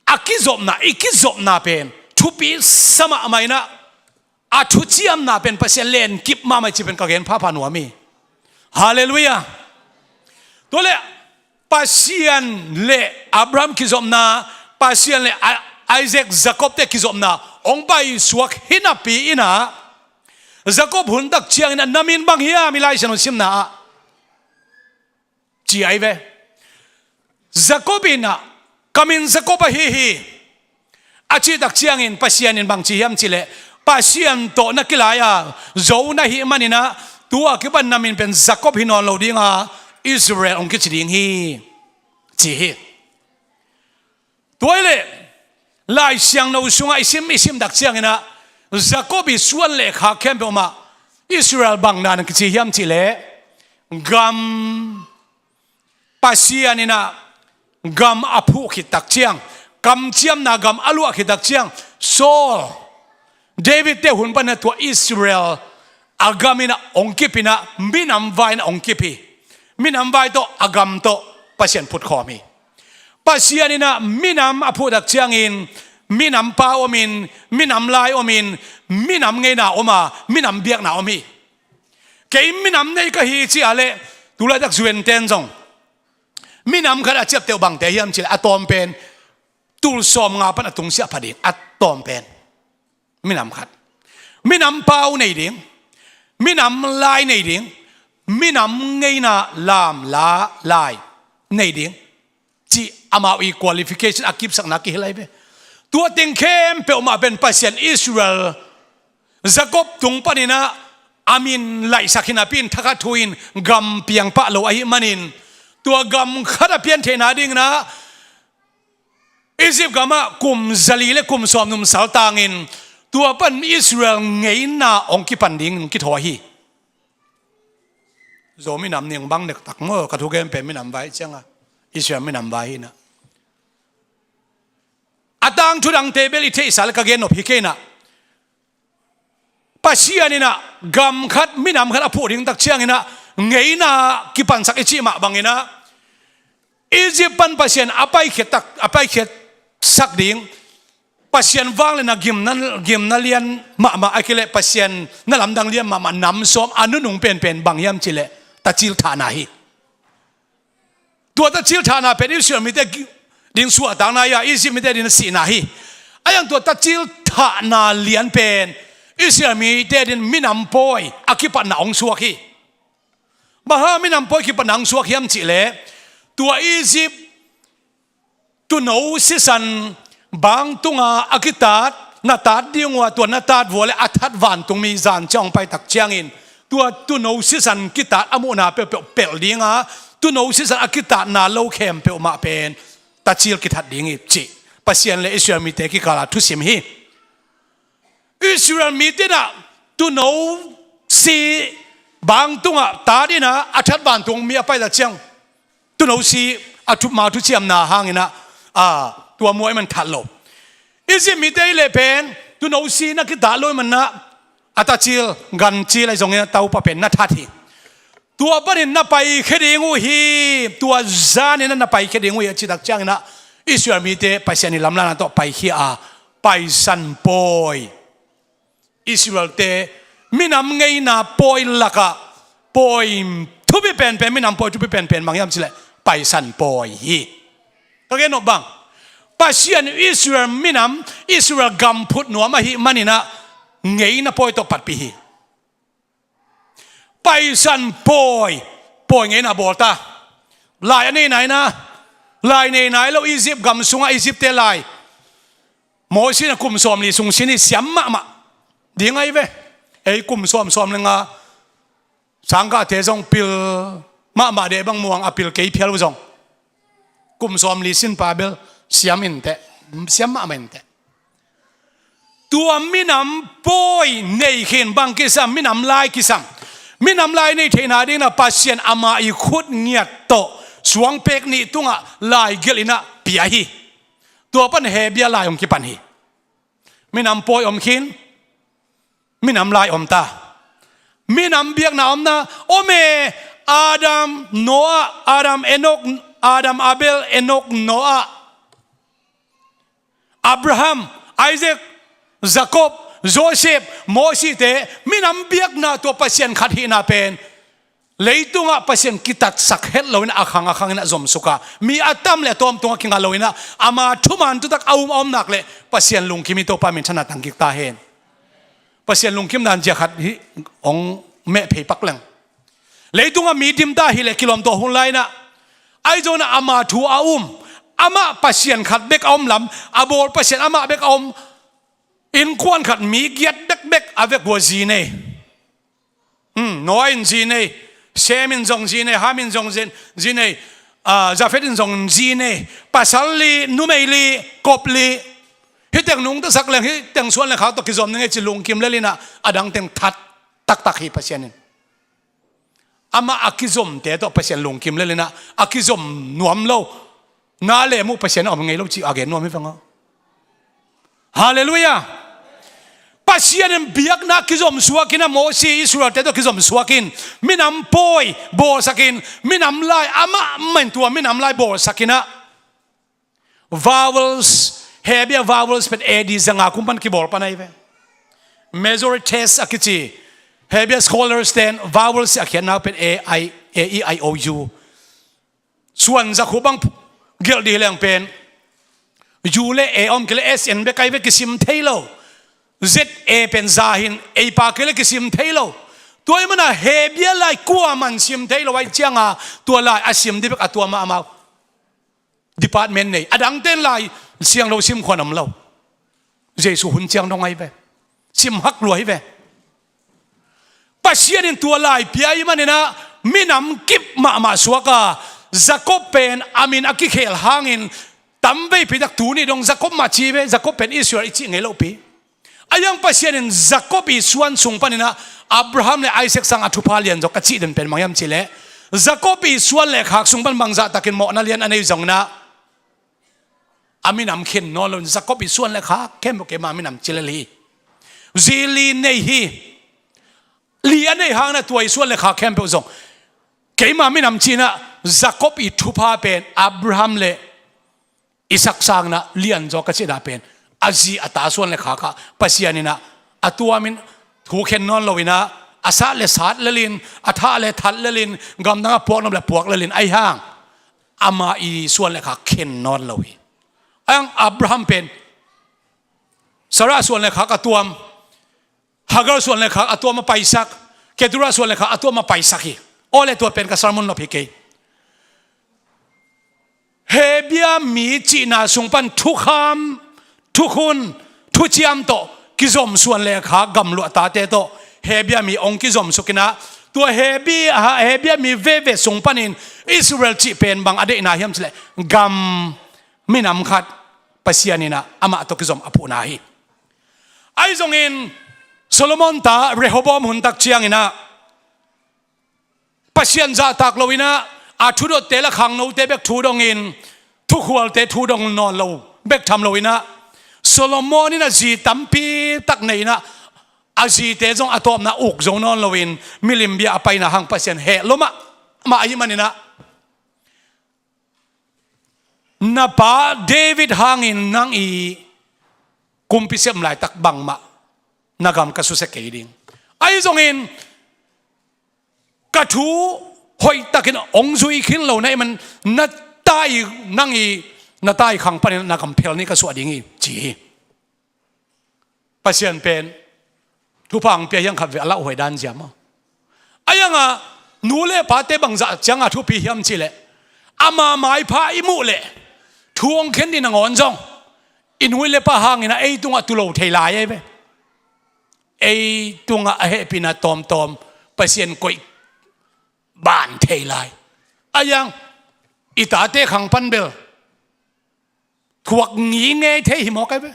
a kizopna, i kizopna pen thupi sa mahmah inah, a thuciamna pen Pasian lenkip mahmah ci pen ka gen phapha nuam hi. Halleluiah. Tua le Pasian le Abraham kizopna, Pasian le A-, Isaac, Jacob te kizopna hong paisuak hi napi inah, Jacob hun tak cianginah na min bang hiam i Lai Siangtho simna ah ci ahi ve. Jacob inah, ka min Jacob ahi hi, a cih tak ciangin Pasian in bang ci hiam cihleh, Pasian tawh na kilai a zo na hih maninah tua kipan na min pen Jacob hi nawn lo dinga Israel hong kici ding hi, ci hi. Tua hi leh Lai Siangtho sungah i sim, i sim tak cianginah Jacob i suan le khak khempeuh mah Israel bang dan a kici hiam cihleh, gam, Pasian inah gam a phuh khit tak ciang, kamciamna gam a luah khit tak ciang, Saul, David te hun panin tua Israel a gam inah hong kip inah minam vai inah hong kip hi. Minam vai tawh a gam tawh Pasian phutkhawm hi. Pasian inah minam a phuh tak ciangin minam pau omin, minam lai omin, minam ngeina om a, minam biakna om hi. Kei minam nei ka hi ci a leh, tulaitak U N ten zong minam khat a ciapteh uh bangte hiam cihleh, a tawm pen tul sawmnga pan a tungsiah pha ding, a tawm pen minam khat. Minam pau nei ding, minam lai nei ding, minam ngeina lam la lai nei ding, cih amau i qualification a kipsakna kihilh ahi ve. Tua teng khempeuh mah pen Pasian Israel, Jacob tung paninah a min laihsak hi napi in thakhat thu in gam piang pah lo ahih manin, tua gam khat a pian theihna dinginah Egypt gamah kum zali le kum sawm num saltangin, Tua pan Israel ngeina hong kipan dingin kithawi hi. Zo minam ning bang nektak maw, ka thugen pen minam vai cianga, Israel minam vai hi inah. A tangthu dangte bel i theihsa le ka gen nop hi kei inah. Pasian inah gam khat, minam khat a phuh ding tak ciang inah ngeina kipansak i cih mah bang inah, Egypt pan Pasian a paikhiat tak, a paikhiat sak ding, Pasian vangliatna gimna, gimna lian mahmah a kileh Pasian na lamdang lian mahmah nam sawm a nunung penpen bang hiam cileh tacil thahna hi. Tua tacil thahna pen Israel mite ding suahtakna hi a, Egypt mite ding sihna hi. A iang tua tacil thahna lian pen Israel mite ding minam pawi a kipatna hong suak hi. Bang hang minam pawi kipatna hong suak hiam cihleh, tua Egypt tuuno sisan bang tunga a kitat, na tat ding uh a, tua na tat vua le a that vantungmi zan ciang hong pai tak ciangin tua tuuno sisan kitat a muhna peuhpeuh pelh dinga, tuuno sisan a kitatna lo khempeuh mah pen tacil kithat ding hi cih Pasian le Israel mite kikala thusim hi. Israel mite inah tuuno si bang tungah tat inah a that vantungmi a pai tak ciang tuuno si a thupma thuciamna hang inah, a, tua muai man that lo. Egypt mite i leh pen tuuno si na kitat lo i man inah a tacil, gancil ahi zongin a taupa pen na that hi. Tua panin na paikhia ding uh hi, tua zanin na paikhia ding uh hi a cih tak ciang inah Israel mite Pasian i lamlahna tawh paikhia a, Paisan pawi. Israelte minam ngeina pawi lakah pawi thupi penpen, minam pawi thupi penpen bang hiam cileh Paisan pawi hi. Ka gen nop bang, Pasian Israel minam, Israel gam phut nuam ahih man inah ngeina pawi tawh patpih hi. Paisan pawi, pawi ngeina bawl ta. Lai a nei nai na, lai nei nai lo Egypt gam sungah Egypt-te lai. Moses inah kum sawmli sung sin hi, siam mahmah ding ahi ve. Ei kum sawm, sawm le nga, sangkahte zong pil mahmah deh bang muang a pil kei phial uh zong. Kum sawmli sin pa bel siam inteh, siam mahmah inteh. Tua minam pawi nei khin bang kisam, minam lai kisam. Minam lai nei theihna ding inah Pasian ama i khut ngiat tawh suangpek nih tungah lai gelh inah pia hi. Tua pan Hebia lai hong kipan hi. Minam pawi om khin, minam lai om ta. Minam biakna omna om e, Adam, Noah, Adam, Enok, Adam, Abel, Enok, Noah, Abraham, Isaac, Jacob, Joseph, Moses-te, minam biakna tua Pasian khat hihna pen leitungah Pasian kitatsak het lo inah a khang a khang inah zomsuk a, mi a tam le a tawm tungah kinga lo inah ama thuman thutak a um a om nak leh Pasian lungkim hi. Topa minthanna tangkik ta hen. Pasian lungkim dan zia khat hi hong meh phei pak leng. Leitungah mi dim ta hileh kilawm tawh hun lai inah, ahi zongin ama thu a um, amah Pasian khat bek a om lam, a bawl Pasian amah bek a om innkuan khat mi giat bekbek a vek uh a zi nei. Hmm, Noah in zi nei, Shem in zong zi nei, Ham in zong zi, zi nei, ah, Japheth in zong zi nei. Pasal li, numei li, kop li. Hih teng nungta sak leng, hih teng suan leng khak tawh kizom ning ei ci lungkim lel inah a dang teng that taktak hi Pasian in. Amah a kizomte tawh Pasian lungkim lel inah a kizom nuam lo. Na le muh Pasian a om ngei lo cih a gen nuam hi vang aw. Halleluiah. Pasian in biakna kizom suak inah Moses Israelte tawh kizom suak in, minam pawi bawlsak in, minam lai amah mah in tua minam lai bawlsak inah vowels, Hebia vowels pen A D zanga kum pan kibawl pan ahi ve. Masoretes a kici Hebia scholars ten vowels a khiatna pen A I, A E I O U. Suan zakhu bang gelh dih leng pen U le A om kei le S N bek ahi ve, kisim thei lo. Z A pen za hin, ei pa kei le kisim thei lo. Tua ahih mana Hebia lai kuaman sim thei lo ahih cianga tua lai a sim dih bek a tua mahmah uh. Department nei. A dangten lai siang lo sim khuan om lo. Jesu hun ciang dong ahi ve. Sim hak lua hi ve. Pasian in tua lai pia ahih maninah minam kip mahmah suaka Jacob pen a min a kikhel hangin tamveipi tak tuni dong Jacob mah ci ve. Jacob pen Israel i cih ngei lopi. A iang Pasian in Jacob i suan sung paninah Abraham le Isaac sang a thupha lian zaw ka cih den pen bang hiam cihleh, Jacob i suan le khak sung pan bangzah takin mawhna lian a nei zonginah a minam khen nawn loin Jacob i suan le khak khempeuh keima minam ci lel hi. Zi li nei hi. Li a nei hangin a tua i suan le khak khempeuh zong keima minam cinah Jacob i thupha pen Abraham le Isaac sanginah lian zaw ka cihna pen a zi a ta suan le khakah Pasian inah a tuamin thu khen nawn loinah a sat le sat lelin, a thah le that lelin, gamdang a puak nop le puak lelin ahi hang ama i suan le khak khen nawn lo hi. Ahi hang Abraham pen Sarah suan le khak a tuam, Hagar suan le khak a tuam a paisak, Keturah suan le khak a tuam a paisak hi. Aw le tua pen ka sermon nop hi kei. Hebia mi cihna sung pan thukham, thukhun, thuciam tawh kizom suan le khak gamluah tate tawh Hebia mi hong kizom sukinah tua Hebia, Hebia mi veve sung panin Israel cih pen bang a deihna hiam cihleh gam minam khat Pasian inah amah tawh kizom a puhna hi. Ahi zongin Solomon ta Rehoboam huntak cianginah Pasian zahtak loinah a thudotte le khangnote bek thu dongin thukhualte thu dong nawn lo bek tham loinah Solomon in a zi tampi tak neinah a zite zong a tawpna uk zo nawn loin milim bia a paina hang Pasian heh lo mahmah ahi maninah na pa David hangin nang i kumpi sem laitak bangmah na gam ka susia kei ding. Ahi zongin ka thu hoihtakin hong zui khin lo na hih man na tai nang i na tai khang panin na gam phel ni ka suah ding hi ci hi. Pasian pen thupha ang pia hiang khat ve a lauhuai dan zia maw? A iangah nu le pate bangzah cianga thupi hiam cihleh ama maipha i muh leh thu hong khen ding nangawn zong i nu le pa hangin a ei tungah tu lo thei lai ei ve. Ei tungah a hehpihna tawmtawm Pasian koih ban thei lai. A iang i tate khang pan bel thuak ngingei thei hi mawk ai ve.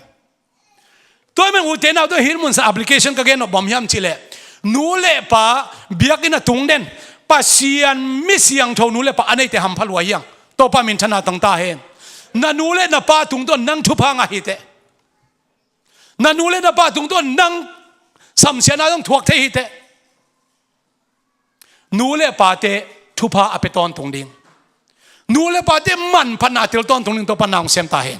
Tua i men ute nau tua hin munsa application ka gen nop bawm hiam cihleh nu le pa biakinn a tung den Pasian mi siangtho nu le pa a neite hampha lua hiang. Topa min thana tang ta hen. Na nu le na pa tungtawn nang thupha ngah hiteh. Na nu le na pa tungtawn nang samsiatna zong thuak thei hiteh. Nu le pate thupha a pe tawntung ding, nu le pate manphatna a tel tawntung ding Topa na hong sem ta hen.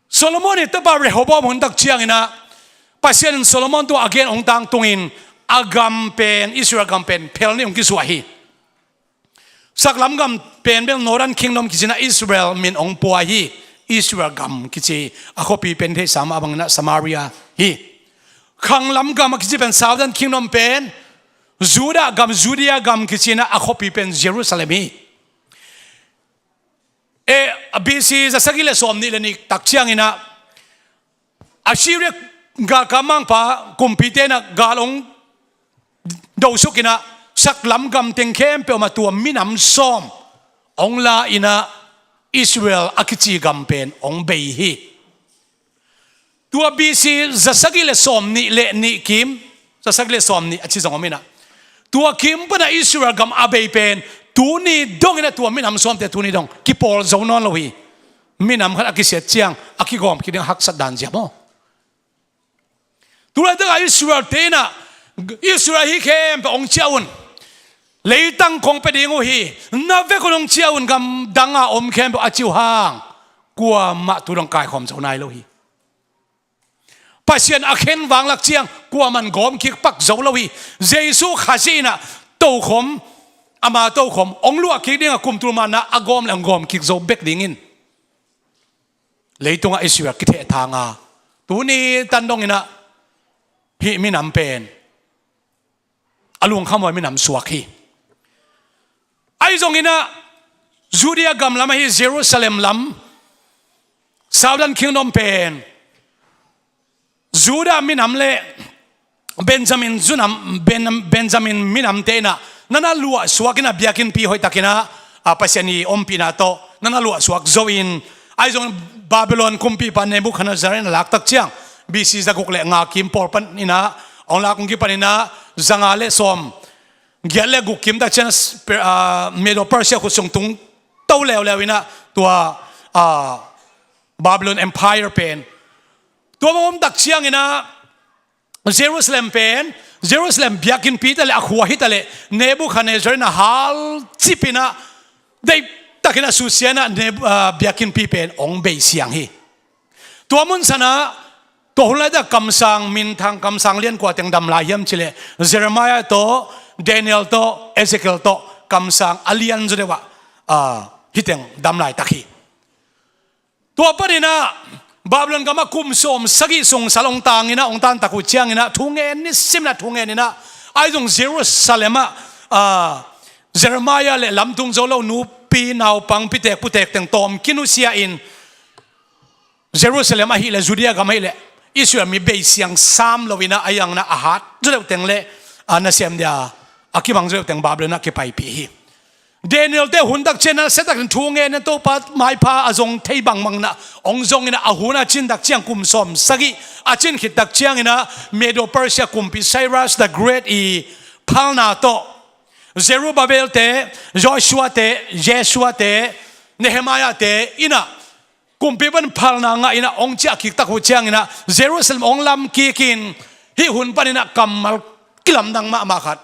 Solomon i tapa Rehoboam huntak cianginah Pasian in Solomon tua a gen hong tangtungin a gam pen Israel gam pen phel ni hong kisuah hi. Saklam gam pen bel Northern Kingdom kicinah Israel min hong pua hi. Israel gam kici a khuapi pen theihsa mah banginah Samaria hi. Khanglam gam a kici pen Southern Kingdom pen Judah gam, Judea gam kicinah a khuapi pen Jerusalem hi. E, B C zasagih le sawmnih le nih tak cianginah Assyria galkap mangpa kumpite inah gal hong dosukinah saklam gam teng khempeuh mah tua minam sawm hong la inah Israel a kici gam pen hong bei hi. Tua B C zasagih le sawmnih le nih kim, zasagih le sawmnih a ci zong om inah tua kim pana Israel gam a bei pen tuni donginah tua minam sawmte tuni dong kipawl zo nawn lo hi. Minam khat a kisiat ciang a kigawm kiding a haksat dan zia maw? Tulaitakah Israel te inah Israel hi khempeuh hong ciah un. Leitang kong pia ding uh hi. Na vek un hong ciah un, gam danga om khempeuh a ci uh hang kuamah tu dong kaikhawm zo nai lo hi. Pasian a khen vanglak ciang kuaman gawm kik pak zo lo hi. Jesu Khazih inah tokhom, ama tokhom hong luah kik dingah kum tul manna a gawm le hong gawm kik zo bek dingin leitungah Israel kithehthanga tuni tan donginah hih minam pen a lungkhamhuai minam suak hi. Ahi zonginah Judea gam lam ahi Jerusalem lam, Southern Kingdom pen Judah minam le Benjamin zunam, Ben-, Benjamin minamte inah nana luahsuak inah biakinnpi hoihtakinah a Pasian i ompihna tawh nana luahsuak zo in Ahi zong Babylon kumpipa Nebuchadnezzar in a lak tak ciang, B C za guk le nga kim pawl panin ah hong lak hong kipanin ah za nga le sawm giat le guk kim tak ciang, ah, Medo Persia khut sung tung to leuleu in ah tua, ah, Babylon Empire pen tua bang om tak ciangin ah Jerusalem pen, Jerusalem biakinnpi ta le a khua hi ta le Nebuchadnezzar in a halcip in ah deihtakin a susia in ah Neb-, ah, biakinnpi pen hong beisiang hi. Tua mun san ah tua hun laitak kamsang minthang, kamsang lian kua teng dam lai hiam cih leh Jeremiah tawh, Daniel tawh, Ezekiel tawh kamsang a lian zaw deuh ah, ah, hih teng dam laitak hi. Tua panin ah Babylon gamah kum sawm sagih sung sal hong tangin ah hong tantak uh ciangin ah thu ngen, nisim in ah thu ngen in ah, ahi zong Jerusalem ah, ah, Jeremiah le lamtung zo lo nupi naupang, pitek putek teng tawm kinusia in Jerusalem ahih leh Judea gam ahih leh Israel mi beisiang sam lo in ah a iang in ah a hat zaw deuh teng le, ah, nasem dia a kimang zaw deuh teng Babylon ah kipaipih hi. Daniel te hun tak ciang ah siatak in thu ngen in ah Topa maipha a zong thei bangbang in ah hong zong in ah a hun a cin tak ciang kum sawm sagih a cin khit tak ciangin ah Medo Persia kumpi Cyrus the Great i phalna tawh Zerubbabel te, Joshua te, Jeshua te, Nehemiah te in ah kumpi pan phalna ngah in ah hong ciah kik tak uh ciangin ah Jerusalem hong lam kik in hih hun panin ah kammal kilamdang mahmah khat,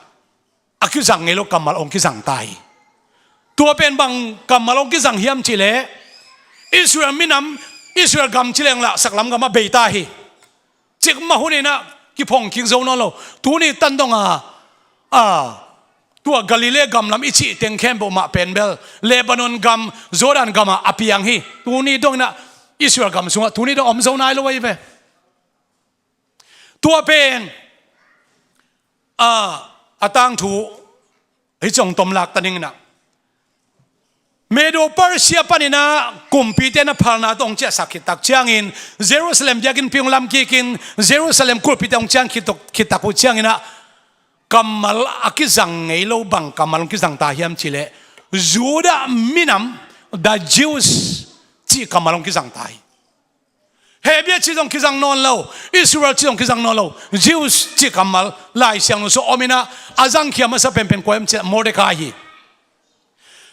a kizang ngei lo kammal hong kizang ta hi. Tua pen bang kammal hong kizang hiam cih leh Israel minam, Israel gam ci leng lah saklam gamah bei ta hi. Cikmah hun in ah kiphong kik zo nawn lo. Tuni tan dong a, a, tua Galilee gam lam i cih teng khempeuh mah pen bel Lebanon gam, Jordan gam ah a piang hi. Tuni dong in ah Israel gam sungah tuni dong om zo nai lo ahi ve. Tua pen, a, a tangthu hi cong tom lak ta ning in ah Medo Persia panin ah kumpite na phalna tawh hong ciahsak khit tak ciangin Jerusalem biakinnpi hong lam kik in Jerusalem kulhpite hong ciang khit tak, khit tak uh ciangin ah kammal a kizang ngei lo bang kammal hong kizang ta hiam cih leh Judah minam, the Jews cih kammal hong kizang ta hi. Hebia cih zong kizang nawn lo, Israel cih zong kizang nawn lo, Jews cih kammal Lai Siangtho sung om in ah a zangkhia masa penpen kua hiam cih leh Mordecai hi.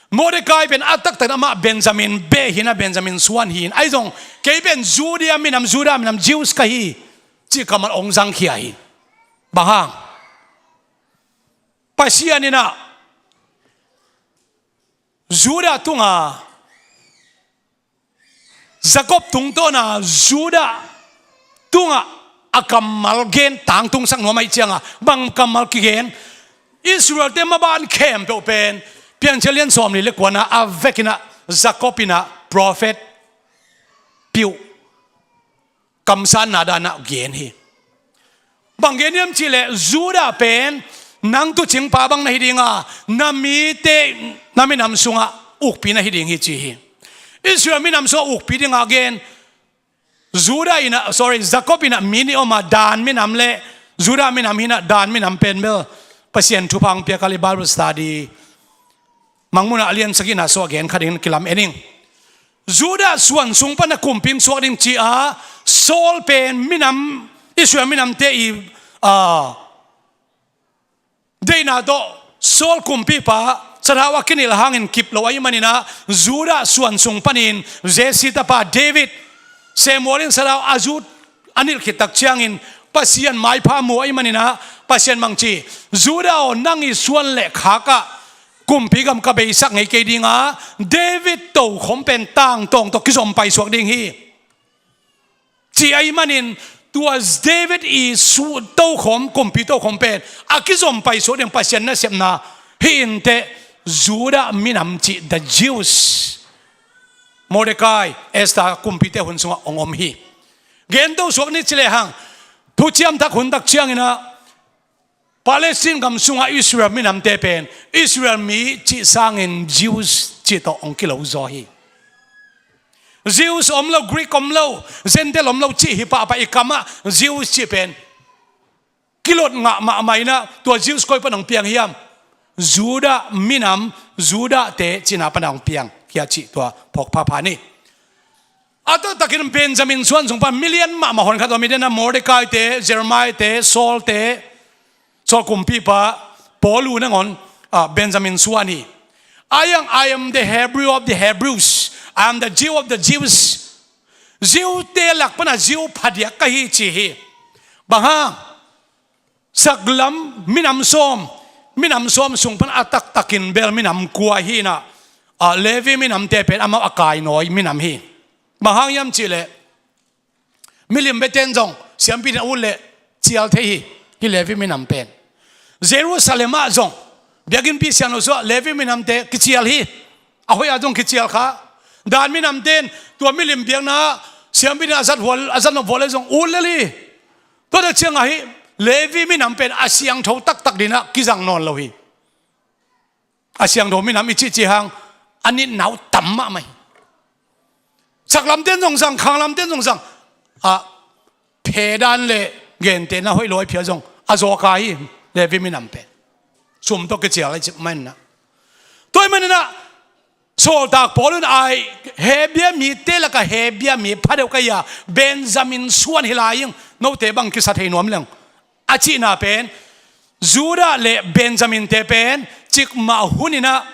Mordecai pen a taktak in amah Benjamin beh hi in ah Benjamin suan hi in, ahi zong kei pen Judea minam, Judah minam, Jews ka hi cih kammal hong zangkhia hi. Bang hang? Pasian in ah Judah tungah Jacob tungtawna Judah tungah a kammal gen tangtungsak nuam ahih ciangah bang kammal kigen? Israelte maban khempeuh pen Piancil lian sawmli le kuana a vekinah Jacob inah prophet piuh kamsanna danah gen hi. Bang gen hiam cihleh Judah pen nang tuucingpa bang na hi dinga, na mite, na minam sungah ukpi na hi ding hi ci hi. Israel minam sungah ukpi dinga gen. Judah inah, sorry, Jacob inah mi nih om a, Dan minam le Judah minam hinah, Dan minam pen bel Pasian thupha hong piak a, i Bible study Mangmuhna a lian sagihna sungah gen kha ding, kilam en ing. Judah suan sung pana kumpi suak ding ci a, Saul pen minam, Israel minamte i, ah, deihna tawh Saul kumpipa sathau a kinilh hangin kip lo ahih maninah, Judah suan sung panin Jesse tapa David, Samuel in sathau a zut a nilh khit tak ciangin Pasian maipha mu ahih maninah, Pasian bang ci, Judah aw, nang i suan le khak ah kumpi gam ka beisak ngei kei dinga, David tokhom pen tangtawng tawh kizom paisuak ding hi, ci ahih manin, tua David i su-, tokhom, kumpi tokhom pen a kizom paisuak ding Pasian nasepna hi inteh, Judah minam cih, the Jews, Mordecai, Esther kumpite hun sungah hong om hi. Gento suak ni ci lehang, Thuciam Thak hun tak cianginah Palestine gam sungah Israel minamte pen Israel mi cih sangin Jews cih tawh hong kilo zaw hi. Jews om lo, Greek om lo, Gentile om lo cih hi pahpah, i kamah Jews cih pen kilot ngah mahmah inah, tua Jews koi pana hong piang hiam? Judah minam, Judah-te cihna pana hong piang khia cih tua phawk phapha ni. A taktakin Benjamin suan sung pan milian mahmah hon khat om hi. Dena Mordecai te, Jeremiah te, Saul te, Saul kumpipa, Paul u nangawn, ah, Benjamin suan hi. I am, I am the Hebrew of the Hebrews. I am the Jew of the Jews. Jew te lak pana Jew phadiak ka hi ci hi. Bang hang? Saklam minam sawm, minam sawm sung pan a taktakin bel minam kua hi na, ah, Levi minamte pen amau a kainawi minam hi. Bang hang hiam cihleh, milim beten zong siampi in a ut leh cial thei hi, hi Levi minam pen. Jerusalem ah zong biakinnpi siangtho sungah Levi minamte kicial hi. A hoih ah zong kicial kha. Dan minamte in tua milim biakna ah siampi in a zat hual, a zat nop hual leh zong ut lel hi. Tua dah ciangah hi Levi minam pen a siangtho taktak dingin ah kizang nawn lo hi. A siangtho minam i cihcih hang a nitna uh tam mahmah hi. Saklamte in zong zang, khanglamte in zong zang. A phedan le gentehna hoih lo a i phial zong a zawk a hi Levi minam pen. Sum tawh kicial a i cih manin ah. Tua ahih manin ah Sawltak Paul in, "Ai, Hebru mite lakah Hebru mi phadeuh ka hi a, Benjamin suan hi lai ing, note bang kisa thei nuam leng," a cihna pen, Judah le Benjamin te pen cikmah hunin ah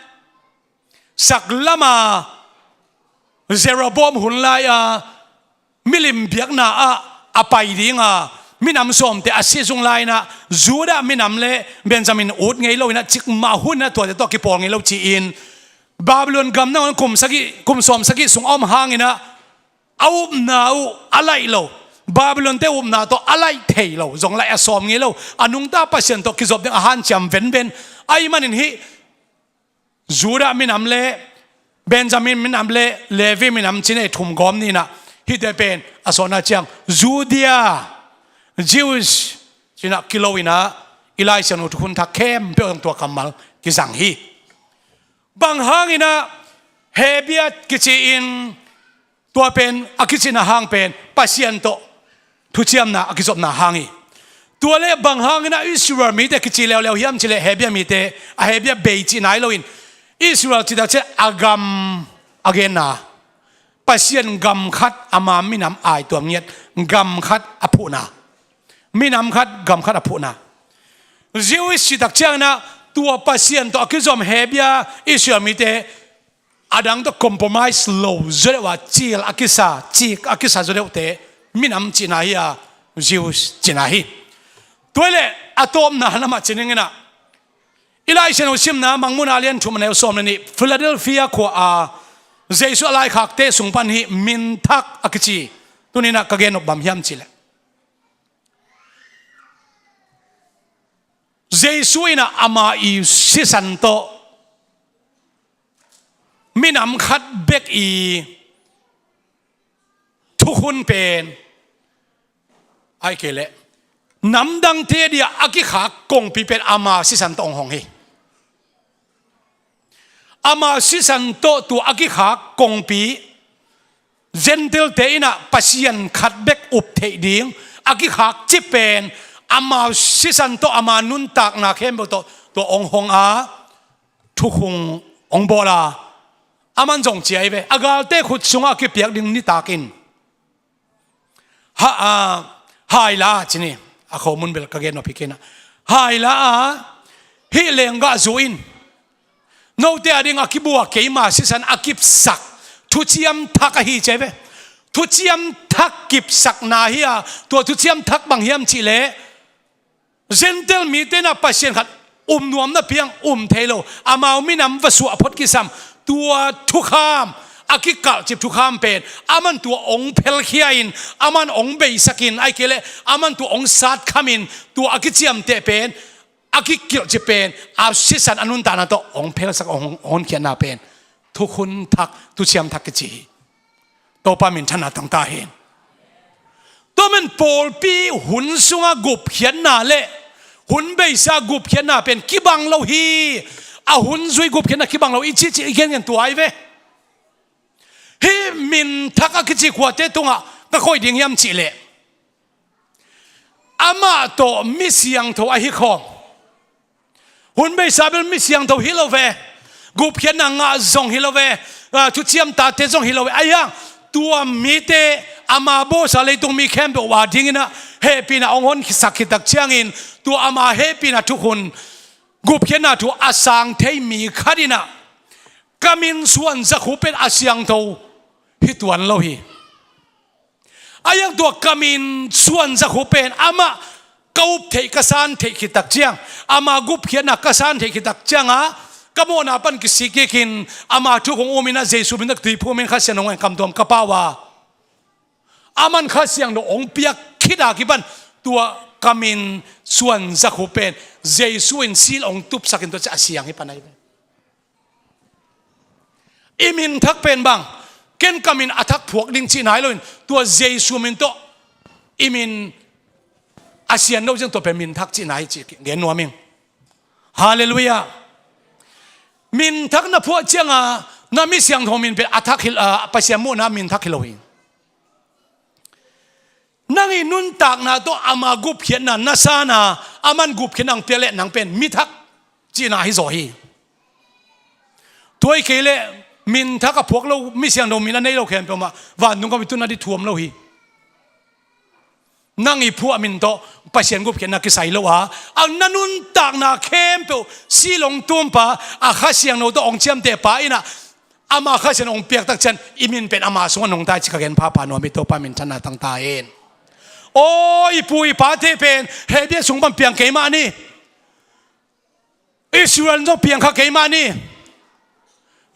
saklam a Jeroboam hun lai a milim biakna ah a pai ding a minam sawmte a si sung lai-in ah Judah minam le Benjamin ut ngei lo-in ah cikmah hunin ah tuate tawh kipawl ngei lo ci-in Babylon gam nangawn kum sagih, kum sawm sagih sung a om hangin ah a upna uh a laih lo, Babylon te upna tawh a laih thei lo, zong laih a sawm ngei lo, a nungta Pasian tawh kizop ding a hanciam venven. Ahih manin hih Judah minam le Benjamin minam le Levi minam ci-in ei thum gawm ni-in ah hihte pen a sawtna ciang Judea, Jews ci-in ah kilo-in ah i Lai Siangtho thukhun thak khempeuh zong tua kammal kizang hi. Bang hangin ah Hebru kici-in tua pen a kicihna hang pen Pasian tawh thuciamna a kizopna hang hi. Tua leh bang hangin ah Israel mite kici leuleu hiam cihleh Hebru mite, a Hebru bei cih nai lo-in Israel cih takciang a gam a genna, Pasian gam khat ama minam aituam ngiat, gam khat a phuhna, minam khat gam khat a phuhna. Jewish cih takciangin ah tua Pasian tawh a kizom Hebru Israel mite a dang tawh compromise lo zaw deuh a, cil a kisa, cik a kisa zaw deuhte minam cihna hi a, Jews cihna hi. Tua hi leh a tawpna lamah ci ning in ah i Lai Siangtho simna Mangmuhna a lian thum a neu sawm le nih, Philadelphia khua-a Jesuh a laikhakte sung pan hih min thak a kici tuni-in ah ka gen nop bang hiam cihleh, Jesuh in ah ama sisan tawh minam khat bek i thukhun pen, ahih kei leh namdangte dia a kikhak kongpi pen ama sisan tawh hong hong hi. Ama sisan tawh tua a kikhak kongpi, Gentile-te in ah Pasian khat bek up theih ding a kikhak cih pen ama sisan tawh, ama nuntakna khempeuh tawh tua hong hong a, thukhun hong bawl a, aman zong ci ahi ve, a galte khut sungah a kipiak ding nitak in ha, a, hai la ci ni, a khomun bel ka gen nop hi kei in ah, hai la a, hih lenggah zu in, note a ding a kibua keima sisan a kipsak thuciam thak ahi ci ahi ve. Thuciam thak kipsakna hi a, tua thuciam thak bang hiam cihleh Gentile mite in ah Pasian khat um nuam napi-in um thei lo, amau minam va suah phot kisam, tua thukham, a kikalhcip thukham pen aman tua hong phelkhia-in, aman hong beisak-in, ahih kei leh aman tua hong satkhamin, tua a kiciamteh pen, a kikilhcip pen a sisan a nuntakna tawh hong phelsak, hong, hong honkhiatna pen thukhun thak, thuciam thak kici hi. Topa minthanna tang ta hen. Tua man pawlpi hun sunga gupkhiatna le hun beisa gupkhiatna pen kibang lo hi. A hun zui gupkhiatna kibang lo i cihcih i gengen tua ahi ve. Hih min thak a kici khuate tungah ka koih ding hiam cihleh, amah tawh mi siangtho ahi khawm, hun beisa bel mi siangtho hi lo ve, gupkhiatna ngah zong hi lo ve, a, thuciam tate zong hi lo ve. Ahi hang Tua mite ama bawlsa leitung mi khempeuh a dinginah hehpihna hong honsak khit tak ciangin, tua ama hehpihna thukhun gupkhiatna thu a sang thei mi khat inah, ka min suan zakhu pen a siangtho hi tuan lo hi. A iang tua ka min suan zakhu pen amah ka up theih, ka san theih khit tak ciang, ama gupkhiatna ka san theih khit tak cianga, ka mawhna pan kisik kikin ama thu kong uminah Jesu min tak tui phumin Kha Siangtho hong en kamtuam ka pau a, aman Kha Siangtho hong piak khit a kipan tua ka min suan zakhu pen Jesu in sil hong tupsakin tua ciah a siang hi pan ahi ve. I min thak pen bang, ken ka min a thak phuak ding cihna hi loin, tua Jesu min tawh i min a sian lo ciang tua pen min thak cihna hi ci gen nuam ing. Halleluiah. Min thak na phuah cianga na mi siangtho min pen a thak hi lo, a, Pasian muhna min thak hi lo hi. Nang i nuntakna tawh ama gupkhiatna na sana, aman gupkhiatna ang piak leh nang pen mi thak cihna hi zaw hi. Tua hi kei leh min thak a phuak lo, mi siangtho min a nei lo khempeuh mah vantung gam i tun a di thuam lo hi. Nang i phuah min tawh Pasian gupkhiatna kisai lo a, ang na nuntakna khempeuh sil hong tumpa, a Kha Siangtho tawh hong ciamtehpa inah, ama Kha Siangtho hong piak tak ciang i min pen ama sungah nungta hi ci ka gen phapha nuam hi. Topa minthanna tangta hen. Aw, i pu i pate pen Hebrew sung pan piang kei mah ni. Israel zong piang kha kei mah ni.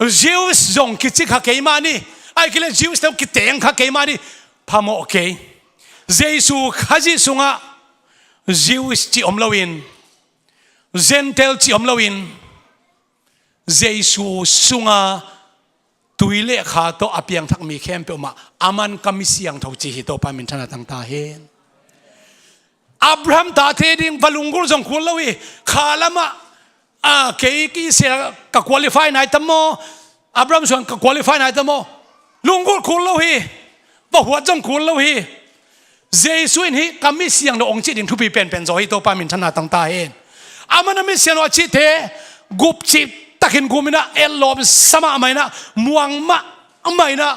Jews zong kici kha kei mah ni. Ahih kei leh Jews zong kiteng kha kei mah ni. Phamawh kei. Jesu Khazih sungah Jews ci om loin, Gentile ci om loin, Jesu sunga tui le kha tawh a piangthak mi khempeuh mah aman ka mi siangtho ci hi. Topa minthanna tangta hen. Abraham tate ding va lunggulh zong kul lo hi. Kha lamah, a, kei kisia ka qualify nai tam maw? Abraham suan ka qualify nai tam maw? Lunggulh kul lo hi. Va huat zong kul lo hi. Jesu in hih ka mi siangtho hong cih ding thupi penpen zaw hi. Topa minthanna tangta hen. Aman a mi siangtho a cihte gupcih takin guminah, etlawm sa mahmah inah, muang mahmah inah,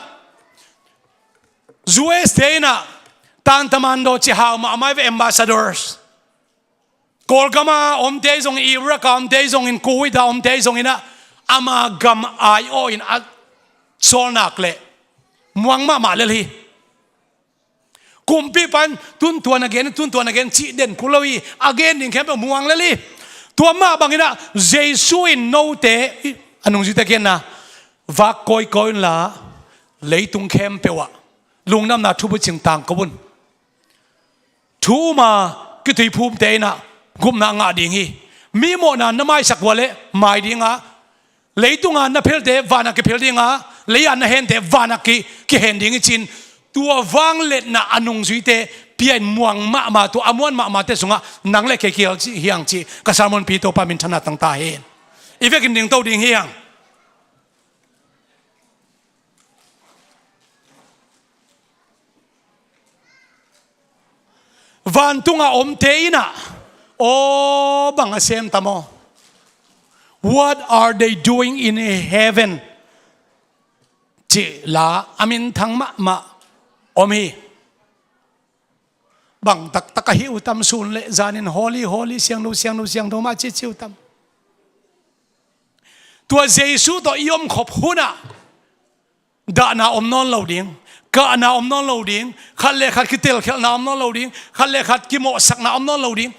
U S te inah tantamando ci hau mahmah ve, ambassadors. Kawlgama omte zong, Iraq a omte zongin, Kuwait a omte zonginah ama gam ai-awhin a sawlnak leh muang mahmah lel hi. Kumpipa in tuntuan a gen, tuntuan a gen cih den kul lo hi. A gen ding khempeuh muang lel hi. Tua mah banginah Jesu in note, a nungzuite genna, vak kawikawi unla leitung khempeuh ah lungdamna thubucing tangko un. Thu uma kituiphumte inah gupna a ngah ding hi. Mi mawhna na maisak uh leh mai dinga, leitunga na phelte vanah kiphel dinga, lei-a na hente vanah ki, kihen ding hi cin. Tua vangliatna a nungzuite pia in muang mahmah, tua a muan mahmahte sungah nang le kei kihel cih hiang cih ka sermon pi. Topa minthanna tangta hen. I vekin dingto ding hiang. Vantunga omte inah, aw, bang a sem tam aw? What are they doing in heaven? Cih la a minthang mahmah om hi. Bang taktak a hi uh tam, sun le zanin holy, holy, siangtho, siangtho, siangtho mah cici uh tam. Tua Jesu tawh i omkhop hunah dahna om nawn lo ding, kahna om nawn lo ding, khat le khat kitelkhialhna om nawn lo ding, khat le khat kimawhsakna om nawn lo ding.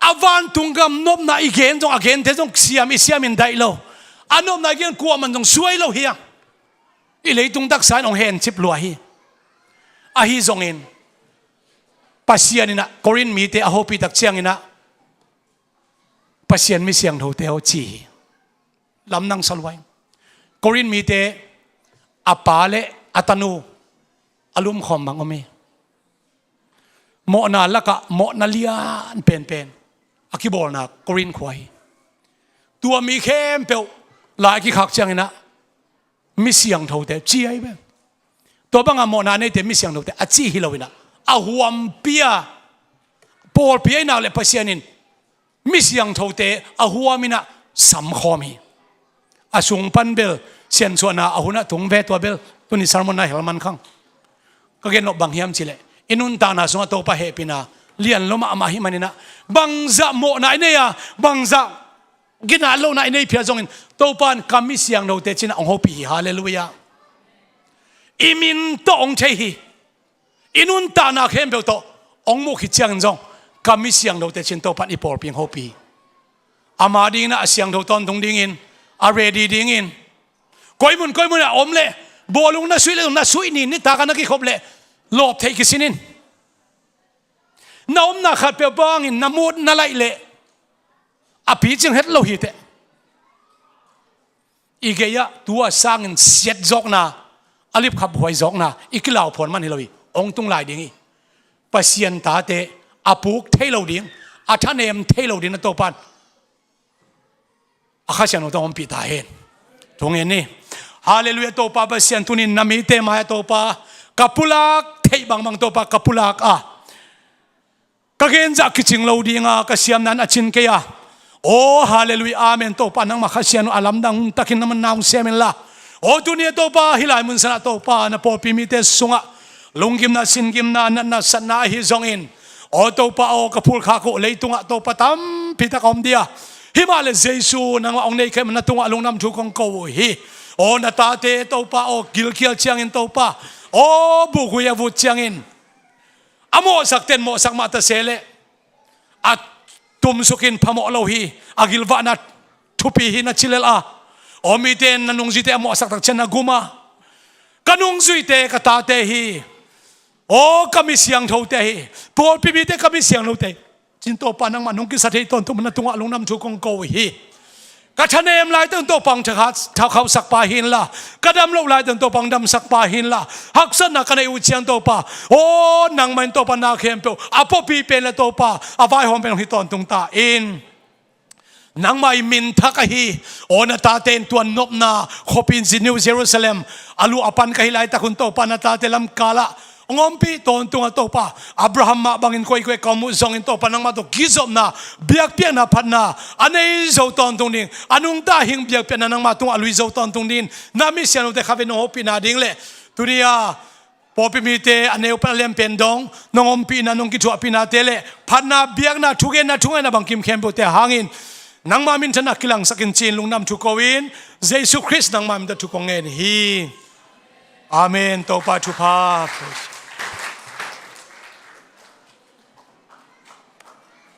A vantung gam nopna i gen zong, a gente zong siam i siamin daih lo. A nopna i gen kuaman zong suai lo hiang. I leitung taksa in hong hencip lua hi. Ahi zongin Pasian inah Korin mite a hopih tak cianginah Pasian mi siangthote aw ci hi. Lamdang sa lua ing. Korin mite a pa le a tanu a lumkhawm bang om hi. Mawhna lakah mawhna lian penpen a kibawlna Korin khua hi. Tua mi khempeuh lai a kikhak cianginah mi siangthote ci ahi ve. Tua banga mawhna a neite mi siangthote a ci hi loinah, a huampi a pawlpi ahi nak le Pasian in mi siangthote a huaminah samkhawm hi. A sung pan bel siansuahna a hunah tung ve, tua bel tuni sermon na hel man khang. Ka gen loh bang hiam cihleh, i nuntakna sungah Topa hehpihna lian lo mahmah ahih maninah, bangzah mawhna i nei a, bangzah ginat lohna i nei phial zongin Topa in ka mi siangthote cinah hong hopih hi. Halleluiah. I min tawh hong thei hi. I nuntakna khempeuh tawh hong muh khit ciangin zong ka mi siangthote cin Topa in i pawlpi hong hopih hi. Ama dinginah a siangtho tawntung dingin, a ready dingin, koimun koimun a om leh, bawlung na suih leh, na suih ni, nitak a na kikhop leh lawp theih kisin in. Na omna khat peuh bangin na mut na laih leh a picing het lo hiteh. I gei-ah tua sangin siat zawkna, a lipkhap huai zawkna i kilau phuan man hi lo hi. Hong tung lai ding hi. Pasian tate a puk thei lo ding, a thanem thei lo ding na Topa in a Kha Siangtho tawh hong ompih ta hen. Thungen ni. Halleluiah. Topa Pasian, tunin na mite mai-ah Topa ka pulak theih bangbang Topa ka pulak a, ka genzah kicing lo dinga ka siamna in a cin kei a. Aw halleluiah, amen. Topa nangmah Kha Siangtho a lamdang takin na man na hong sem inla, aw tuni a Topa hih lai mun sanah Topa na pawlpi mite sungah lunggimna, singimna, natna, satna ahi zongin, aw Topa aw, ka phulkhak uh leitungah Topa tampi tak a om dia. Himahleh Jesu nangmah hong nei kei mah na tungah lungdam thu kong ko uh hi. Aw na tate Topa aw, gilkial ciangin Topa aw, bukgui a vut ciangin a mawhsakte'n mawhsak mah ta se leh, a tumsukin phamawh lo hi, a gilvahna thupi hi na ci lel a, aw mite in na nungzuite a mawhsak tak ciang na gum a, ka nungzuite ka tate hi, aw ka mi siangthote hi, pawlpi mite ka mi siangthote hi, cin Topa nangmah nong kisa thei tawntung mah na tungah lungdam thu kong ko uh hi. Ka thanem laitakin Topa hong thakhauh, thakhauhsak pa hi inla, ka dam loh laitakin Topa hong damsak pa hi inla, haksatna ka neih uh ciang Topa, aw nangmah in Topa na khempeuh a pawlpi pen le Topa a vaihawm pen hong hi tawntung ta in. Nangmah i min thak ahi, aw na tate in tua nopna khuapi New Jerusalem a luah a pan ka hih laitak hun Topa na tate lamkalah hong ompih tawntung a Topa, Abraham mah bangin koikoi ka om uh zongin Topa nangmah tawh kizopna, biakpiakna phatna a nei zo tawntung ding, a nungta hing biakpiakna nangmah tungah a lui zo tawntung dingin na mi siangthote khatvei nong hopihna ding le tuni a pawlpi mite a neu pan a lianpen dong nong ompihna, nong kithuahpihnate le phatna, biakna, thugenna, thungaihna bangkim khempeuhte hangin nangma minthanna kilangsak in ci-in lungdam thu ko-in Jesu Khrist nangma min tawh thu kong ngen hi. Amen. Topa thupha.